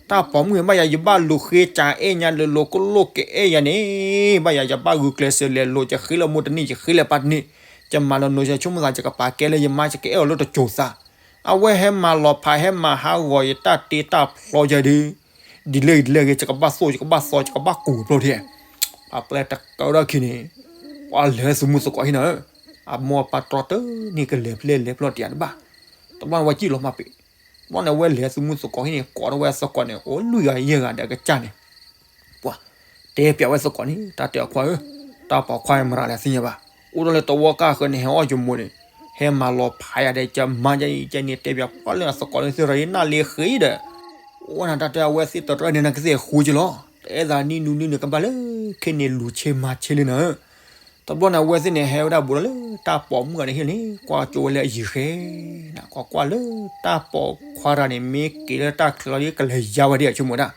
တၢ်ပိာ်မုၣ်ဘၣ်ယၤ ယဘၣ်လူၤဃ့ကၢအဲၣ်ညါလၢလိၤကလိၣ်ကအဲၣ်ယၤန့ၣ်, ဘၣ်ယၤ ယဘၣ်ဂုာ်ကျဲးစၢးလဲၤလိၤ ယဃ့လၢမိၢ်တနံၣ် ယဃ့လၢပၢ်တနံၣ်, ယမၤလၢနိၤ ယဆိကမိၣ်သး ယကပာ်ကဲလၢယမါ ယကအဲၣ်အီၤလၢတစိၤသး, အဝဲဟဲမၤလီၤဖး ဟဲမၤဟးဂီၤယတၢ်တ့တၢ်ဖျီယၤဒီး ဒ်လဲၣ်ဂ့ၤဒ်လဲၣ်ဂ့ၤ ယကဘၣ်သိၣ် ယကဘၣ်သီ ယကဘၣ်ကူၤဖျိထံ, ပှၤပျဲတကၢထီၣ်ခံန့ၣ်, ပှၤလဲၤသုးမုၢ်သကိးဟံၣ်နၤဧၢ, အမိၢ်အပၢ်တြီတၢ်န့ၣ် ကလဲၤဖျဲလဲၤဖျီတယၤတဘၣ်, တဘျီန့ၣ်ဝဲစံၣ်လီၤမၤပ့ၤ, တဘျီန့ၣ်ဝဲလဲၤသုးမုၢ်သကိးဟံၣ်န့ၣ် ကိးထီၣ်ဝဲသကိးန့ၣ် အိၣ်လွံၢ်ဂၤယဲၢ်ဂၤဒီးကစၢ်န့ၣ် ပှၤတဲပၠးဝဲသကိးန့ၣ် တၢ်တဲအီၤခွါဧၢ, တၢ်ပိာ်ခွါမရၤလၢသ့ၣ်ညါဘၣ်, အိၣ်ဒီးလၢတဝီကၢ်ဃၢၤန့ၣ် ဟဲအီၣ်ယမိၢ်န့ၣ်, ဟဲမၤလီၤဖးယၤဒီး ယမါယဲအံၤကဲန့ၣ် တဲပၠးပှၤလၢအသကိးန့ၣ် သ့ၣ်ရၤယနၢ်လ့ဃ့ဒီး, အိၣ်နၤတၢ်တဲအဝဲသ့ၣ်တရၢန့ၣ် နကသ့ၣ်ဃူကလီၤ, တအဲၣ်သးနံၤနုၤနံၤနုၤကဘၣ်လၢ ခဲန့ၣ်လူၤဆ့မၤဆ့လံနၤဧၢ တဘျီန့ၣ် အဝဲသ့ၣ်န့ၣ် ဟဲဝဲဒၣ်ဘူးဒီးလၢတၢ်ပိာ်မုၣ်အန့ၣ်ဟ့ၣ်န့ၣ် ကွၢ်ကၠိဝဲလၢအယံၤဃဲ, နကွၢ်ကွၢ်လၢတၢ်ပိာ်ခွါတဂၤန့ၣ် မ့ၢ်က့ၤလၢတၢ်ချၢလီၤဒီး ကလဲၤယါဝဲဒၣ်အဆိကမိၣ်ဒၣ်,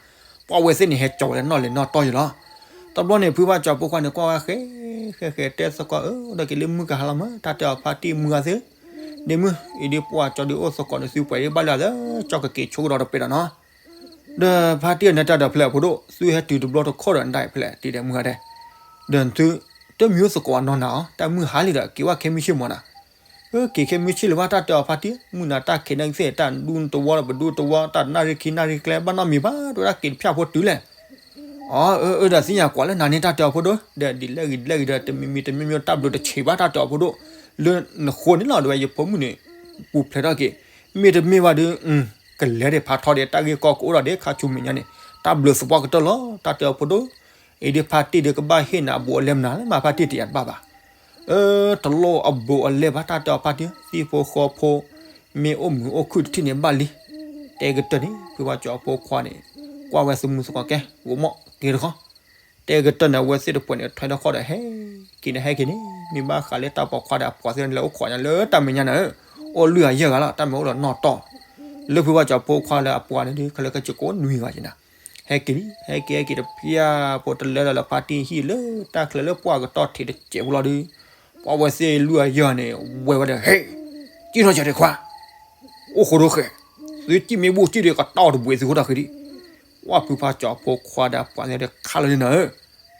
ပှၤဝဲသ့ၣ်န့ၣ် ဟဲကၠီဝဲလၢနီၣ်လဲၤနီၣ်တီယံၤလီၤ. တဘျီန့ၣ် ဖုဘၣ်ကၠီၤဖိခွါန့ၣ် ကွၢ်ဝဲဃဲ ဃဲဃဲတဲသကိးဧၢ ဒီးက့ၤလၢမုၢ်ကဟါလီၤမး တၢ်တဲအီၤဖါတံၢ်မုၢ်ဂၤသ့ၣ်, ဒ့မုၢ် အံၤဒ်ပှၤကၠီၤဒုးအိၣ်သကိးန့ၣ် သုပှဲၤဒ်ဘၣ်လၢအသး ကၠီကက့ၤဆိကဒီးတပဲဒီးနီၤ ဒီးဖါတံၢ်အနၢ်တၢ်ဒီးဖျဲၣ်အဖိဒိၣ် သုဟဲတုၤတဘျီတခီၣ်ဒီးနဒၣ်ဖျဲၣ်တံၢ်ဒီးမုၢ်ဂၤဒဲး, ဒီးသု တမ့ၢ်အိၣ်သကိးအနီၢ်နၤအီၤ တၢ်မုၢ်ဟါလံဒီး က့ၤဝဲခဲမုၢ်ဆ့ၣ်မးနီၤ, က့ၤခဲမုၢ်ဆ့ၣ်လၢၤဘၣ်တၢ်တဲအီၤဖါတံၢ် မုၢ်နၤတၢ်ခံးနၢ်ကသ့ၣ် တၢ်ဒူတဝီပဒူတဝီ တၢ်နၣ်ရံၣ်ခံနၣ်ရံၣ်ကျဲ ဘၣ်နီတမံၤဘၣ် တဝဲဒၣ်က့ၤတဖၠၣ်ဖိတုၤလဲၣ် အၢ အၢ ဒီးသ့ၣ်ညါကွၢ်လၢနၤန့ၣ် တၢ်တဲအီၤဖိဒိၣ် ဒီးဒ်လဲၣ်ဂ့ၤဒ်လဲၣ်ဂ့ၤဒီး တမံၤမံၤတမံၤမံၤ တၢ်ဘျုးတဆံးဘၣ် တၢ်တဲအီၤဖိဒိၣ်, လၢနဃိန့ၣ်လီၤ ဒ်ဝဲယဖိမုၣ်န့ၣ် ပူၤဖျဲးထီၣ်က့ၤ, မ့တမ့ၢ်ဘၣ်ဒီး ကလဲၤဒံးဖးထီဒီး တၢ်ဂ့ၢ်ကီကအိၣ်ဒီး ခါဆူမဲာ်ညါန့ၣ် တၢ်ဘျုးသပှၢ်ကတၢၢ်လီၤ တၢ်တဲအီၤဖိဒိၣ်, အံၤဒ်ဖါတံၢ်ဒီးကဘၣ်ဟ့ၣ်နၤအဘူးအလဲမနုၤလဲၣ် မ့ၢ်ဖါတံၢ်တယၤတဘၣ်ဘၣ် အၢ တလိၣ်အဘူးအလဲဘၣ် တၢ်တဲအီၤဖါတံၢ် သံၣ်ဖိဃီဖိ မ့ၢ်အိၣ်မုာ်အိၣ်ခုၣ်တထံၣ်န့ၣ်ဘၣ်လံ, တဲကတၢၢ်န့ၣ် ဖုဘၣ်ကၠီၤဖိခွါန့ၣ် ကွၢ်ဝဲသုးမုၢ်သကိးကဲ ဂိၤမီၣ်က့ၤတခီ, တဲကတၢၢ်န့ၣ် အဝဲသ့ၣ်တဖၣ်န့ၣ် ထွဲထီၣ်ဃီဒီးဟဲက့ၤန့ၣ်ဟဲက့ၤန့ၣ် မ့ၢ်ဘၣ်ဃးလၢတၢ်ပိာ်ခွါဒီးအပှၤသ့ၣ်န့ၣ်လၢအိၣ်ခိးညါလၢတၢ်မဲာ်ညါန့ၣ်, အိၣ်လွံၢ်ဂၤယဲၢ်ဂၤလီၤ တၢ်မ့ၢ်အိၣ်ဒီးနီၢ်တီၢ်, လၢဖုဘၣ်ကၠီၤဖိခွါလၢအပှၤန့ၣ်ဒုး ခဲလၢာ်ခဲဆ့ကိးနွံဂၤက့ၤနၤ ဟဲက့ၤလံ ဟဲက့ၤဟဲက့ၤတဖၠၣ်ဖိတလၢဒီးလၢဖါတံၢ်ဟံၣ်လၢတၢ်ချၢလၢပှၢ်ကတီၢ်ထံးတစဲးဖိလီၤဒုး, ပှၤဝဲသ့ၣ်လွံၢ်ဂၤယဲၢ်ဂၤန့ၣ် ဝဲဝဲဒီး ဟ့ၣ် ကံၣ်ထီၣ်ကၠီၤဒံးခွါ, အိၣ်ဃိဒိဃဲ, သုကံၣ်မ့ၢ်ဘူၣ်ကံၣ်ဒီးကတီၢ်တဘှံးသုဃိတၢ်ဃံဒံး, ပှၤဖုဘၣ်ကၠီၤဖိခွါဒီးပှၤသ့ၣ်ဒီးခါလီၤဒ်နၤဧၢ,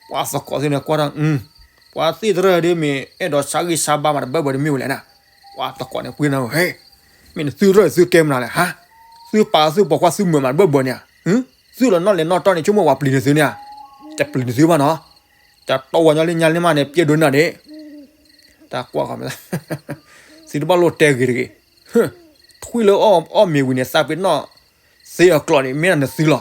ပှၤသကိးသ့ၣ်န့ၣ်ကွၢ်ဒီး အ ပှၤသ့ၣ်တရၢၢ်ဒ်မ့ၢ်အဲၣ်ဒိးဆါဂံၢ်ဆါဘါမးတဘၢဘၢန့ၣ်မ့ၢ်ဝဲလဲၣ်နၤ, ပှၤတကိးန့ၣ်ပှ့ၤနၤဧၢ, မ့ၢ်နသုတရၢၢ်သုကဲမနုၤလဲၣ်ဟါ, သုပာ်သုပိာ်ခွါသုမုာ်မးတဘၢဘၢန့ၣ်ဧါ, သုလီၤနီၣ်လဲၤနီၣ်တီန့ၣ် ဆိကမိၣ်ပှၤပျံၤနသုန့ၣ်ဧါ, တပျံၤနသုဘၣ်နီၤ, တတီဝဲညီလၢညါလၢမးန့ၣ် ပျဲဒိးနၤဒ့ၣ် တၢ်ကွၢ်ဃီမး, သုတဘၣ်လိၣ်တဲဂ့ၤတဂ့ၤ, ထွံၣ်လၢအီၣ်မ့ၤဝံၤန့ၣ် သးပ့ၤနီၣ်သ့အကျိာ်န့ၣ် မ့ၢ်ဒၣ်နသုလီၤ.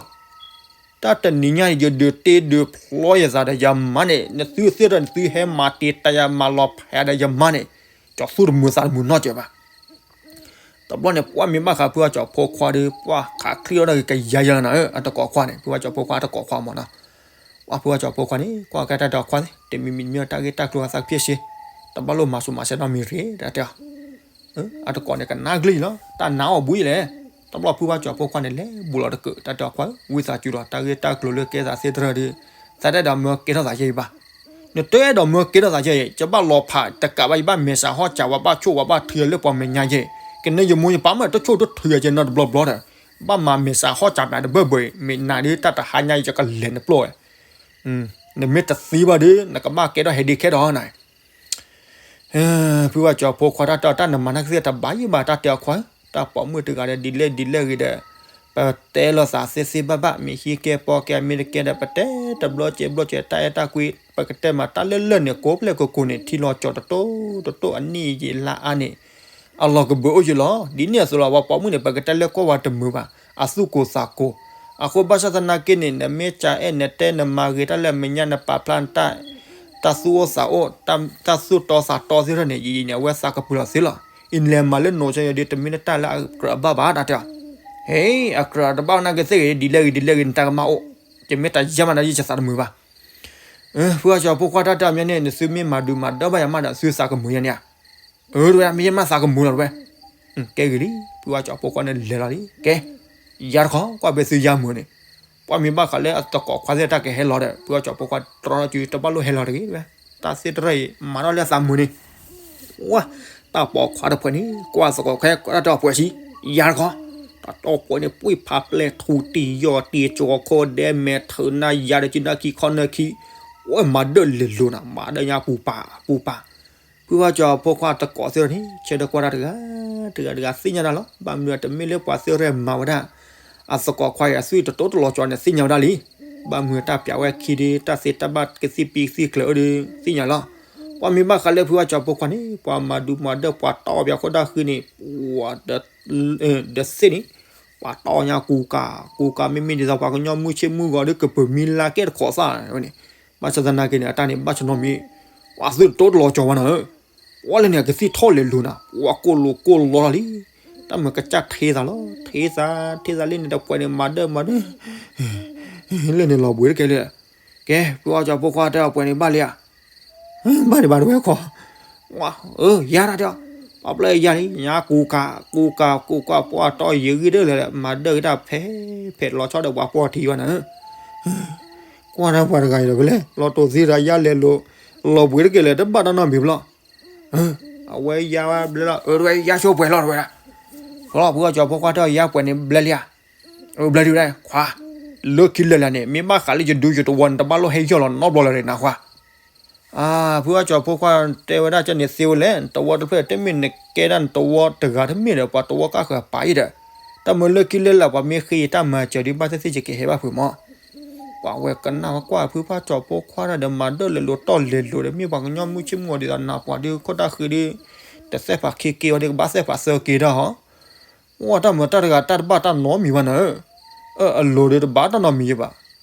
တၢ်တနံၤညါန့ၣ် ယဒုးတ့ဒုးဖျီယသးဒီးယမါန့ၣ် နသုသ့ၣ်ဒီးနသုဟဲမၤတ့တၢ်ယၤမၤလီၤဖးဒီးယမါန့ၣ် ကၠီၤသူၣ်တမုာ်သးတမုာ်နီတစဲးဘၣ်. တဘျီန့ၣ် ပှၢ်မ့ၢ်ဘၣ်ဃးဖုအီၣ်ကၠီၤဖိခွါဒီး ပှၢ်ခးချံအီၣ်ဒၣ်ဂ့ၤကယၤယၤလီၤနၤဧၢ, အတကိးခွါန့ၣ် ဖုအီၣ်ကၠီၤဖိခွါတကိးခွါမးနီၤ. ပှၢ်ဖုအီၣ်ကၠီၤဖိခွါန့ၣ် ကွၢ်ကဲတၢ်ဒီးခွါသ့ၣ် တမံၤမံၤမ့ၢ်တၢ်ဂ့ၢ်တၢ်ကျိၤအသးကဖျၢၣ်ရှဲ, တဘၣ်လိၣ်မၤဆူးမၤဆဲးနီတမံၤတဂ့ၤ တၢ်တဲအီၤ အတကိးန့ၣ် ကနၣ်ကျၢၤလီၤ, တၢ်နာ်အီၤဘှံးလဲၣ်. တဘျီဖုဘၣ်ကၠီၤဖိခွါန့ၣ် လဲၤဘူးလီၤတကုး တၢ်တဲအီၤခွါဧၢ, ဝံသးစူၤလီၤ တၢ်ဂ့ၢ်တၢ်ကျိၤလၢကဲသးသ့ၣ်တရၢၢ်ဒီး သးတအဲၣ်ဒိးမၢကဲထီၣ်သးယဲအံၤဘၣ်. နတအဲၣ်ဒိးမၢကဲထီၣ်သးယဲအံၤ ယဘၣ်လီၤဖးတကးဘၣ် ယဘၣ်မဲာ်ဆှးဟီၣ်စးဝဲ ဘၣ်ဆိၣ်ဝဲဘၣ်ထုးလၢပှၤမဲာ်ညါယဲအံၤ, ကန့ၣ်ယမိၢ်ယပၢ်မ့ၢ်တဆိၣ်တထုးယဲအံၤနီတဘျီဘျီဒီး ဘၣ်မၤမဲာ်ဆှးဟီၣ်စးပှၤတဘၢဘၢအံၤ မ့ၢ်နၤဒ်တၢ်တဟါညါအံၤ ယကလဲၤနပျီၢ်ဝဲ, နမ့ၢ်တသံဘၣ်ဒီး နကဘၣ်ကဲထီၣ်ဟဲဒ့ခဲဒီးနၤ ဖုဘၣ်ကၠီၤဖိခွါတၢ်တဲအီၤ တၢ်နမၤတၢ်ကသ့ၣ်တဘၣ်ယံၣ်ဘၣ် တၢ်တဲအီၤခွါဧၢ, တၢ်ပိာ်မုၣ်တဂၤဒီး ဒ်လဲၣ်ဒ်လဲၣ်ဂ့ၤဒီး ပတဲလိာ်သးသ့သ့ဘၣ်ဘၣ် မ့ၢ်ဟံးကဲပီကဲ မ့ၢ်တကဲဒီး ပတဲတဘျီကဲဘျီကဲ တၢ်အဲၣ်တၢ်ကွံ ပကတဲမးတၢ်လၢလၢၢ်န့ၣ် ကိးဖျဲၣ်ကိးကိးန့ၣ် ထံလီၤကၠီၤတတိၢ်တတိၢ် အနံၣ်ယံာ်လါအါန့ၣ် အလီၢ်ကဘၢၣ်အိၣ်ယံာ်လီၤ. ဒ်န့ၣ်အသိးလီၤ ပှၤပိာ်မုၣ်န့ၣ် ပကတဲလၢကွၢ်ဝဲတမုာ်ဘၣ် အသူၣ်ကိၢ်သးကိၢ်, အဃိဘၣ်ဆၣ်သနာ်က့န့ၣ် နမ့ၢ်ကအဲၣ်နတဲနမၤဂ့ၤတၢ်လၢအမဲာ်ညါ နပာ်ဖျါနတၢ် တၢ်သူၣ်အိၣ်သးအိၣ် တၢ်သူၣ်တီသးတီသ့ၣ်တဖၣ်န့ၣ် ယံာ်ယံာ်န့ၣ် အဝဲသးကပူၤလီၤသ့လီၤ. အံၤနလဲၤမၤလၢနိးဆၢယဲဒ် တမ့ၢ်လၢတၢ်လၢအကြၢးအဘၣ်ဘၣ် တၢ်တဲအီၤ, ဟဲ အကြၢးတဘၣ်နာ်က့သ့ၣ်ဂ့ၤ ဒ်လဲၣ်ဂ့ၤဒ်လဲၣ်ဂ့ၤ နတၢ်ကမၣ်အိၣ်, ယမ့ၢ်တယါမးဒီးယသးတမုာ်ဘၣ်. ဖုအီၣ်ကၠီၤဖိခွါတၢ်တဲအီၤမ့ၢ်န့ၣ် နသုမ့ၢ်မၤဒုးမၤဒၢဘၣ်ယၤမးဒီး သုသးကမုာ်ယဲန့ၣ်ဧါ. အၢ တဝဲဒၣ် မ့ၢ်ယမ့ၢ်သးကမုာ်လီၤတဝဲ, ကဲဂ့ၤလံ ဖုအီၣ်ကၠီၤဖိခွါန့ၣ်လဲၤလီၤလံ ကဲ ယါတခီ ကွၢ်ဖဲသုယါမုာ်န့ၣ်, ပှၢ်မ့ၢ်ဘၣ်ဃးလၢအသကိးခွါသ့ၣ်တၢ်ကဟဲလီၤဒီး ဖုအီၣ်ကၠီၤဖိခွါတြီထီၣ်စု တဘၣ်လိၣ်ဟဲလီၤတဂ့ၤတဝဲ, တၢ်သ့ၣ်တရၢၢ်အံၤ မၤထီၣ်လၢအသးမုာ်န့ၣ်, ဝါ တၢ်ပိာ်ခွါတဖုန့ၣ် ကွၢ်သကိးခဲ ကွၢ်တၢ်တဲအီၤပှဲၤဆံ, ယါတခီ, တၢ်တဲအီၤပှဲၤန့ၣ် ပှံၢ်ဖးပျဲၢ်ထူတံၢ်ယီၢ်တံၢ် ကၠီၤခိၣ်ဒဲမဲာ်ထၢနၤယၤဒီး ကနၣ်ခံခီနၢခံ, ဝဲမၤဒၢၣ်လဲၤလိၤနၤ မၤဒၢၣ်ညါပူၤပာ်ပူၤပာ် ဖုဘၣ်ကၠီၤဖိခွါတကိးသ့ၣ်တဖၣ်န့ၣ် ဆၢထၢၣ်ကွၢ်တၢ်တဂၤ တဂၤတဂၤသ့ၣ်ညါတၢ်လီၤ. ဘၣ်မနုၤတမ့ၢ်လၢပှၤသ့ၣ်တဖၣ်မၤဝဲဒၣ် အသကိးခွါအံၤအသွံၣ်တတိတလီၤကၠီၤန့ၣ် သ့ၣ်ညါဝဲဒၣ်လံ. ဘၣ်မနုၤတၢ်ပျးဝဲခံဒ် တၢ်သ့တၢ်ဘၣ်ကသံၣ်ပံသံၣ်ကျၢၤအိၣ်ဒီး သ့ၣ်ညါလီၤ. ပှၤမ့ၢ်ဘၣ်ဃးလၢဖုဘၣ်ကၠီၤဖိခွါန့ၣ် ပှၤမၤဒုးမၤဒၢၣ်ပှၤတီၢ်ပှၤခိၣ်တၢ်ဃံန့ၣ် ပှၤ ဒီးသ့ၣ်န့ၣ် ပှၤတီၢ်ညါကူကၤ ကူကၤ မ့မ့ၢ်ဒ်သိးပှၤကညီမုၢ်ဆ့ၣ်မုၢ်ဂီၤဒီး ကပၢၤမံလါကဲတခိးသၣ်ဝဲန့ၣ်, ဘၣ်ဆၣ်သနာ်က့န့ၣ် အတၢ်န့ၣ်ဘၣ်ဆၢနီတမံၤ, ပှၤသွံၣ်တတိတလီၤကၠီၤဘၣ်နီၤဧၢ, ပှၤလၢန့ၣ် ကသံၣ်ထီၣ်လဲၤလိၤနၤ ပှၤကိၢ်လိာ်ကိၢ်လီလီၤလံ, တၢ်မုာ်ကစၢ်ထ့သးလီၤ ထ့သး ထ့သးလံန့ၣ် တပှဲၤန့ၣ် မၤဒၢၣ်မၤဒၢၣ် လၢန့ၣ်လီၤဘှံးတကဲလၢ, ကဲ ဖုဘၣ်ကၠီၤဖိခွါတဲအီၤပှဲၤန့ၣ်ဘၣ်လံဧါ ဘၣ်ဒံးဘၣ်တဝဲခီ, အၢ ယါတၢ်တဲအီၤ, ပှၤပျဲၢ်ယါလံ ညါကူကၤ ကူကၤ ကူကၤ ပှၤတီၢ်ယံာ်ဂံၢ်ဒၢၣ်လဲာ် မၤဒၢၣ်ဂံၢ်တၢ်ဖဲ ဖဲလီၤဆီဒီးပှၤပှီၢ်ထံဘၣ်နၤ, ကွၢ်တၢ်ပှၤတဂၤအံၤဒီးဖဲလဲၣ် လီၤတိၢ်သံတၢ်ယါလဲၤလိၤ, လီၤဘှံးတကဲလၢာ် တဘၣ်တၢ်နီတမံၤဘၣ်လီၤ, အဝဲယါဝဲဘျဲလီၤ အၢ တဝဲယါဆိပှဲၤလီၤတဝဲဒၣ်, လီၤ ဖုဘၣ်ကၠီၤဖိခွါတဲအီၤ ယါပှဲၤန့ၣ်ဘျဲလံဧါ, ဘျဲဒံးဝဲဒၣ် ခွါ, လၢခံလၢာ်လၢာ်န့ၣ် မ့ၢ်ဘၣ်ဃးလၢယဒုးယတဝီန့ၣ် တဘၣ်လိၣ်ဟဲယီၢ်လီၤနီတဘျီလၢၤနၤခွါ ဖုဘၣ်ကၠီၤဖိခွါတဲဝဲဒၣ် ကန့ၣ်သ့ဝဲလဲၣ် နတဝီတဖျၢၣ် တမ့ၢ်နကဲဒၣ်နတဝီတဂၤတမ့ၢ်ဒီး ပှၤတဝီကၢ်ဃၢၤပာ်အံၤဒီး, တၢ်မုာ်လၢခံလၢာ်လၢာ် ပှၤမ့ၢ်ဃ့ယတၢ်မၤစၢၤဒ်ဘၣ်သ့ၣ်သ့ၣ် ယကဟဲဘၣ်ဖုးမး, ပှၤဝဲကနၣ်ဝဲကွၢ်ဖုဘၣ်ကၠီၤဖိခွါတၢ်ဒီး မၤဒၢၣ်လဲၤလိၤတီၢ်လဲၤလိၤဒီး မ့ၢ်ပှၤကညီမုၢ်ဆ့ၣ်မုၢ်ဂီၤဒ်သိးနၤပှၤဒီး ခိၣ်တၢ်ဃံဒီး တသဲၣ်ဖးခံက့ၤဝဲဒီး ကဘၣ်သဲၣ်ဖးသၢက့ၤဒၣ်ဟီ ဝဲတၢ်မုာ်တၢ်တဂၤတၢ်တဘၣ်တၢ်နီတမံၤဘၣ်နၤ, အလိၤဒီးတဘၣ်တၢ်နီတမံၤဘၣ်,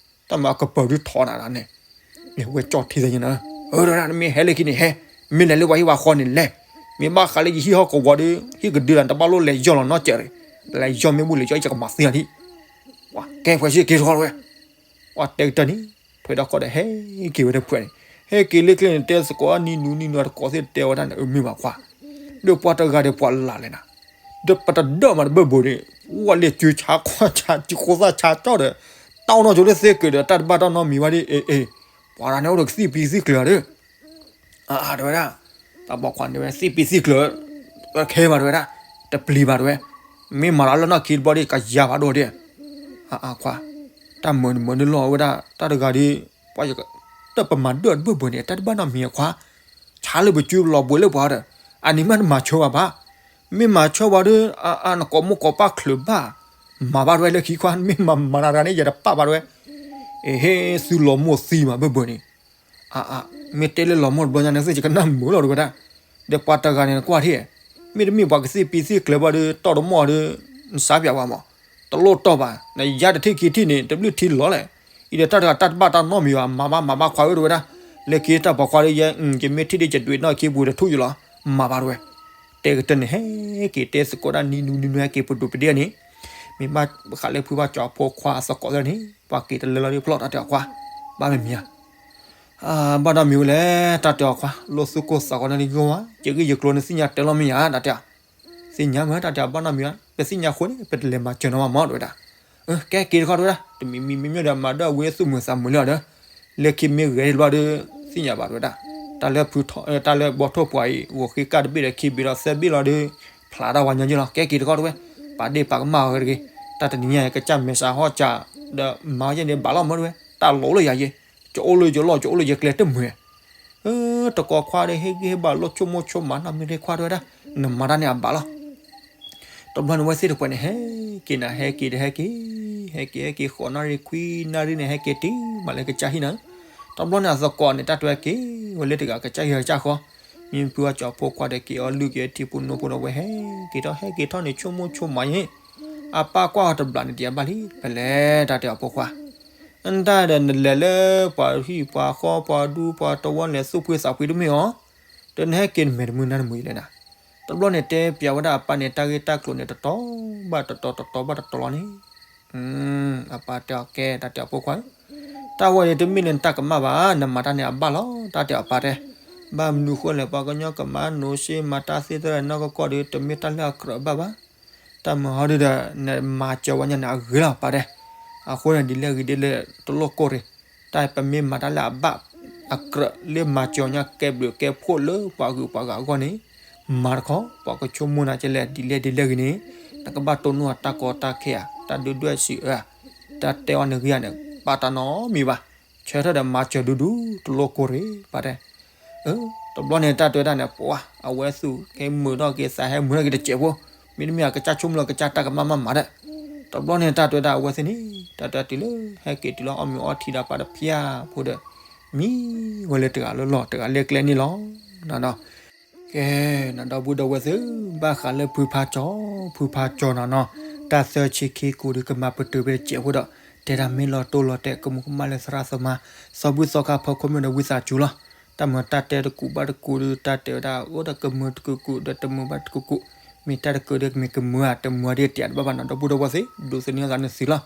တၢ်မုာ်အကပၤဒုးထီၣ်နၤဒၣ်န့ၣ်, ဝဲကၠီၣ်ထံသ့ၣ်ညါနၤ, အၢ နမ့ၢ်ဟဲလၢခံန့ၣ်ဟဲ, မ့ၢ်လဲၤလၢပှၤဟံၣ်ပှၤဃီန့ၣ်လဲၤ, မ့ၢ်ဘၣ်ဃးလၢယဟံၣ်ဟီၣ်ကဝီၤဒီး ဟံၣ်ကဒုလၢနတဘၣ်လိၣ်လဲၤယီၢ်လီၤနီတစဲးရ့ၣ်, လဲၤယီၢ်မ့ၢ်ဘူၣ်လဲၤယီၢ်အံၤ ယကမၤသံအီၤဒံး, ပှၤကဲပှဲၤစ့ၢ်ကီးထီၣ်ဝဲ ပှၤတဲကတၢၢ်န့ၣ် ထွဲဒီးခီဒီးဟဲက့ၤဝဲတဖုန့ၣ်, ဟဲက့ၤလၢကျဲန့ၣ် တဲသကိးနံၤနူနံၤနူ တကိးသ့ၣ်တဲဝဲဒၣ်န့ၣ် အမ့ၢ်ဘၣ်ခွါ, ဒီးပှၤတဂၤဒီးပှၤလၢ်လဲၣ်နၤ, ဒီးပတဒၢၣ်မးတဘၢၣ်ဘိန့ၣ်, ဝဲလဲၤစုဆါခီဆါစုဃိသၣ်ဆါကၠီၣ်ဒီး, တၢ်အိၣ်နီၢ်ကၠိလၢသ့ၣ်ကၢၤဒီး တၢ်တဘၣ်တၢ်နီတမံၤဘၣ်ဒ်အံၤ, အ့ၣ်, ပှၤတဂၤန့ၣ်အိၣ်ဒီးကသံၣ်ပံသံၣ်ကျၢၤဒီး အါ တဝဲဒၣ်, တၢ်ပိာ်ခွါန့ၣ်ဝဲသံၣ်ပံသံၣ်ကျၢၤ, ခဲဘၣ်တဝဲဒၣ်, တပျံၤဘၣ်တဝဲ, မ့ၢ်မၤလၢလၢနီၢ်ခံတဘျီဒ်ကယၤဘၣ်ဒိၣ်ဒ်, အါအါခွါ, တၢ်မုာ်န့ၣ်မုာ်န့ၢ်လီၤဝဲဒၣ် တၢ်တဂၤဒ်, ပှၤယက, တၢ်ပမၤဒၢၣ်တဘၢၣ်ဘၢၣ်န့ၣ် တၢ်တဘၣ်နီတမံၤအခွါ, ဆါလၢပစုလီၤဘှံးလၢပှၤဒီး, အန့ၣ်မ့ၢ်တမၤဆၢဘၣ်ဘၣ်, မ့ၢ်မၤဆၢဘၣ်ဒီး အနကိးမိၢ်ကိးပၢ်ချုးဘၣ်, မၤဘၣ်တဝဲလၢခံခွါ မ့ၢ်မၤမၤတၢ်တဂၤန့ၣ် ယတပာ်ဘၣ်တဝဲ, အဟ့ၣ်သုလီၤမိၢ်သံမးဘၢၣ်ဘၢၣ်န့ၣ် အါအါ, မ့ၢ်တဲလၢလီၤမိၢ်တဘျီညါန့ၣ် သုကနၣ်မုာ်လီၤတဝဲဒၣ်, ဒီးပှၤတဂၤန့ၣ်နကွၢ်ထံၣ်, မ့တမ့ၢ်ပှၤကသ့ၣ်ပံသ့ၣ်ကျၢၤဘၣ်ဒီး တီၢ်တမီၢ်ဒီး နစါပၠးပှၤမး, တလိၣ်တီၢ်ဘၣ်, နယါတထံၣ်ခံထံၣ်န့ၣ် တဘျုးထံလီၤလဲၣ်, အံၤဒီးတၢ်တဂၤတၢ်တဘၣ်တၢ်နီတမံၤဘၣ်, မၤဘၣ်မၤဘၣ်ခွါဧၢတဝဲဒၣ်, လၢခံတၢ်ပိာ်ခွါဒီးယဲ ယမ့ၢ်ထံၣ်ဒ်ယဒွးနီၣ်ခံပူၤတထူၣ်ယလီၤ, မၤဘၣ်တဝဲ, တဲကတၢၢ်န့ၣ် ဟဲက့ၤတဲသကိးဒၣ်နံၤနံၤနံၤနံၤဟဲက့ၤပဒိၣ်ပဒ့န့ၣ်, မ့ၢ်ဘၣ်ဃးလၢဖုဘၣ်ကၠီၤဖိခွါအသကိးသ့ၣ်န့ၣ် ပှၤက့ၤတလၢလီၤဒ်ဖျီၣ်တၢ်တဲအီၤခွါ, ဘၣ်မ့ၢ်မံၤဧါ ဘၣ်ဒီးမံၤဝဲလဲၣ် တၢ်တဲအီၤခွါ, လိၣ်သူၣ်ကိၢ်သးဂီၤန့ၣ်ယိၣ်ဝါ, ယဂ့ၢ်ယကျိၤန့ၣ်သ့ၣ်ညါတဲလီၤမ့ၢ်ဧါ တၢ်တဲ, သ့ၣ်ညါမ့ၢ်တၢ်တဲအီၤ ဘၣ်နီတမံၤဧါ, ပသ့ၣ်ညါအဃိန့ၣ် ပတလဲၤမၤစၢၤနီၤမးမးတဝဲဒၣ်, ကဲက့ၤတခီတဝဲဒၣ်, တမံၤမံၤမံၤမ့ၢ်ဒီးမၤဒၢၣ်ဝံၤသူၣ်မုာ်သးမုာ်လံအီၤဒီး, လၢခံမ့ၢ်ဂဲၤတဘျီဒီး, သ့ၣ်ညါဘၣ်တဝဲဒၣ်, တၢ်လၢဖုထီၣ် တၢ်လၢဘီထိၣ်ပှၤအံၤ ဂီၤဃ့ကၢ်တဘ့ၣ်ဒီးခံဘ့ၣ်ဒီးသၢဘ့ၣ်လီၤဒီး, ဖျါတၢ်ဝါညီက့လီၤ, ကဲက့ၤတခီတဝဲ, ပာ်ဒ့ၣ်ပာ်ကမၣ်အီၤတဂ့ၤ, တၢ်တနံၤညါအံၤ ကစၢ်မဲာ်ဆှးဟီၣ်စး, ဒီးမၤဝဲယဲန့ၣ်ဘၣ်လီၤမးတဝဲ, တၢ်လီၤလၢယၤယဲ, ကအိၣ်လၢယလီၢ် ကအိၣ်လၢယကျဲတမုာ် တကိးခွါဒီး ဟ့ၣ်ဂံၢ်ဟ့ၣ်ဘါလိၣ်ဆိကမိၣ်ဆိကမးနီတမံၤတခွါတဝဲဒၣ်, နမၤတၢ်န့ၣ်အဘၣ်လီၤ. တဘျီန့ၣ် အဝဲသ့ၣ်တပှဲၤန့ၣ် ဟဲက့ၤနၤ ဟဲက့ၤဒီးဟဲက့ၤ, ဟဲက့ၤဟဲက့ၤ ဃိးနၣ်ရံၣ်ခွံနၣ်ရံၣ်န့ၣ် ဟဲက့ၤတုၤမးလၢကစၢ်ဟံၣ်နၤ, တဘျီန့ၣ် အသကိးန့ၣ် တၢ်တဝဲက့ၤဝဲလၢတဂၤကစၢ်ဟံၣ်ကစၢ်ဃီ, မ့ၢ်ဖုအကၠီၤဖိခွါဒီး က့ၤအီၣ်လုၢ်က့ၤထံဖိနိဖိဒီး အဝဲဟဲက့ၤထီၣ်ဟဲက့ၤထီၣ်န့ၣ် ဆိကမိၣ်ဆိကမးယဲ, အပၢ်ကွၢ်အီၤတဘျီန့ၣ် တယၤဘၣ်လံ ဖဲလဲၣ် တၢ်တဲအီၤဖိခွါ နတၢ်ဒီးနလဲၤလၢပှၤဟံၣ်ပှၤဃီပှၤဒူပှၤတဝီလဲၤသူၣ်ဖှံသးဖှံတမ့ၢ်အီၤ, ဒီးနဟဲက့ၤနမဲာ်တမုာ်နါတမုာ်အံၤလဲၣ်နၤ. တဘျီန့ၣ်တဲပျးဝဲဒၣ်အပၢ်န့ၣ် တၢ်ဂ့ၢ်တၢ်ကျိၤန့ၣ် တတီၤဘၣ်တတီၤ တတီၤဘၣ်တတီၤလီၤန့ၣ်, အပၢ်တဲအီၤကဲ တၢ်တဲအီၤဖိခွါဧၢ, တၢ်ဝဲန့ၣ်တမ့ၢ်လၢနတၢ်ကမၣ်ဘၣ် နမၤတၢ်န့ၣ်အဘၣ်လီၤ တၢ်တဲအီၤပၢ်တဲ, ဘၣ်မနုၤဃိလဲၣ် ပှၤကညီကမၤနိးစ့မၤတၢ်သ့သရၣ်နီၢ်ကီၢ်ကီၢ်ဒီး တမ့ၢ်တၢ်လၢအကြၢးဘၣ်ဘၣ် တၢ်မၤဟီဒုဒီး နမၤစၢၤဝဲညါန့ၣ် အဂ့ၤလီၤပၢ်တဲ, အဃိန့ၣ် ဒ်လဲၣ်ဂ့ၤဒ်လဲၣ် တလိၣ်ကိၢ်ရ့ၣ်, တၢ်ပမ့ၢ်မၤတၢ်လၢအဘၣ် အကြၢးလၢမၤစၢၤညါကဲဘျုးကဲဖှိၣ်လၢပှၤဂုၤပှၤဂၤအဂီၢ်န့ၣ်, မၤတခီ ပှၤကဆိကမိၣ်နၤကလဲၣ် ဒ်လဲၣ်ဒ်လဲၣ်ဂ့ၤန့ၣ်, နကဘၣ်တိၢ်နီၣ်အတၢ်ကီတၢ်ခဲဧါ, တၢ်ဒုၣ်ဒွဲၣ်စံးအၢဧါ, တၢ်တဲအီၤန့ၣ်ဂ့ၤဧါန့ၣ် ပာ်တၢ်နီတမံၤဘၣ်, ဆၢထၢၣ်ဒီးမၤစၢၤဒူဒူ တလိၣ်ကိၢ်ရ့ၣ်ပၢ်တဲ တဘျီန့ၣ်တၢ်တဲဝဲဒၣ်န့ၣ် ပှၤ အဝဲသူၣ်ကဲမုာ်ထီၣ်က့ၤသးဟဲမုာ်ထီၣ်က့ၤတစဲးဖိ, မ့တမ့ၢ်အကစၢ်ဆိကမိၣ်လၢကစၢ်တၢ်ကမၣ်မးမးဒီး, တဘျီန့ၣ်တၢ်တဲဝဲဒၣ်အဝဲသ့ၣ်န့ၣ် တၢ်တဲတုၤလၢ ဟဲက့ၤတုၤလၢအီၣ်မ့ၤအီထံဒီးပၢ်တဖျၢၣ်ဖိဒီး, မံဝဲလၢတဂၤလၢလီၢ် တဂၤလၢကျဲန့ၣ်လီၤ. နဒီး ကဲ နဒီပုၢ်ဒီဝဲၢ်သ့ၣ်, ဘၣ်ဃးလၢဖုဖါကၠီၤ ဖုဖါကၠီၤနၤနီၤ, တၢ်သၢဆံခံကိးဒီးကမၤပတုာ်ဖဲတစဲးဖိဒီး, တဲဒၣ်မ့ၢ်လီၤတိၢ်လီၤတဲာ်ကမူးကမၣ်လၢသရၣ်သမါ, သီဘူၣ်သီခါဖီခိၣ်မ့ၢ်ဒီးဝံသးစူၤလီၤ. တၢ်မၤတၢ်တဲတကူးဘၣ်တကူးဒီး တၢ်တဲဝဲဒၣ်အိၣ်ဒီးကမုာ်တကူးကူးဒီးတမုာ်ဘၣ်တကူးကူး, မ့ၢ်တၢ်တကၢးဒီးမ့ၢ်ကမုာ်ဧါ တမုာ်ဧါဒ်တဲတဘၣ်ဘၣ်နီၤ ဒီပုၢ်ဒီဝဲၢ်သ့ၣ်, ဒိးသန့ၤသးန့ၢ်သုလီၤ.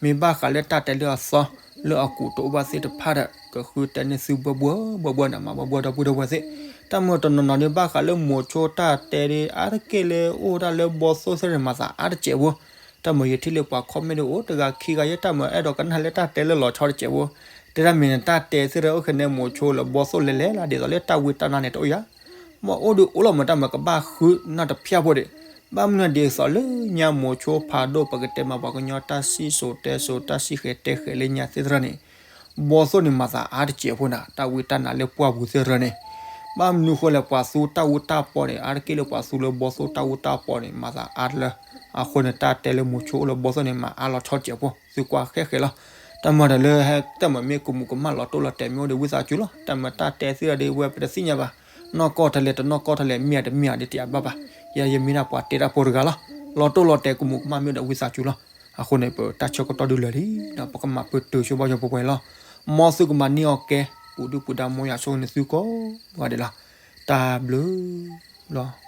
မ့ၢ်ဘၣ်ဃးလၢတၢ်တဲလၢအသီ လၢအကူးတအိၣ်ဘၣ်သ့ၣ်တဖၣ်ဒီး ကဃုတဲန့ၢ်သုဘှီဘှီဘှီဘှီန့ၣ် မၤဘှီဘှီဒီပုၢ်ဒီဝဲၢ်သ့ၣ်, တၢ်မၤတနီၤနီၤဒ်ဘၣ်ဃးလၢမိၤဆိတၢ်တဲဒ်အါတက့ၢ်လၢအိၣ်ဒၣ်လၢဘီသိၣ်သ့ၣ်န့ၣ် မၤသးအါတစဲးဖိ, တၢ်မၤယထံၣ်လၢပှၤ comment ဒ်အိၣ်တဂၤခံဂၤယဲ တၢ်မၤအဲၣ်ဒိးကနၣ်လၢတၢ်တဲလၢလီၤဆီတစဲးဖိ, တဲဒၣ်မ့ၢ်န့ၣ် တၢ်တဲသ့ၣ်ဒီးအိၣ်ခဲန့ၣ် မိၤဆိလၢဘီသိၣ်လဲၤလဲၤလၢ် ဒ်သိးလၢတၢ်ဝံတၢ်နါန့ၣ်တအိၣ်ယၤ မ့ၢ်အိၣ်ဒီးအိၣ်လီၤမး တၢ်မၤကဘၣ်ဃုနီၢ်တဖၠၣ်ဖိဒံး, ဘၣ်မနုၤဒ်သိးလၢညါမိၤဆိဖးဒိၣ် ပကတဲမးပှၤကညီတၢ်စံၣ်စိၤတဲစိၤ တၢ်စံၣ်ဃဲၤတဲဃဲၤလၢညါသ့ၣ်တဖၣ်န့ၣ်, ဘီသိၣ်န့ၣ်မၤသးအါတစဲးဖိနၤ တၢ်ဝံတၢ်နါလၢပှၢ်ပူၤသ့ၣ်တဖၣ်န့ၣ်, ဘၣ်မနုၤဃိလဲၣ် ပှၤသူတၢ်အူတၢ်ပီန့ၣ် အါတက့ၢ်လၢပှၤသူလၢဘီသိၣ်တၢ်အူတၢ်ပီန့ၣ် မၤသးအါတလၢ, အဃိန့ၣ် တၢ်တဲလၢမိၤဆိအိၣ်လၢဘီသိၣ်န့ၣ် မၤအါလီၤဆီတစဲးဖိ သုကွၢ်ဃဲဃဲလီၤ. တၢ်မၤဒီးလၢဟဲတၢ်မၤမ့ၢ်ကမူးကမၣ် လီၤတိၢ်လီၤတဲာ်မ့ၢ်အိၣ်ဒီးဝံသးစူၤလီၤ. တၢ်မၤတၢ်တဲသ့ၣ်ဒီးဝဲပတသ့ၣ်ညါဘၣ်, နီၢ်ကီၢ်တလဲၤတနီၢ်ကီၢ်တလဲၤ မ့ၢ်ဧါတမ့ၢ်ဧါဒ်တယၤဘၣ်ဘၣ်, ယဲယမ့ၢ်ဒၣ်ပှၤတဲတၢ်ဖိတဂၤလီၤ. လီၤတိၢ်လီၤတဲာ်ကမူးကမၣ်မ့ၢ်အိၣ်ဒီးဝံသးစူၤလီၤ. အဃိန့ၣ် ပတၢ်ဆၢကတီၢ်ဒုးလၢာ်လံ, ဒီးပကမၤပတုာ်ဆိဘၣ်ယိၤပှဲၤပှဲၤလီၤ. မ်သုကမၤန့ၢ်အီၤကဲ ပူၤဒုၣ်ပူၤဒါ မ်ယွၤဆိၣ်ဂ့ၤန့ၢ်သုကိးဂၤဒဲးလီၤ. တၢ်ဘျုးလီၤ.